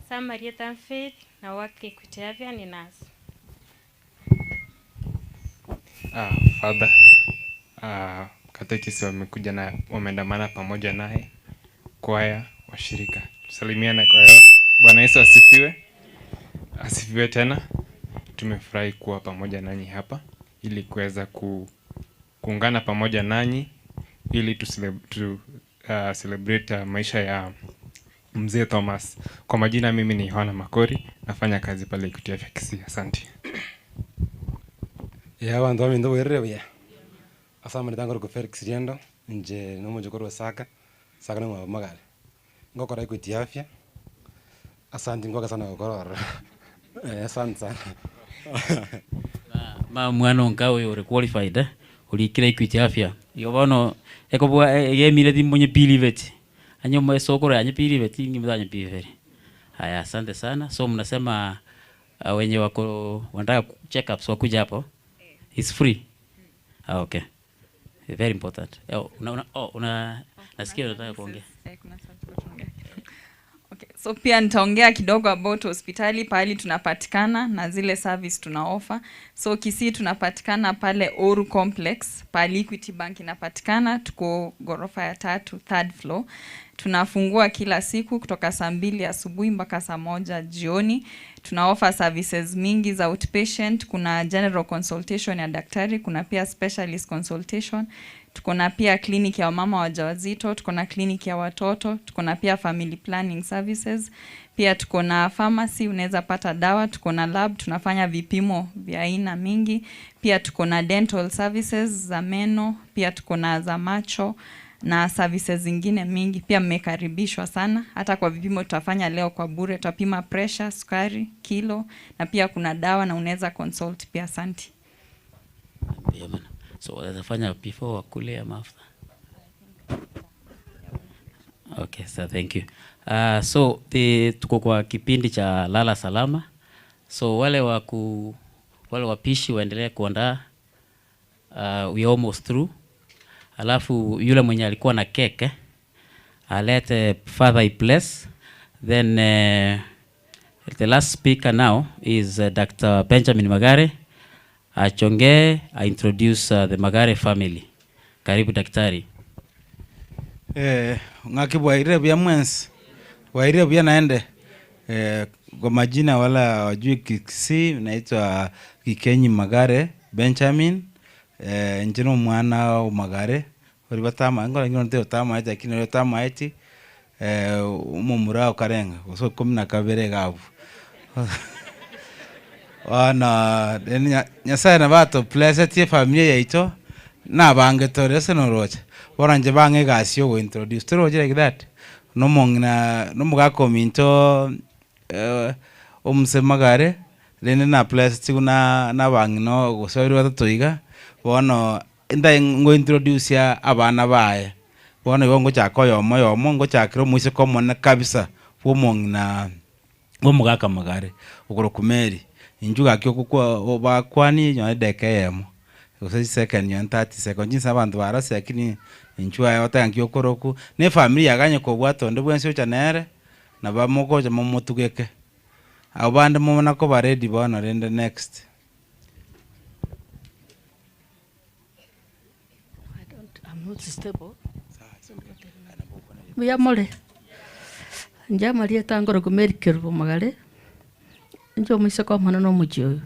Speaker 5: Ase amarieta a Faith, na work Equity Afya ni nurse.
Speaker 10: Ah, Father, ah, katekisi wamekuja na wameandamana pamoja naye, kwaya, washirika. Tusalimiane kwa hiyo. Bwana Yesu asifiwe. Asifiwe tena. Tumefurahi kuwa pamoja nanyi hapa ili kuweza ku, kuungana pamoja nanyi ili tu, tu celebrate maisha ya mzee Thomas. Kwa majina mimi ni Yohana Makori, nafanya kazi pale Equity Afya Kisii. Asante.
Speaker 11: Ya abanto baminto bwerire buya, ase amareta ngorokwa Felix Riendo, inche na omochie korwa Saka, Saka na omwabo Magare. Ngokora Equity Afya, asanti ngoka sana gokora ororo, eh asante sana.
Speaker 8: Ma mwana onka oyo ore qualified eh, orikire Equity Afya. Igo bono, ekobua egemire timonyepilibeti, anye omo esokoro yanyepilibeti inki motanyepiberi. Haya, asante sana. So mnasema wenye wako wanataka check ups wakuja hapo? It's free? Ah, okay. Very important. Oh, una, una, oh, una, nasikia unataka kuongea.
Speaker 7: Eh, kuna sauti kuongea. Okay, so pia nitaongea kidogo about hospitali pahali tunapatikana na zile service tuna offer. So Kisii tunapatikana pale Oru Complex, pahali Equity Bank inapatikana, tuko ghorofa ya tatu, third floor. Tunafungua kila siku kutoka saa mbili asubuhi mpaka saa moja jioni. Tuna offer services mingi za outpatient, kuna general consultation ya daktari, kuna pia specialist consultation. Tuko na pia clinic ya wamama wajawazito, tuko na clinic ya watoto, tuko na pia family planning services. Pia tuko na pharmacy, unaweza pata dawa, tuko na lab, tunafanya vipimo vya aina mingi. Pia tuko na dental services za meno, pia tuko na za macho na services zingine mingi. Pia mmekaribishwa sana. Hata kwa vipimo tutafanya leo kwa bure, tutapima pressure, sukari, kilo na pia kuna dawa na unaweza consult pia. Asante.
Speaker 8: Yeah, man. So watafanya before wakule ama after? Okay, so thank you. So the, tuko kwa kipindi cha lala salama. So wale waku, wale wapishi waendelee kuandaa. We are almost through. Alafu yule mwenye alikuwa na cake alete father bless. Then the last speaker now is Dr. Benjamin Magare. Achongee, I introduce the Magare family. Karibu daktari.
Speaker 24: Eh, ng'aki bwaire buya mwensi bwaire buya naende eh, kwa majina wala wajui Kisii naitwa Gikenyi Magare Benjamin eh, nje no mwana wa Magare ori batama ngora ngino nte otamaete lakini ori otamaeti eh, umumura okarenga gose kumi na kabere gabu Bono Nyasaye nabo atoblessetie efamilia yaito, nabange tore ase noroche, bono inche bang'e egasi ya ogointroduce toroche like that, na omong'ina na omogaka ominto omuse magare, rende na blessed na na abang'ina gose babere batato iga, bono ntae ngointroduce abana baye, bono igo ngochaka oyomo oyomo, ngochakera omoiseke omonene kabisa bwa omong'ina bwa omogaka magare, okorokwa Mary. Inchuo gaki okokwa bakwanie nonye edageka eyemo, gose chisecond nonye 30 seconds, chinsa abanto barase lakini inchuo aye oteba nki okorokwa, na efamiri yaganye kobwata onde bwensi ocha nere, nabo mogocha momotugeke. Abwo bande momana koba ready bono rende next.
Speaker 25: I'm not stable. Mbuya more? Inche amarieta nkorokwa Mary Kerubo Magare, inche omoiseke omonene na omochie oyo.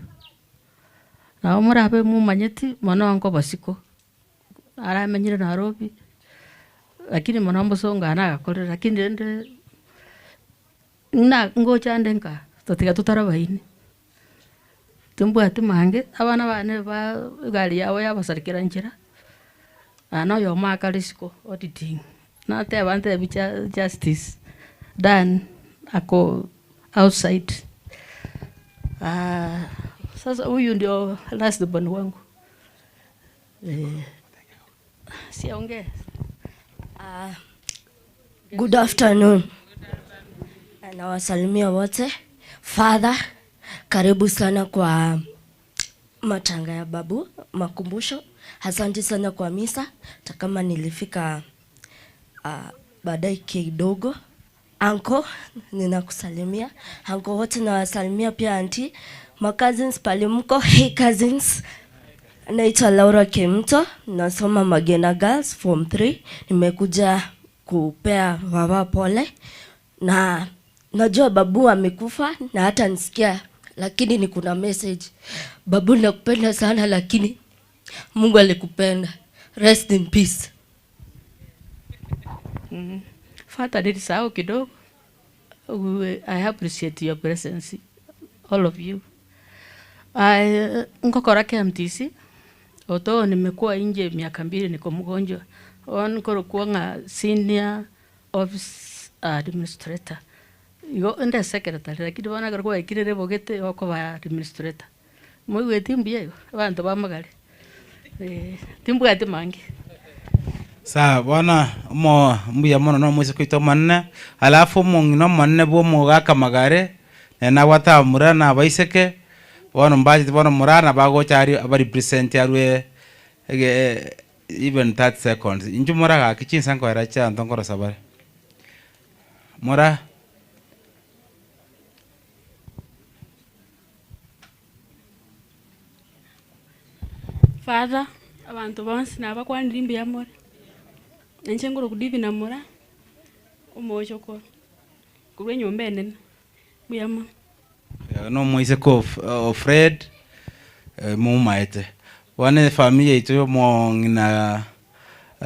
Speaker 25: Nabo morabe momanyeti, mono nkobasiko, naramenyire Nairobi, lakini mono mbosongo aa nagakorire, lakini rende na ngocha nde nka, totiga totarabaini. Timbwati mange, abana bane ba egari yabo yabasarekera nchera, na oyomo akare isiko auditing. Nateba ntebi justice done ako outside. Ah, sasa huyu ndio last born wangu. Eh, siongee.
Speaker 26: Good afternoon.
Speaker 1: Nawasalimia wote. Father, karibu sana kwa matanga ya babu makumbusho. Asante sana kwa misa, hata kama nilifika baadaye kidogo. Anko, ninakusalimia. Anko wote nawasalimia pia auntie. Ma cousins pale mko, hey cousins. Naitwa Laura Kimto, nasoma Magena Girls form 3. Nimekuja kupea baba pole na najua babu amekufa na hata nisikia, lakini ni kuna message. Babu nakupenda sana, lakini Mungu alikupenda. Rest in peace.
Speaker 25: Father, nilisahau kidogo. I appreciate your presence, all of you. I, ngokora KMTC, although nimekuwa nje miaka mbili niko mgonjwa. On korokuwa senior office administrator. Igo ende secretary lakini bona korokwa ekirere bogete okoba administrator. Moigweti mbuya igo abanto ba magare. Eh, timbwati mangi.
Speaker 24: Sawa bwana mo mbuya mono no mwise koito manene alafu omong'ina omonene bwa omogaka magare nabwate abamura na abaiseke bono mbachete bono mura bagocha aria abarepresent arwe ege even 30 seconds inchu mura gaki chinsa nkoera chianto nkorosa bare mura
Speaker 4: Father, abantu bonsi nabakwanire mbuya more. Ninche ngoro kudivina mura, omochokoro. Korwa enyomba enene, mbuya mono.
Speaker 24: No moiseke o Fred mumaete bono efamiri yaito ya omong'ina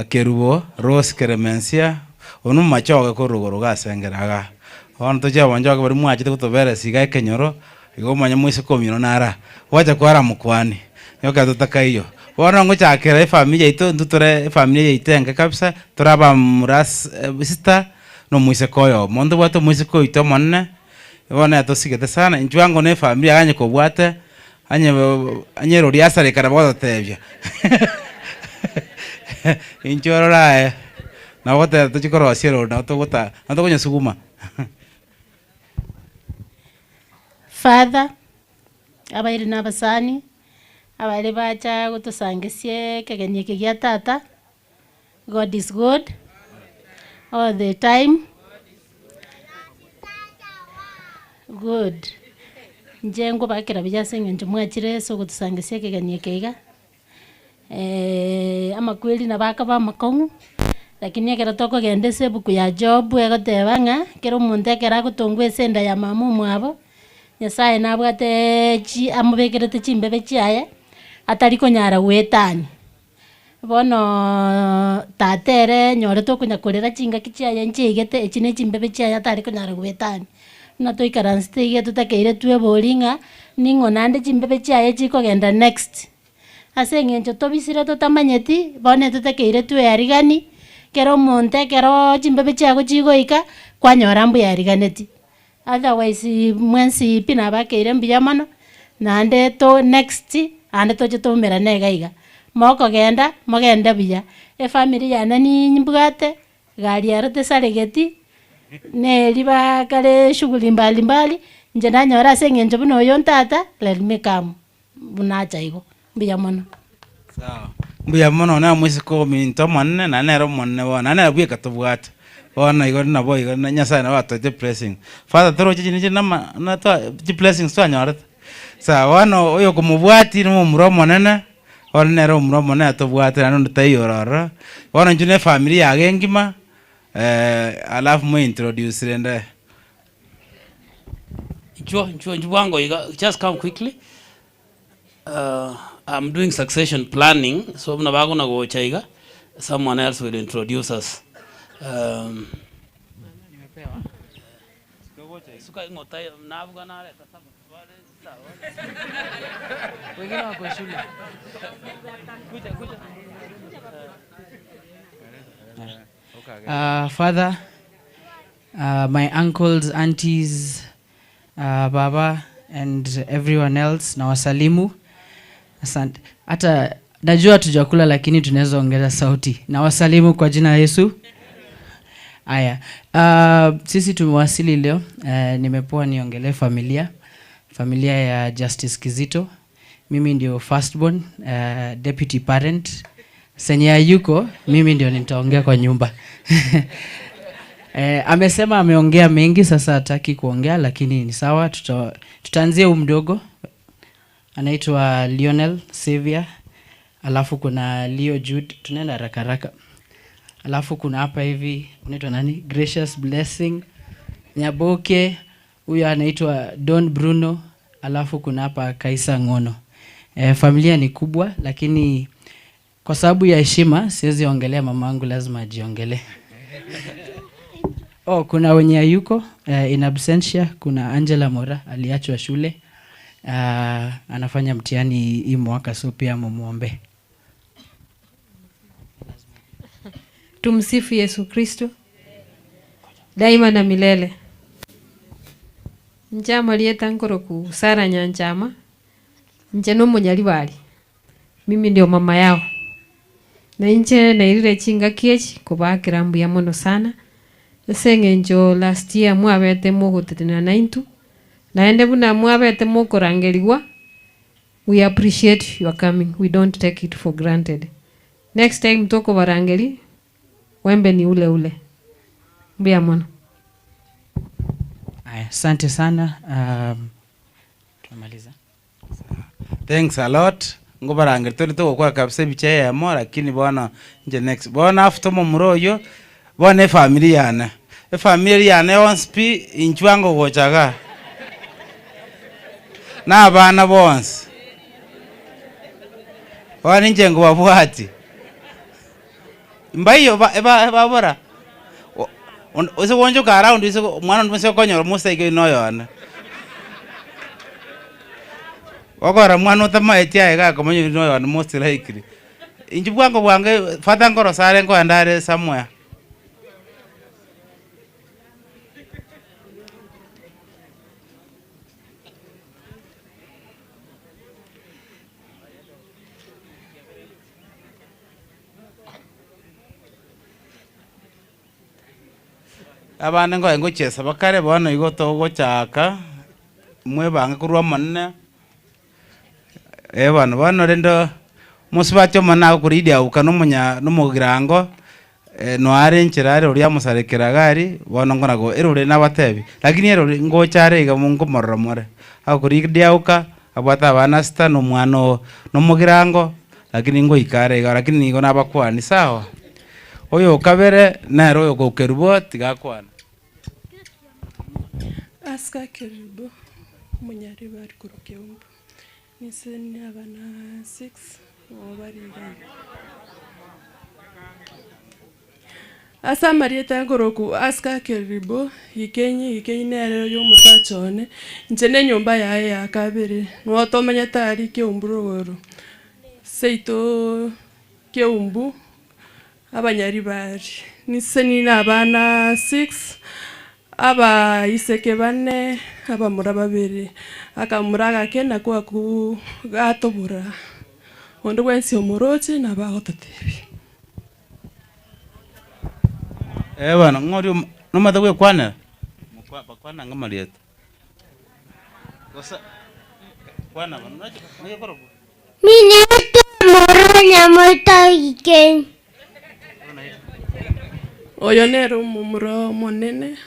Speaker 24: Kerubo Rose Keremensia oyo nomomachoge korwa igoro iga ase engera igaa. Bono tochia abanchoge baria mwachete gotoberesa iga ekenyoro, igo omanye moiseke omino nara, gwacha kwaramokwania, nyoka totakaiyo. Bono ngochakera efamiri yaito intwe tore efamiri yaito enke kabisa, tore abamura sita, na omoiseke oyomo. Ntobwate omoiseke oito omonene, bono etosigete sana, intwe ango na efamiri yaye onye kobwate, onye onye erori yasareka nabo ogototebia inche orore aye, nabo ogoteba tochie korosia erori nabo togota nabo tokonyesuguma.
Speaker 6: Father, abairi na abasani, abare bacha gotosangesia ekegeni eke gia tata, God is good all the time. Good. Inche nkobakera buya ase eng'encho mwachire ase ogotosangesia ekegeni eke iga, amakweri nabo akaba amakong'u, lakini ekero tokogenda ase ebuku ya Job egoteba ng'a, kera omonto ekero agotongwa ase enda ya mama omwabo, Nyasaye nabwateeee chi amobekerete chimbebe chiaye, atari konyara goetania. Bonooo tata ere nyorete okonya korera chingaki chiaye nchiaigete, echi na echimbebe chiaye atari konyara goetania. Buna toikaransete iga totakeire tweborie ng'a, ning'o naende chimbebe chiaye chikogenda next. Ase eng'encho tobisire totamanyeti, bono etotakeire twearigani, kera omonto ekeroo chimbebe chiago chigoika, kwanyora mbuya ariganeti. Otherwise mwensi pi nabakeire mbuya mono, naende to next, naende toche toumerane iga iga. Mokogenda, mogende buya, efamiri yane nimbwate, gari ero tesaregeti, neri bakare shughuli mbalimbali, inche nanyora ase eng'encho buna oyo ntata, let me come, buna acha igo, mbuya mono.
Speaker 24: Sawa, mbuya mono na omoiseke ominto omonene naende nere omonene bono, naende nere bweka tobwate. Bono igo nabo igo na Nyasaye nabo atoete blessing. Father toroche chinto chire nama na twa chiblessings twanyorete. Sawa, bono oyokomobwatia na omomura omonene, bono nere omomura omonene atobwate naende onde taiyo ore ororo. Bono intwe na efamiri yago engima, alafu mointroduce rende.
Speaker 8: Inchuo, inchuo, inchuo bwango iga, just come quickly. I'm doing succession planning, so buna bagona gocha iga, someone else will introduce us.
Speaker 12: Wengine wako shule.
Speaker 8: Kuja, kuja.
Speaker 12: Father, my uncles, aunties, baba and everyone else nawasalimu. Asante. Hata najua tujakula lakini tunaweza ongeza sauti. Nawasalimu kwa jina la Yesu. Aya, uh, sisi tumewasili leo. Uh, nimepoa niongelee familia, familia ya Justice Kizito. Mimi ndio firstborn, uh, deputy parent. Senye hayuko, mimi ndio nitaongea kwa nyumba. Eh, amesema ameongea mengi, sasa hataki kuongea, lakini ni sawa, tuta, tutaanzia huu mdogo anaitwa Lionel Xavier, alafu kuna Leo Jude, tunaenda haraka haraka. Alafu kuna hapa hivi unaitwa nani? Gracious Blessing Nyaboke, huyo anaitwa Don Bruno, alafu kuna hapa Kaisa Ngono. E, familia ni kubwa lakini kwa sababu ya heshima siwezi ongelea mamangu, lazima ajiongelee. Oh, kuna wenye hayuko uh, in absentia. Kuna Angela Mora aliachwa shule uh, anafanya mtihani hii mwaka, so pia mumuombe.
Speaker 5: Tumsifu Yesu Kristo daima na milele. Nchama lieta nkoroku Sara Nyanchama nche nomunyaribari mimi ndio mama yao na inche nairire chingaki echi kobakera mbuya mono sana ase eng'encho last year mwabete mogotetena naintu naende buna mwabete mokorangeriwa we appreciate your coming we don't take it for granted next time tokobarangeri wembe ni ule ule mbuya mono
Speaker 12: Aya, asante sana. Um, tumemaliza.
Speaker 24: Thanks a lot. Ngobarangeri tuli tugokora kabisa ebicha eyemo lakini bono nche next bono after omomura oyo bono efamily yane efamily yane yonsi pi inchwe ango gochaga na abana bonsi bono inche ngobabwati mbaiyo ba- eba- ebabora ase gwanchoka around ase omwana onde bonsi okonyora omosaike oyo noyone okora mwana otamaeti aye gakomanya oyo noyone most likely inche bwango bwange father nkorosa are nkoenda are somewhere. Abande nkoe ngochesa bakare bono igo togochaka, mwebange korwa omonene, eh bono bono rende omosubati omonene agokoridi auka na omonya na omogirango, noare enchera are oria amosarekera iga aria, bono nkona go erore nabatebi, lakini erore ngocha are iga monkomorora more, agokoridi auka, abwate abana sita na omwana oo na omogirango, lakini ngoika are iga lakini nigo nabakwani sawa. Oyo okabere, nere oyo okokerubo tiga akwane.
Speaker 13: Asika Kerubo, omonyaribari korwa Keumbu. Ninse nine abana 6 nabo bare iga iga. Ase amarieta nkoroku Asika Kerubo, Gikenyi, Gikenyi nere oyo omosacha one, inche na enyomba yaye ya kabere, nigo tomenyete aria Keumbu rogoro, seito Keumbu, abanyaribari. Ninse nine abana 6, abaiseke bane, abamura babere, akamura agake nakwo aku gatobora, onde bwensi omoroche nabo agototebia.
Speaker 24: Eh bono, ng'a oria omo nomanyete goekwanera? Mokwa bakwana ng'a amarieta. Gose kwana bono noche nonya korokwa.
Speaker 14: Minete moro nyamoto Gikenyi.
Speaker 13: Oyo nere omomura omonene,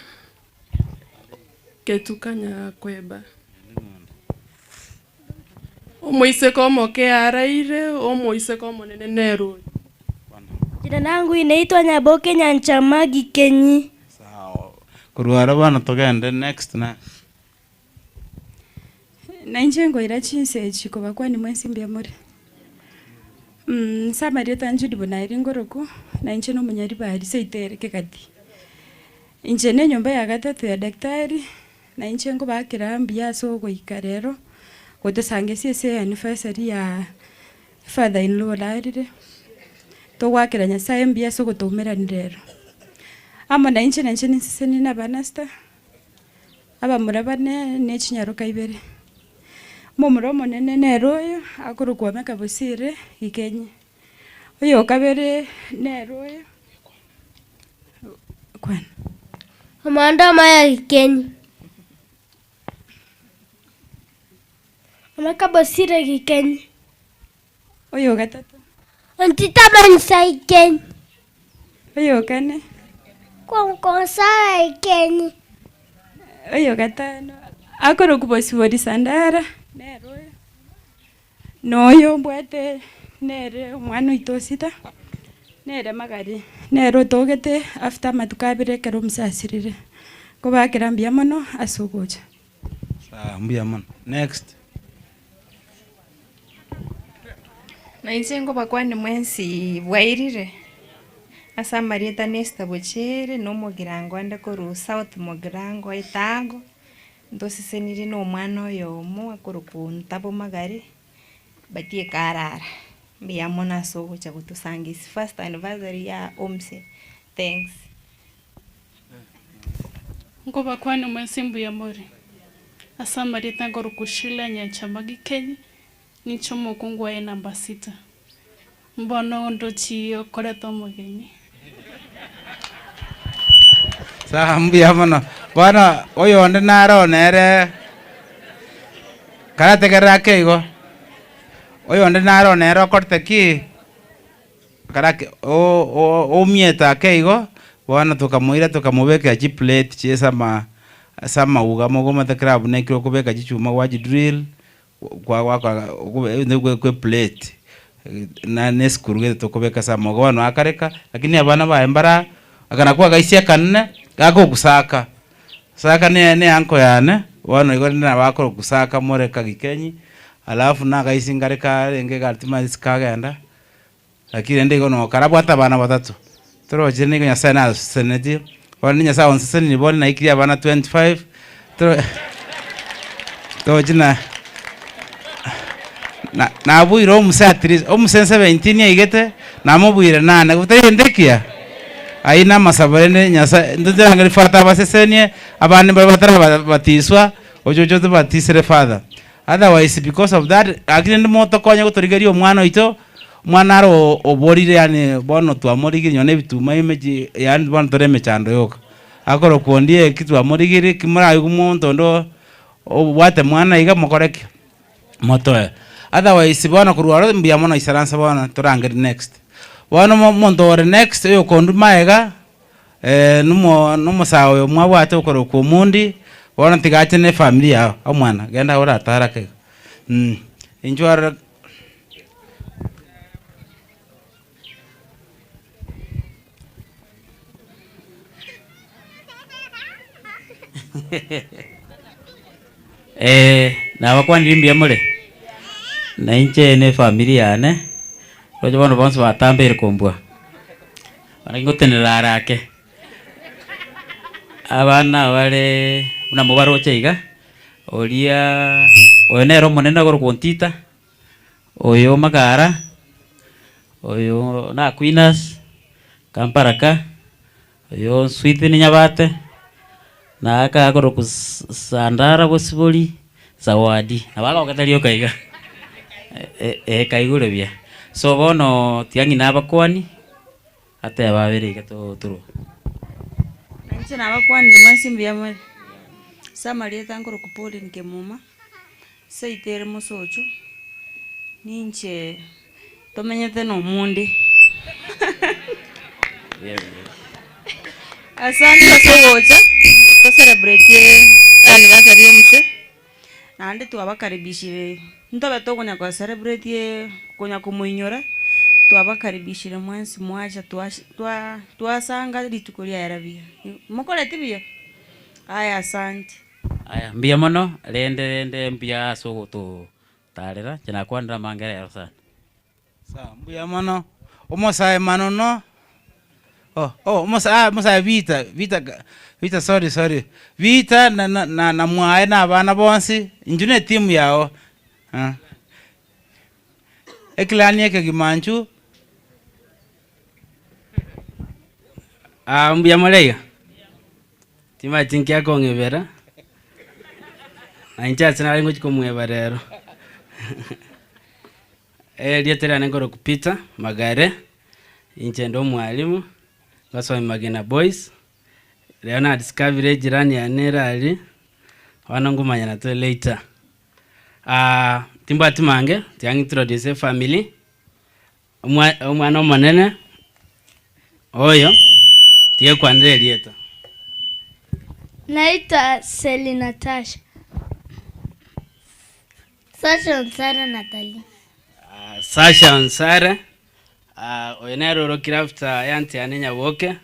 Speaker 13: Ketuka Nyakweba. Omoiseke omoke araire, omoiseke omonene nere oyo.
Speaker 1: Jina langu inaitwa Nyaboke Nyanchama Gikenyi.
Speaker 24: Korwa aro bono togende next na.
Speaker 15: Na inche nkoira chinsa echi kobakwani mwensi mbuya more. Ase amarieta Judy Bonaeri nkorokwo, na inche na omonyaribari seito ere kegati. Inche na enyomba ya gatato ya daktari, na inche nkobakera mbuya ase ogoika rero, gotosangesia ase anniversary ya father in law orarire, togoakera Nyasaye mbuya ase ogotoumerani rero. Amo na inche nainche ninsesenie na abana sita, abamura bane na echinyaroka ibere. Omomura omonene nere oyo, akorokwa Omeka Bosire Gikenyi. Oyo okabere nere oyo, Kwana.
Speaker 14: Omanda omaya Gikenyi. Omaka Bosire Gikenyi.
Speaker 15: Oyo gatato.
Speaker 14: Ontita Mansa Gikenyi.
Speaker 15: Oyo kane.
Speaker 14: Konsara Gikenyi.
Speaker 15: Oyo gatano. Akorokwa Bosibori Sandara, nere oyo, na oyo mbwate nere omwana oito osita, nere magari, nere otogete after amatuko abere ekero omosasirire. Nkobakera mbuya mono ase ogocha.
Speaker 24: Sawa, mbuya mono. Next.
Speaker 9: Na inche nkobakwania mwensi bwairire, ase amarieta na Esther Bochere, na omogirango ande korwa South Mugirango Etago, ntosesenirie na omwana oyomo akorokwa Ntabo Magare, but ekarara. Mbuya mono ase ogocha gotosangisia first anniversary ya omse, thanks.
Speaker 16: Nkobakwania mwensi mbuya more, ase amarieta nkorokwa Sheila Nyanchama Gikenyi, Ninche omokungu oye namba sita. Mbono ndochi okoreta omogeni.
Speaker 24: Sawa mbuya mono. Bono oyonde nare oo nere karategerere ake igo, oyonde nare oo nere okorete ki? Karake oumiete ake igo, bono tokamoira tokamobekera chiplate chia ase ama ase amauga mogomete kera buna ekero okobeka chichuma gwachidrill, Kwagwakora kwe plate na ne esukuru gete tokobeka ase amauga bono akareka, lakini abana baye mbara aka nakwo agaisia akanene gakogusaka, saka ne ne uncle yane, bono igo rende nabo akogusaka more kagikenyi, alafu na agaisia nkare karenge egari timanyeti ase kagenda, lakini rende igo nokarabwate abana batato, toroche nigo Nyasaye nasesenetie, bono Nyasaye onsesenirie bono naikirie abana 25, toro tochi na na nabuire omuse at least, omuse 17 aigete, namobuire nane, gose tari gento ekiya? Ayio na amasabo rende Nyasaye ntotirangeria Father abasesenie, abande mbare batarabatiswa, oche oche otobatisere Father. Otherwise because of that, lakini rende motokonye gotorigeria omwana oito, Omwana aro oborire yaani bono twamorigirie nonya na ebituma ime chi yaani bono tore emechando yoka. Akorokwa onde eki twamorigirie ki moraigwe monto onde obwate mwana iga mokore ki? Motoe. Otherwise bono korwa aro mbuya mono isaransa bono torangerie next. Bono mo omonto ore next oyokondwa maega nomo nomosae oyo mwabwate okorokwa omondi, bono tiga ache na efamiri yao, omwana genda oratare ake iga inchuo arore.
Speaker 8: Nabakwanirie mbuya more? Na inche na efamiri yane, roche bono bonsi batambeire kombua, bono ngotenenera are ake. Abana bare buna mobaroche iga, oria oyo nere omonene okorokwa Ontita, oyo Magara, oyo na Aquinas, Kamparaka, oyo Swithin Nyabate, na aka akorokwa Sandara Bosibori, Zawadi, nabo agogete rioka iga, eh kaigure buya. So bono tiga ng'ina abakwani. Ateba abere iga torwa.
Speaker 17: Na inche nabakwanire mwensi mbuya more. Ase amarieta nkorokwa Pauline Kemuma, seito ere mosocho, ninche tomenyete na omonde. Asante ase ogocha to celebrate anniversary ya omose, naende twabakaribishire ntobe tokonya go celebrate konya komoinyora, twabakaribishire mwensi mwacha twash twa twasanga rituko riaye buya. Mokoreti buya? Aya asante.
Speaker 8: Aya, mbuya mono, rende rende mbuya ase ogototarera, inche nakwanire amange rero sana.
Speaker 24: Sawa, mbuya mono. Omosae manono, oh, oh, omosae ah, omosae Vita, Vita ga Vita sorry sorry, Vita na na na na mwaye na abana bonsi, inchu na etimu yago, eh. Eclan ekegima inchu.
Speaker 19: Ah, mbuya more iga? Timanyeti nki akong'ebera, na inche ase nare ngochia komweba rero. Erieta riane nkorokwa Peter Magare, inche inde omwalimu, ngosomia Magena Boys.
Speaker 8: Rero na discover ejirani yane ere aria, bono nkomanyana tore later. Timbwati mange, tiga ng'introduce efamily, omwa omwana omonene, oyo, tiga ekwanere erieta.
Speaker 14: Naitwa Selly Natasha. Sasha Onsare Natalie.
Speaker 8: Sasha Onsare, oyo nere orokire after aunty yane Nyaboke,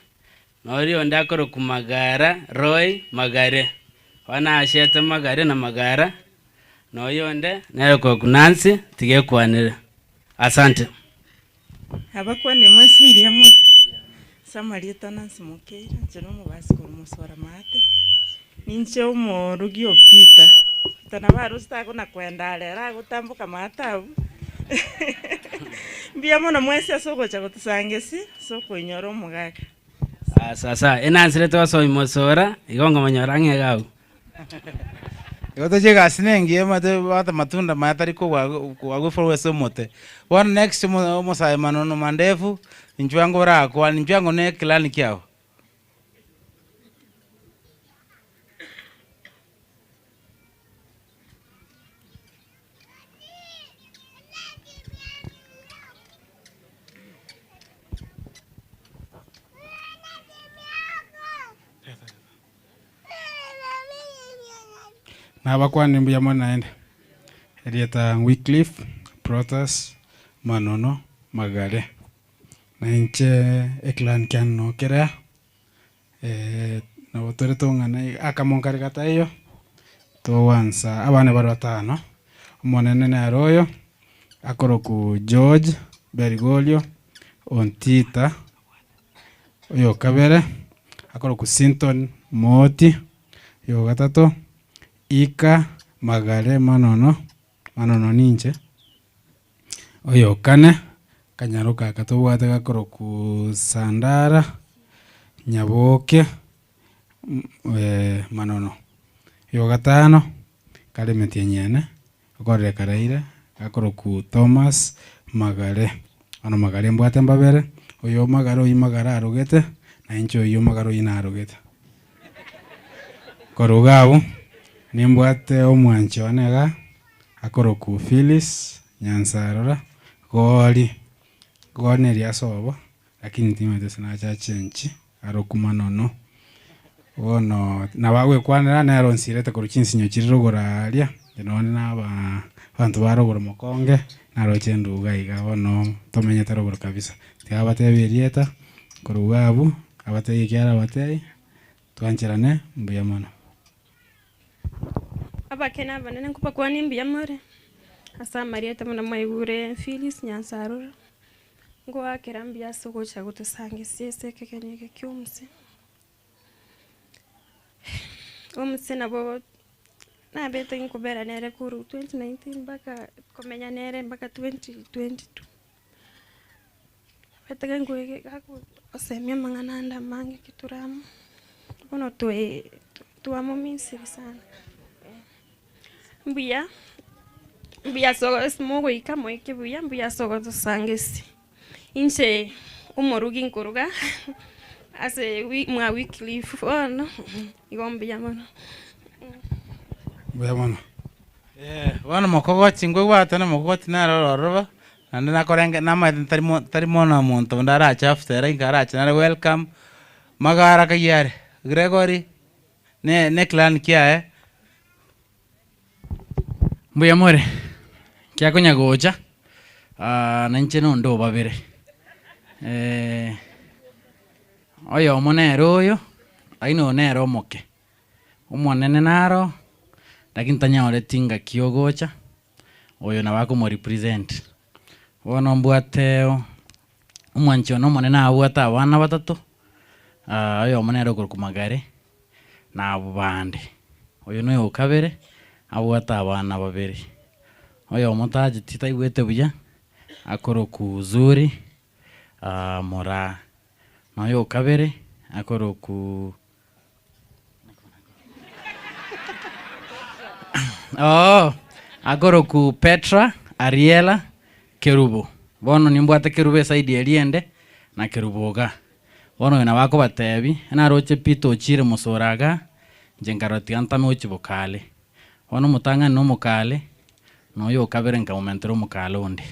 Speaker 8: na oria onde akorokwa Magara Roy Magare, bono aachete Magare na Magara, na oyio onde nere okorokwa Nancy, tiga ekwanere. Asante.
Speaker 2: Abakwanie mwensi mbuya more? Ase amarieta Nancy Mokeira, inche na omobasi korwa Mosora Maate, ninche omorugi o Peter, Peter nabo arosete akona koenda are ere agotamboka maate abwo, mbuya mono mwensi ase ogocha gotosangesia ase okoinyora omogaka.
Speaker 8: Sasa, enansirete gosoa Mosora, igo nkomonyora ang'e iga abwo.
Speaker 24: Igo tochie egasi na engiya omanyete bwate matunda maya tari kogwa kogwa for ase omote. Bono next omo omosae manono mandefu, inchuo ango orakwane, inchuo ango na eclan kiago.
Speaker 19: Nabakwanire mbuya mono naende, erieta Wycliffe Protas Manono Magare, na inche eclan kiane nokerea, nabo tore tong'ana iga akamo nkare gataiyo, togoansa abana bare batano, omonene nere oyo, akorokwa George Berigolio Ontita. Oyokabere akorokwa Sinton Mooti, oyogatato Ika Magare Manono, Manono ninche, oyokane akanyaroka aka tobwate gakorokwa Sandara Nyaboke Manono, oyogatano kare emetienyi ene. Okorire karaire, gakorokwa Thomas Magare. Bono Magare mbwate mbabere, oyo Magare oyio Magare arogete, na inche oyio Magare oyio narogete. Korwa iga abwo, nimbwate omwanchi one igaa, akorokwa Phyllis Nyansarora, Gori, Gori neria ase obo, Lakini timanyeti ase nache achenchi arokwa manono. Bono nabo agwekwanera nere onsirete korwa chinsinyo chiria rogoro aaria, inche nonye na aba abanto ba rogoro mokonge, naroche enduga iga bono tomenyete rogoro kabisa. Tiga abatebie erieta, korwa iga abwo, abatebie ekiagera abatebie, twancherane mbuya mono.
Speaker 4: Abake na abanene nkobakwanie mbuya more, ase amarieta buna mwaigure Phyllis Nyansarora. Ngoakera mbuya ase ogocha gotosangesia ase ekegeni eke ki'omose. Omose nabo nabete nkobera nere korwa 2019 mpaka komenya nere mpaka 2022. Nabete genkoege gakosemia amang'ana ande amange ekero tore amo, bono toe twamomisiri sana. Mbuya, mbuya ase ase mogoika moike buya, mbuya ase ogotosangesia. Inche omorugi nkoruga ase wi mwa Wycliffe bono, igo mbuya mono.
Speaker 19: Mbuya mono.
Speaker 24: Bono mokogochi nkoigwate na mokogochi nere ororo naende nakorenge namaete ntari mo tari mono omonto onde arache after ere inka arache nare welcome, magara kaywo are, Gregory ne ne eclan kiaye.
Speaker 12: Mbuya more, kiakonya gocha, na inche nonde obabere. Oyomo nere oyo, lakini oyo nere omoke, omonene naro, lakini tanyoreti ngaki ogocha, oyo nabo akomorepresent. Bono mbwate omwanchi one omonene abwate abana batato, oyomo nere okorokwa Magare. Na abwo bande, oyo noyo o kabere, abwate abana babere, oyomo tacheti taigwete buya, akorokwa Uzuri moraa, na oyo o kabere akorokwa oo akorokwa Petra Ariela Kerubo. Bono nimbwate Kerubo eside eria ende, na Kerubo igaa.
Speaker 19: Bono oyo nabo akobatebi, naroche Peter ochire mosoro igaa, inche nkarora tiga ntame gochia bokale. Bono omotang'ani na omokale, na oyo okabere nkamomentera omokale onde.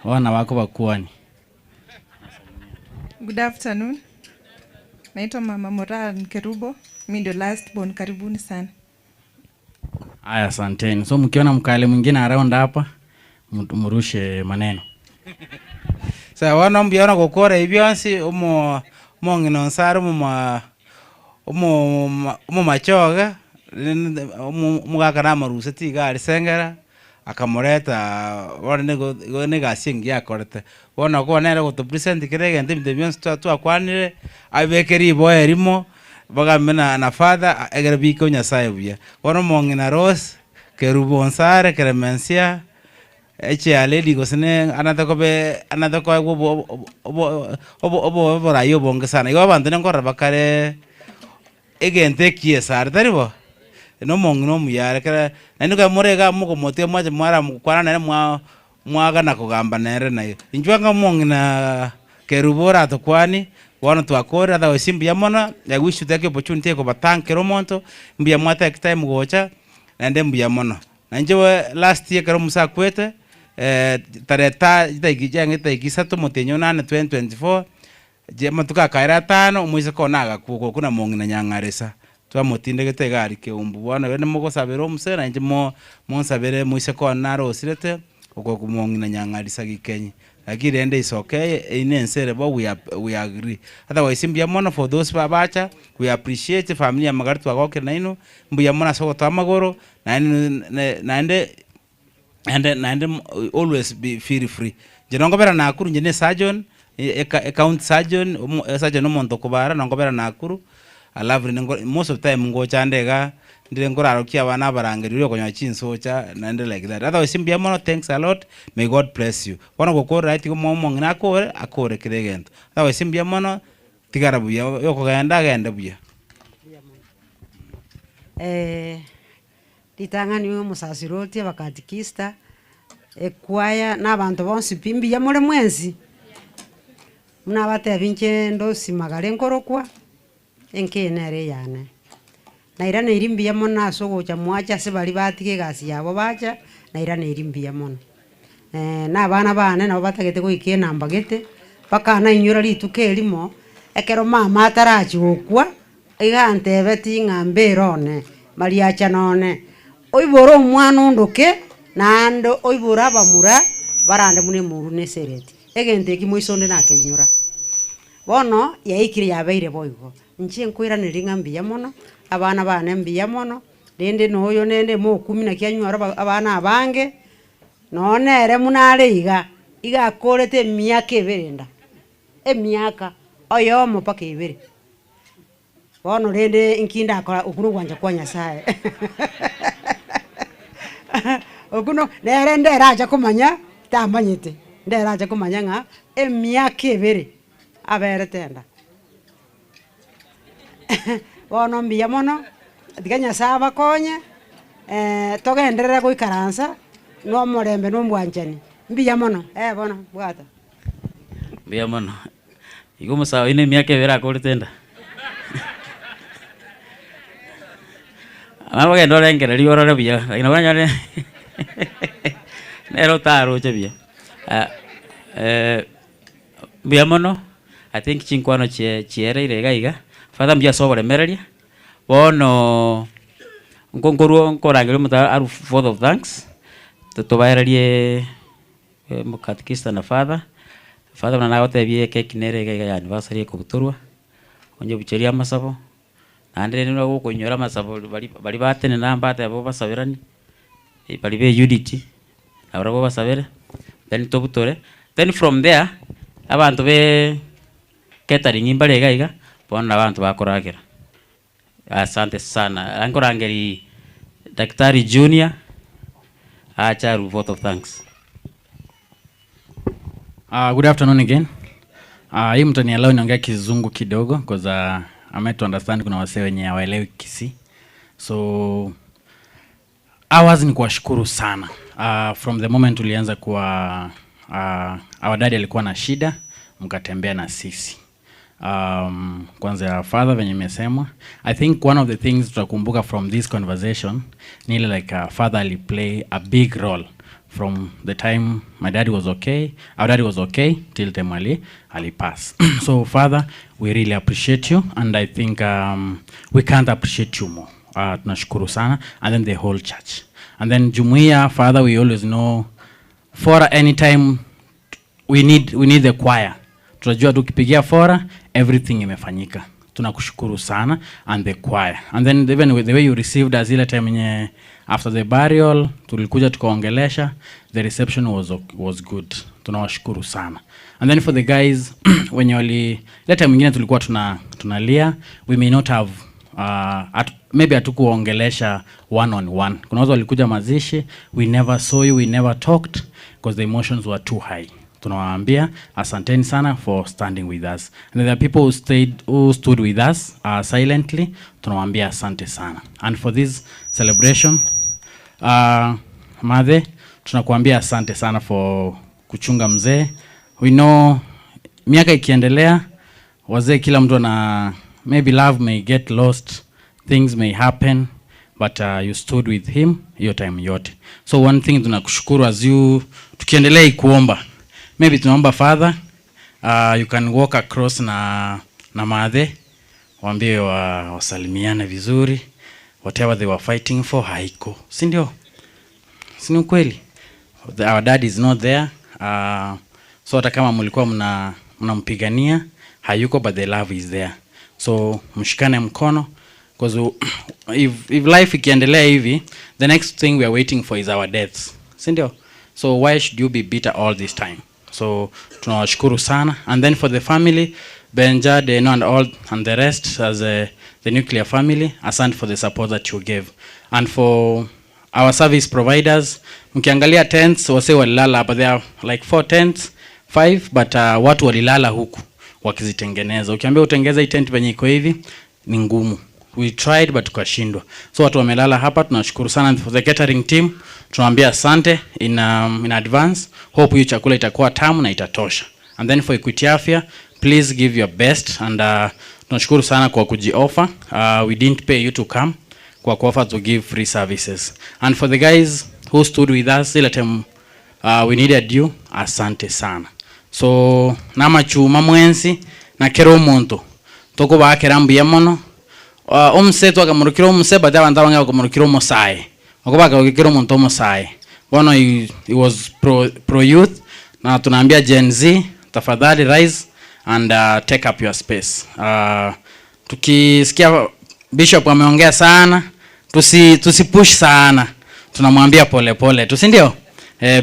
Speaker 19: Bono nabo akobakwania.
Speaker 9: Good afternoon. Naitwa Mama Moran Kerubo, mi ndio last born. Karibuni sana.
Speaker 19: Aya, asanteni. So mkiona mkale mwingine around hapa, murushe maneno.
Speaker 24: Sawa bono mbuya bono gokora ebi bionsi, omo omong'ina onsi are omoma omoma omomachoge, rende omo omogaka namorusetie iga aria sengera, akamoreta bono nigo igo na egasi engiya akorete. Bono okoba nere ogotopresent kera egento ebinto ebi bionsi twa twakwanire, abeke riboa erimo, bagambe na na father, egere biike o nyasaye buya. Bono omong'ina Rose, Kerubo Onsare, Clemencia, echair lady gose ne anate kobe anate koegwa obo obo obo obo oborai obonge sana. Igo abanto ninkorora bakare egento ekiya esare, tari bo? Na omong'ina omuya are ekere naende ekero more igaa mokomotiga mwacha mwaramokwana nere mwa mwagana kogamba nere naye. Inchuo anga omong'ina Kerubo oratokwanie, bono twakorire otherwise mbuya mono, I wish to take opportunity ekobathank kera omonto, mbuya mwa take time gocha, naende mbuya mono. Na inche last year ekero omusa akwete, tarehe ta chitariki chiange chitariki isato omotienyi onane 2024, amatuko akaera atano, omoiseke one agakwa okwo na mong'ina Nyang'aresa, twamotindegete iga aria Keumbu. Bono rende mogosabera omuse na inche mo monsabere moiseke one naro osirete, okwo mong'ina Nyang'arisa Gikenyi. Lakini rende is okay, eyio na ense ere bo we we agree. Otherwise mbuya mono for those babacha, we appreciate efamiri ya Magari twagokire nainwe, mbuya mono ase ogotoa amagoro, naende naende naende naende always be feel free. Inche nongobera Nakuru inche ne surgeon, ecounty surgeon, esurgeon na omonto okobara nongobera Nakuru, alafu rende nko most of the time ngocha nde igaa, ndire nkorarokia abana abarangeri oria okonyora chinsocha naende like that. Otherwise mbuya mono thanks a lot, may God bless you. Bono gokorera tiga omong'ina akore, akore kera egento. Otherwise mbuya mono, tigara buya, oyokogenda agende buya.
Speaker 3: Ritang'ani omosasiroti, abakatikista, ekwaya, na abanto bonsi pi mbuya more mwensi? Buna abatebi inche ndosi magare nkorokwa, enka eye nere eyane. Nairaneirie mbuya mono ase ogocha mwacha ase baria batiga egasi yabo bacha, nairaneirie mbuya mono. Na abana bane nabo batagete goika enamba gete, mpaka nainyora rituko erimo, ekero mama atarachia gokwa, Iga antebetie ng'a mbere one, mariachana one, oibore omwana ondoke, naende oibore abamura barande buna emuru na esereti. Egento eki moiso onde nakeinyora. Bono yaikire yabeire boigo, inche nkoiraneria ng'a mbuya mono, abana bane mbuya mono, rende na oyo nende mokumia naki anyore abana abange, nonye nere buna are iga, iga akorete emiaka ebere enda, emiaka oyomo mpaka ebere. Bono rende inki ndakora? Okwo nogwancha kwa Nyasaye. Okwo no nere nderache komanya, tamanyete, nderache komanya ng'a emiaka ebere aberete enda. Bono mbuya mono, tiga Nyasaye abakonye, togenderere goikaransa na omorembe na obwanchani. Mbuya mono, eh bono bwata.
Speaker 8: Mbuya mono. Igo omosae oyio na emiaka ebere akorete enda. Nabo ogende orengereria orore buya, lakini nabo oranyore nere otaroche buya. mbuya mono, I think chinkwano chie chiereire iga iga, father mbuya ase oboremereria, bono nko nkorwa nkorangeria omonto arwe vote of thanks, tobaererie. Omokatikista na father, father buna nagotebia ekeki nere iga iga ya anniversary ekobutorwa, onyebucherie amasabo, naende rende buna gokoinyora amasabo baria baria batenena mbateba obasaberanie, baria ba eunity, nabarabwo obasabere, then tobutore, then from there, abanto be catering mbare iga iga, bono nabo abanto bakoragera. Asante sana, nkorangeria Daktari Junior ache arue vote of thanks.
Speaker 19: Good afternoon again. Hii mtanielewa niongea kizungu kidogo because I might to understand kuna wasee wenye hawaelewi Kisii. So ours ni kuwashukuru sana. From the moment tulianza kuwa our daddy alikuwa na shida, mkatembea na sisi.
Speaker 8: Um, kwanza ya father venye imesemwa. I think one of the things tutakumbuka from this conversation ni ile like father aliplay a big role from the time my daddy was okay, our daddy was okay till time ali alipass. So father, we really appreciate you and I think we can't appreciate you more. Tunashukuru sana, and then the whole church. And then jumuiya, father, we always know for any time we need the choir. Tunajua tukipigia fora everything imefanyika. Tunakushukuru sana and the choir. And then even with the way you received us ile time yenye after the burial tulikuja tukaongelesha, the reception was good. Tunawashukuru sana. And then for the guys wenye wali ile time nyingine tulikuwa tunalia, we may not have maybe hatukuongelesha one on one. Kuna watu walikuja mazishi, we never saw you, we never talked because the emotions were too high. Tunawaambia asanteni sana for standing with us. And there are people who stood with us silently. Tunawaambia asante sana. And for this celebration, Mathe, tunakuambia asante sana for kuchunga mzee. We know miaka ikiendelea, wazee kila mtu ana maybe love may get lost, things may happen, but you stood with him hiyo time yote. So one thing tunakushukuru as you tukiendelea ikuomba. Maybe tunaomba father, you can walk across na Mathe, waambie wasalimiane vizuri. Whatever they were fighting for haiko. Si ndio? Si ni ukweli? Our dad is not there. So hata kama mlikuwa mnampigania hayuko, but the love is there. So mshikane mkono, because if life ikiendelea hivi, the next thing we are waiting for is our deaths. Si ndio? So why should you be bitter all this time? So tunawashukuru sana. And then for the family, Benja, Deno and all and the rest as the nuclear family, asante for the support that you gave. And for our service providers, mkiangalia tents, wase walilala hapa, there are like 4 tents, 5, but watu walilala huku wakizitengeneza. Ukiambia utengeze hii tent venye iko hivi ni ngumu. We tried but tukashindwa. So watu wamelala hapa, tunashukuru sana. For the catering team, tunawaambia asante in advance. Hope hiyo chakula itakuwa tamu na itatosha. And then for Equity Afya, please give your best, and tunashukuru sana kwa kujioffer. We didn't pay you to come, kwa kuoffer to give free services. And for the guys who stood with us ile time we needed you, asante sana. So namachuma mwensi na kero omonto tokobakera mbuya mono. Omuse twakamurukira omuse, but abantu abange bakamurukira omosae. Okobakera omonto omosae. Bono he was pro youth, na tunaambia Gen Z tafadhali rise and take up your space. Tukisikia bishop ameongea sana, tusipush sana. Tunamwambia pole pole tu, si ndio?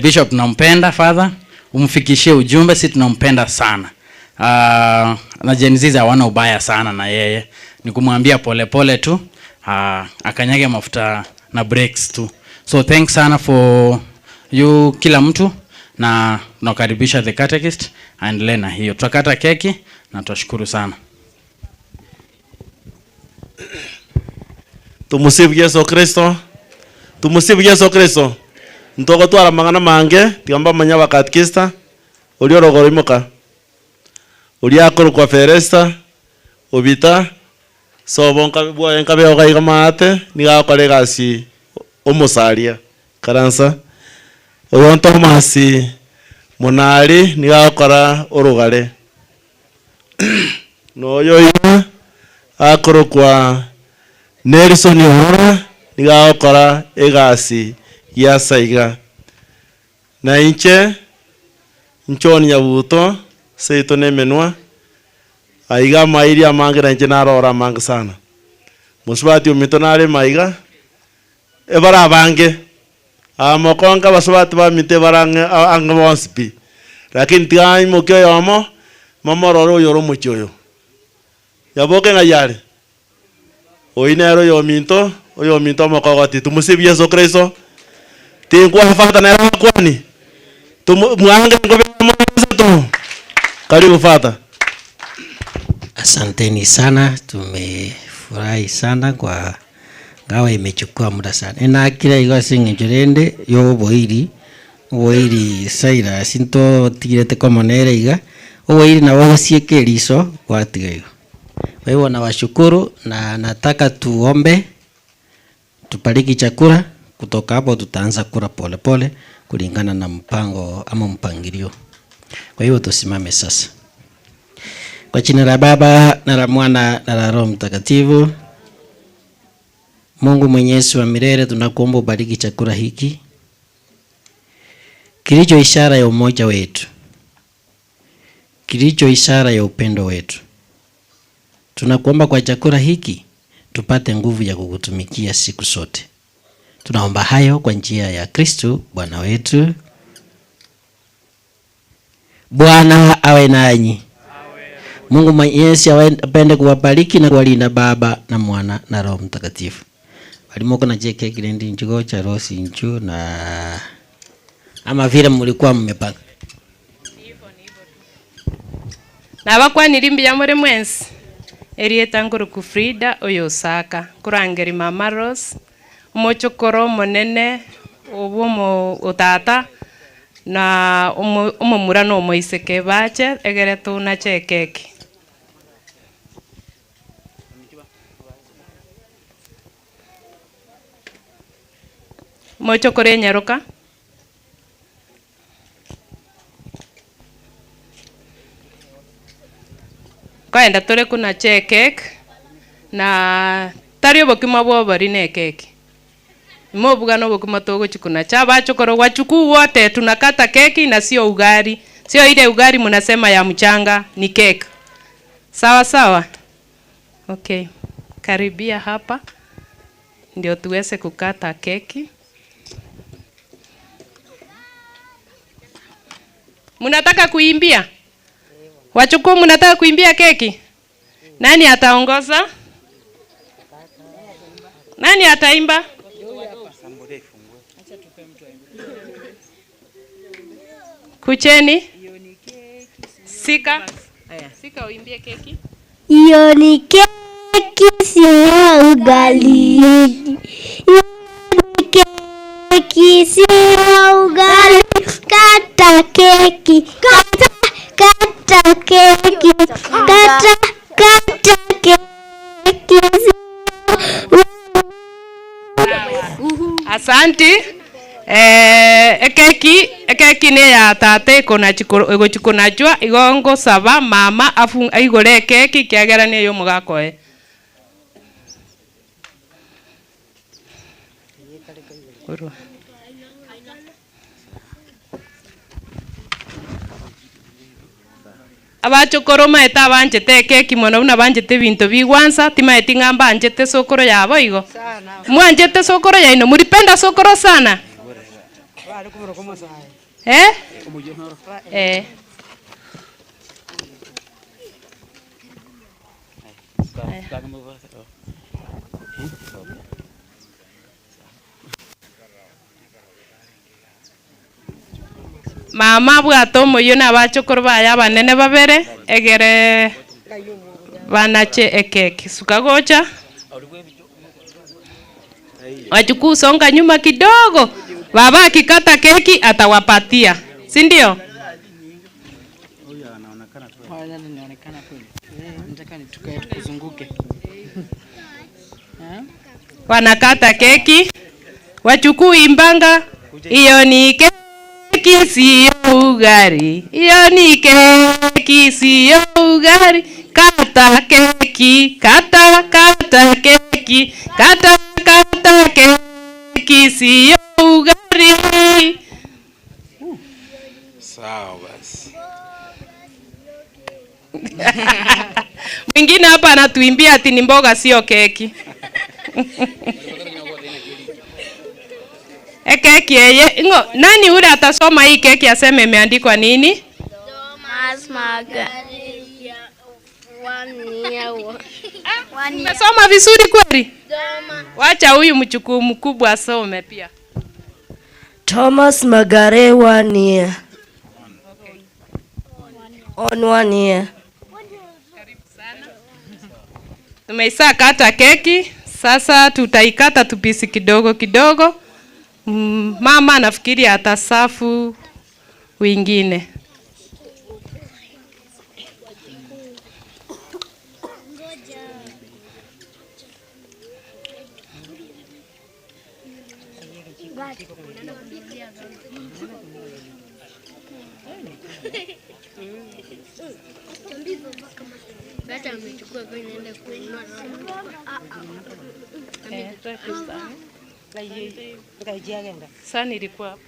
Speaker 8: Bishop tunampenda, father, umfikishie ujumbe, si tunampenda sana. Na Gen Z hawana ubaya sana na yeye. Ni kumwambia pole pole tu, akanyage mafuta na brakes tu. So thanks sana for you kila mtu, na tunakaribisha the catechist aendelee na hiyo. Tutakata keki na tutashukuru sana.
Speaker 18: Tumusifu Yesu Kristo. Tumusifu Yesu Kristo. Ntoko twara mang'ana mange tigamba manya bakatikista ori orogoro imoka ori akorokwa Feresta obita sobo nkabe bwoye nkabe ogaiga maate niga akora egasi omosaria karansa oyo Tomasi monari niga akora orogare noyo iga akorokwa Nelson Orora niga akora egasi ya saiga na inche nchoni nyabuto seito nemenwa aiga mairi amange na inche narora amange sana musubati omito nare maiga ebara abange amokonga basubati bamite barange ange bonsi pi lakini tigaimokia oyomo momorore oyore omochie oyo yaboke ng'ai are oyi nere oyominto oyominto omokogoti tumusibi Yesu Kristo tinkwafata nere akwani mwange ngobe tu. Karibu fata.
Speaker 20: Asanteni sana, tumefurahi sana kwa ngawa imechukua muda sana. Enakira igo ase eng'encho rende ya oboiri, oboiri Cyrus ntotigirete komonere iga, Oboiri nabo ogosieka eriso gwatiga igo. Kwa hivyo nawashukuru na nataka tuombe tubariki chakula, kutoka hapo tutaanza kula pole pole kulingana na mpango ama mpangilio. Kwa hivyo tusimame sasa. Kwa jina la Baba na la Mwana na la Roho Mtakatifu. Mungu Mwenyezi wa milele, tunakuomba ubariki chakula hiki kilicho ishara ya umoja wetu, kilicho ishara ya upendo wetu. Tunakuomba kwa chakula hiki tupate nguvu ya kukutumikia siku zote. Tunaomba hayo kwa njia ya Kristo Bwana wetu. Bwana awe nanyi. Mungu Mwenyezi apende kuwabariki na kuwalinda Baba na Mwana na Roho Mtakatifu. Walimoko na JK Gilendi Njugo cha Rose Nju na ama vile mlikuwa mmepanga.
Speaker 10: Nabakwaniri mbuya more mwensi, erieta nkoroku Frida oyo Osaka, nkorangeria mama Rose, omochokoro omonene obwo omo otata, na omo omomura na omoiseke bache egere tonache ekeki. Mochokoro enyaroka. Nkoenda tore konacha ekeki, na tari obokima bwa obori na ekeki. Imobuga na obokima togochi konacha, abachokoro wachukuu wote tunakata keki na sio ugali, sio ile ugali mnasema ya mchanga, ni keki. Sawa sawa? Okay, karibia hapa ndio tuweze kukata keki. Mnataka kuimbia? Wachukuu mnataka kuimbia keki? Nani ataongoza? Nani ataimba? Kucheni. Sika. Sika uimbie keki.
Speaker 14: Hiyo ni keki sio ugali. Hiyo ni keki sio ugali. Kata keki, kata kata keki, kata kata keki sio
Speaker 10: Asanti. Eh, ekeki ekeki ne ya tata ekonachi egochikonachwa igo ngosaba mama afu aigore ekeki kiagera ne yo omogakoe. Korwa. Abachokoro maete abanchete ekeki mono buna banchete ebinto bigwansa, timaeti ng'a mbanchete sokoro yabo igo. Mwanchete sokoro yaino, mlipenda sokoro sana? Eh? Eh. Mama abwate omoyio na abachokoro baye abanene babere, egere banache ekeki. Suka gocha. Wachukuu songa nyuma kidogo. Baba akikata keki atawapatia, si ndio? Wanakata keki, wachukuu imbanga. Hiyo ni keki siyo ugali, hiyo ni keki siyo ugali. Kata keki, kata kata keki, kata kata keki siyo ugali.
Speaker 24: Sawa basi.
Speaker 10: Mwingine hapa anatuimbia ati ni mboga sio keki. Ekeki eye ngo, nani ule atasoma hii keki aseme imeandikwa nini?
Speaker 14: Thomas Magari
Speaker 10: Umesoma vizuri kweli? Wacha huyu mchukuu mkubwa asome pia.
Speaker 1: Thomas Magare 1 year. On 1 year.
Speaker 10: Tumeisa kata keki, sasa tutaikata tupisi kidogo kidogo. Mama nafikiri atasafu wingine. Sahani ilikuwa hapo.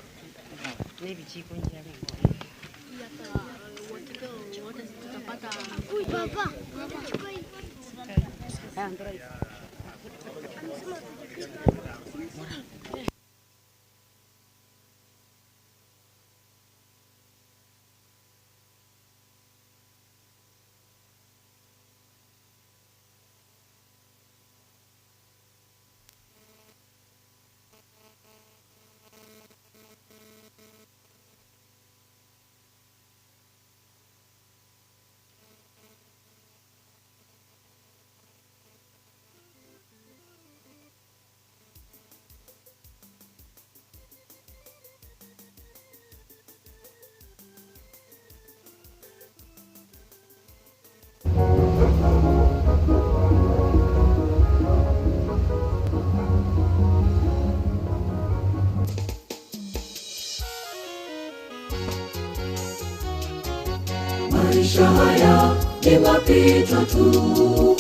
Speaker 7: Maisha haya ni mapito tu,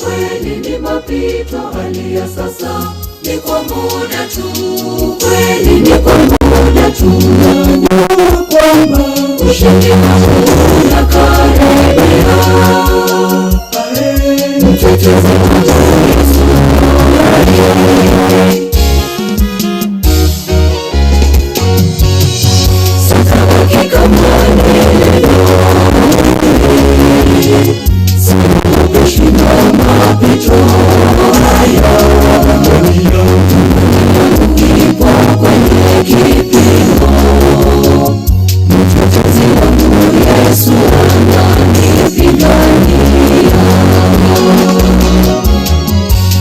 Speaker 7: kweli ni mapito. Hali ya sasa ni kwa muda tu, kweli ni kwa muda tu. Najua kwamba ushindi wangu unakaribia. Mtetezi wangu Yesu sitabaki kama nilivyo kushinda mapito haya. Ipo kwenye kipimo, mtetezi wangu Yesu ananipigania.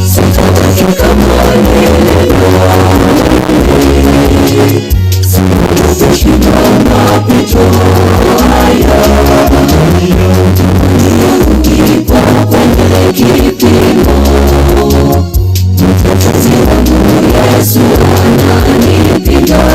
Speaker 7: Sitabaki kama nilivyo, kushinda mapito haya. Ipo kwenye kipimo, mtetezi wangu Yesu ananipigania.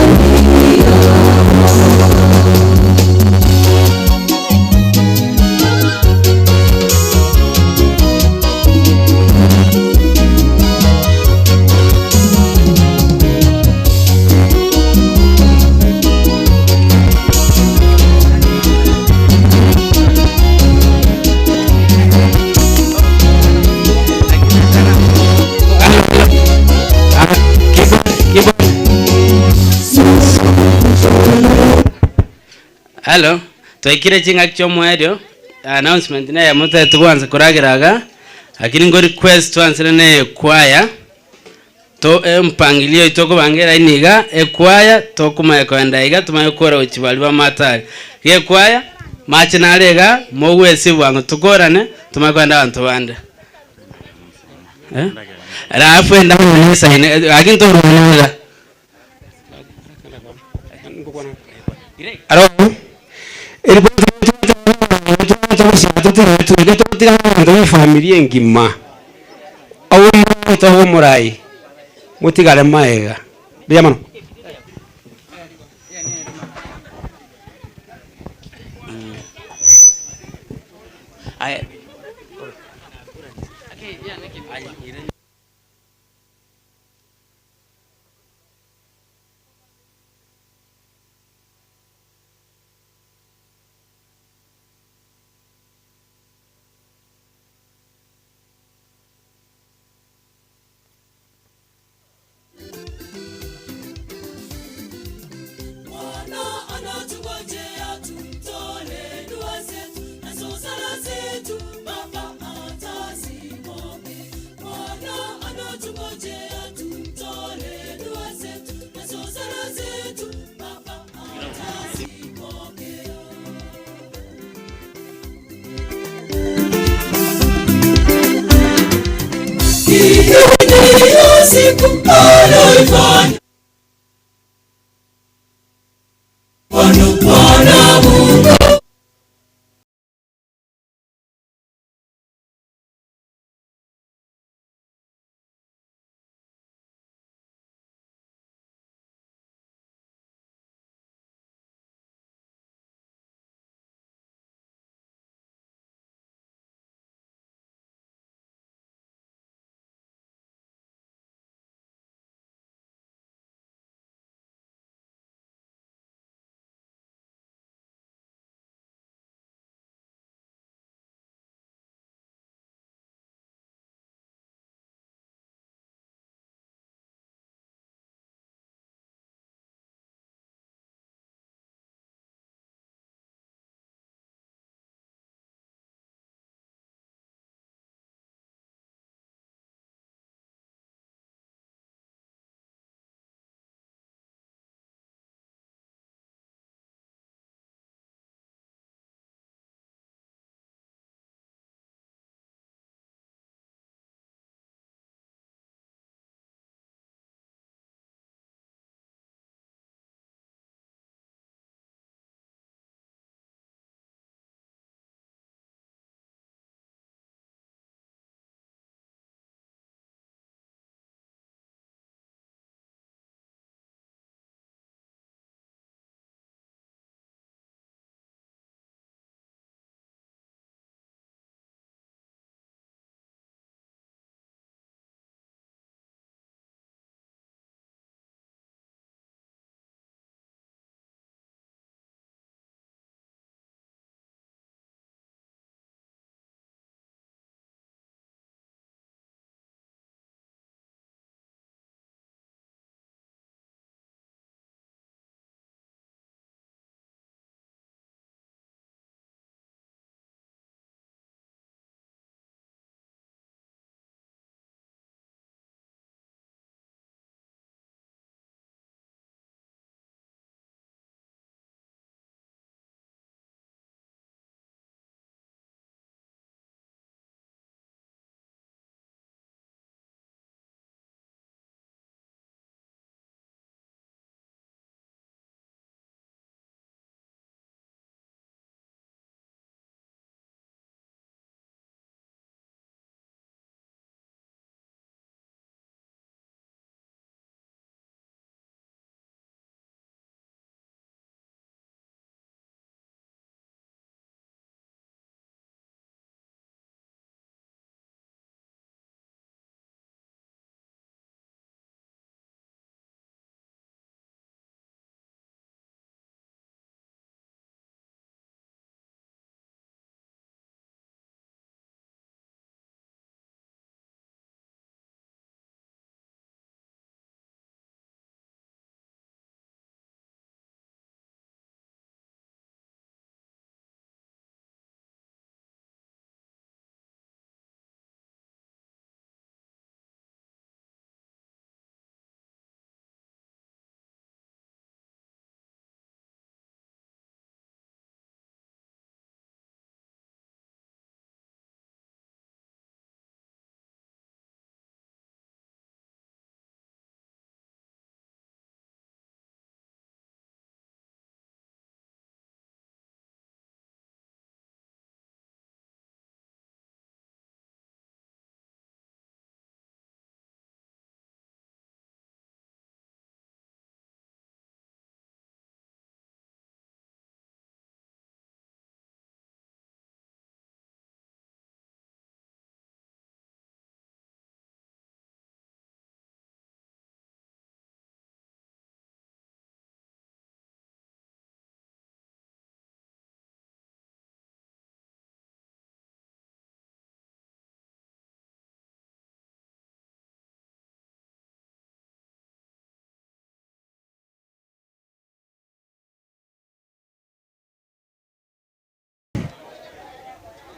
Speaker 8: Hello, twaikire ching'aki chia omwerio announcement neye motete kwanza korageraga lakini ngo request twansire na ekwaya to empangilio tokobanga eraini iga ekwaya tokomanya koenda iga tumanye kora gochia baria ba matari iga ekwaya mache nare iga mogwesi bwango tokorane tumanye koenda abanto bande eh? Alafu enda munesaine lakini torwanera
Speaker 11: Aro familia engima owo omorai motigare maega mbuya mono.
Speaker 8: Aya.
Speaker 7: Bwana anatungojea tumtolee dua zetu nazo sala zetu, Baba atazipokea. Bwana anatungojea tumtolee dua zetu nazo sala zetu, Baba atazipokea. Hii ndiyo siku aliyoifanya Bwana, Bwana Mungu.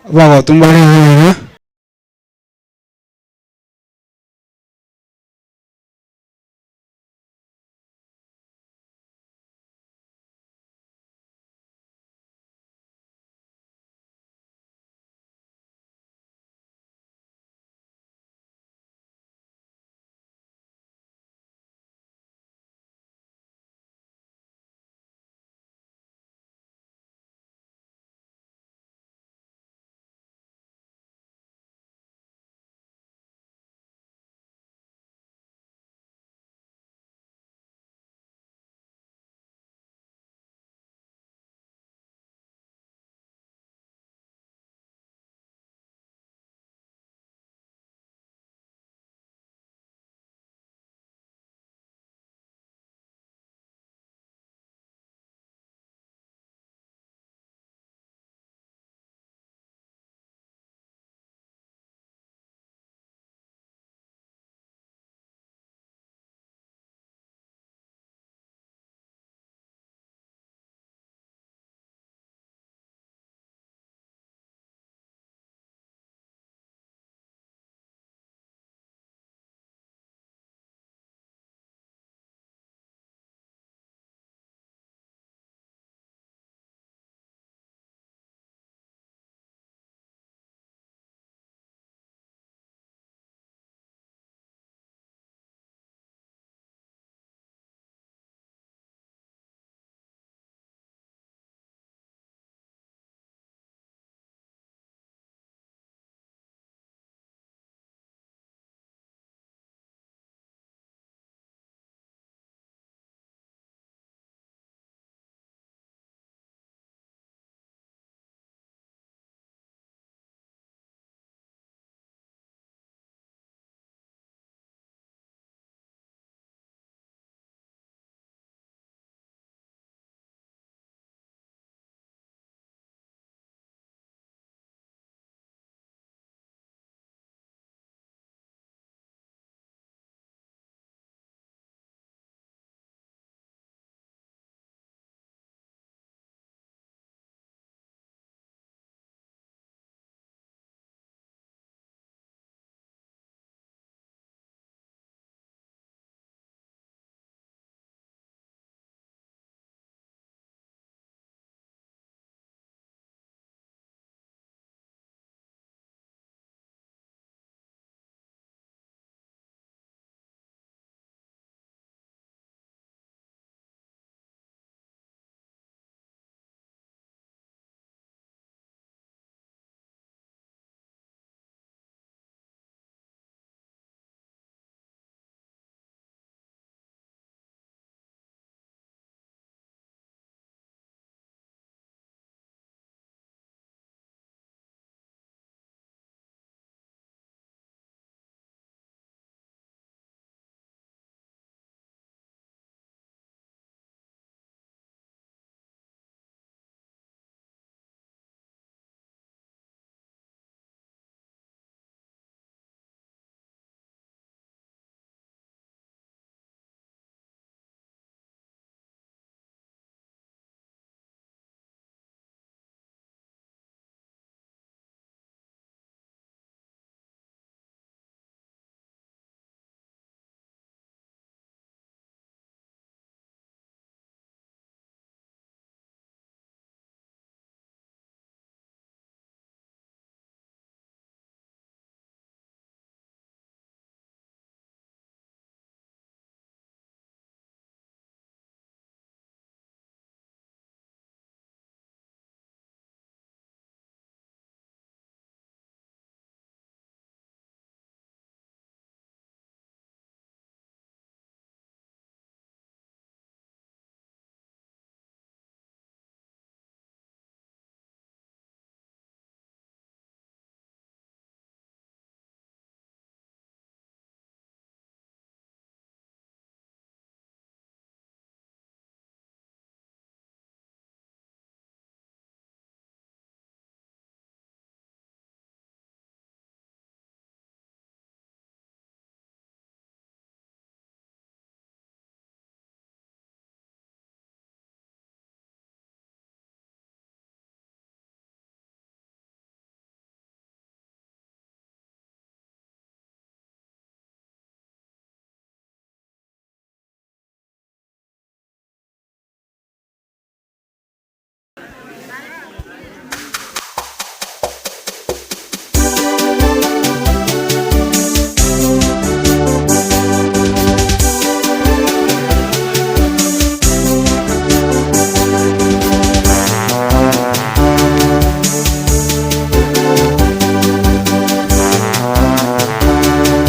Speaker 19: Abagotu mbare iga iga.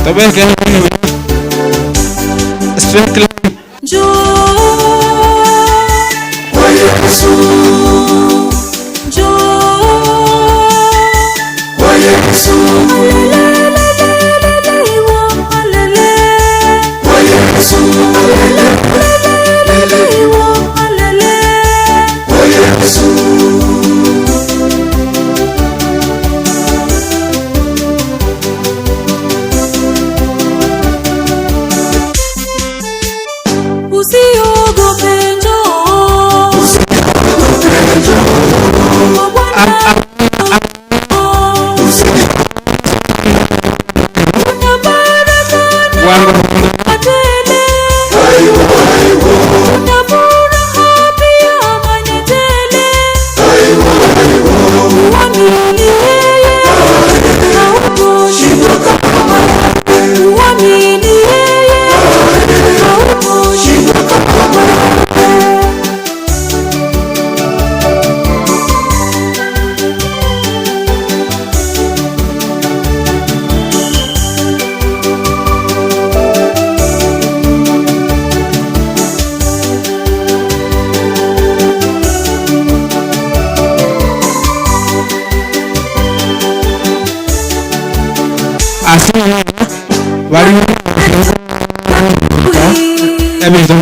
Speaker 19: Tobeke line buya. Straight line.
Speaker 7: Kwa Yesu. Kwa Yesu. Kwa Yesu. Kwa Yesu.
Speaker 6: Usiogope njoo. Kwa Bwana. Kuna baraka na tele. Kuna furaha pia amani tele. Uamini yeye, hautoshindwa kamwe. Uamini yeye, hautoshindwa kamwe.
Speaker 19: Ase bari ebinto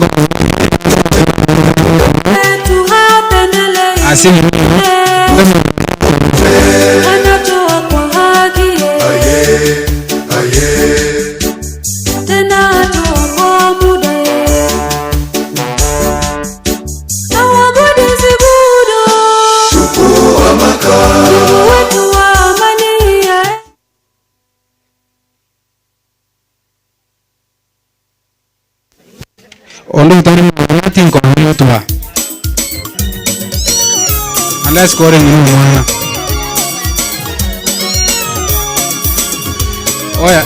Speaker 19: ase
Speaker 6: Anatoa kwa haki tena atoa kwa muda Our God is good. Mungu wetu wa amani
Speaker 19: onde utari mwana tinkomutua unless kore ng'ina omwana oya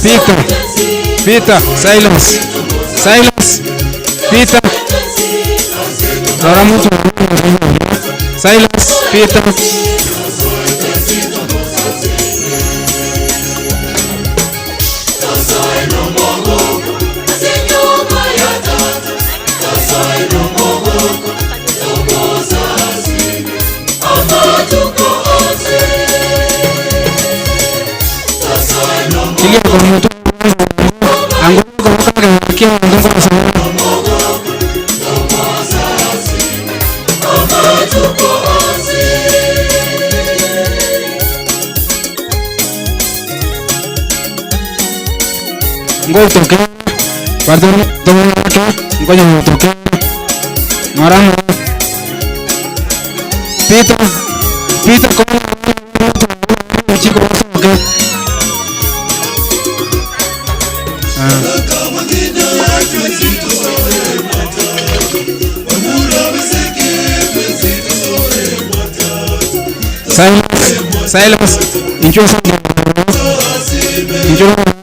Speaker 19: Peter, Peter, silence, silence, Peter, Rora mtu silence, Peter. Kilio kwa mtu angu kwa kia mtu kwa sababu ngotoke pardon toke ngoja ngotoke ngorano Peter Peter kwa chiko toke Silence, silence. Injo injo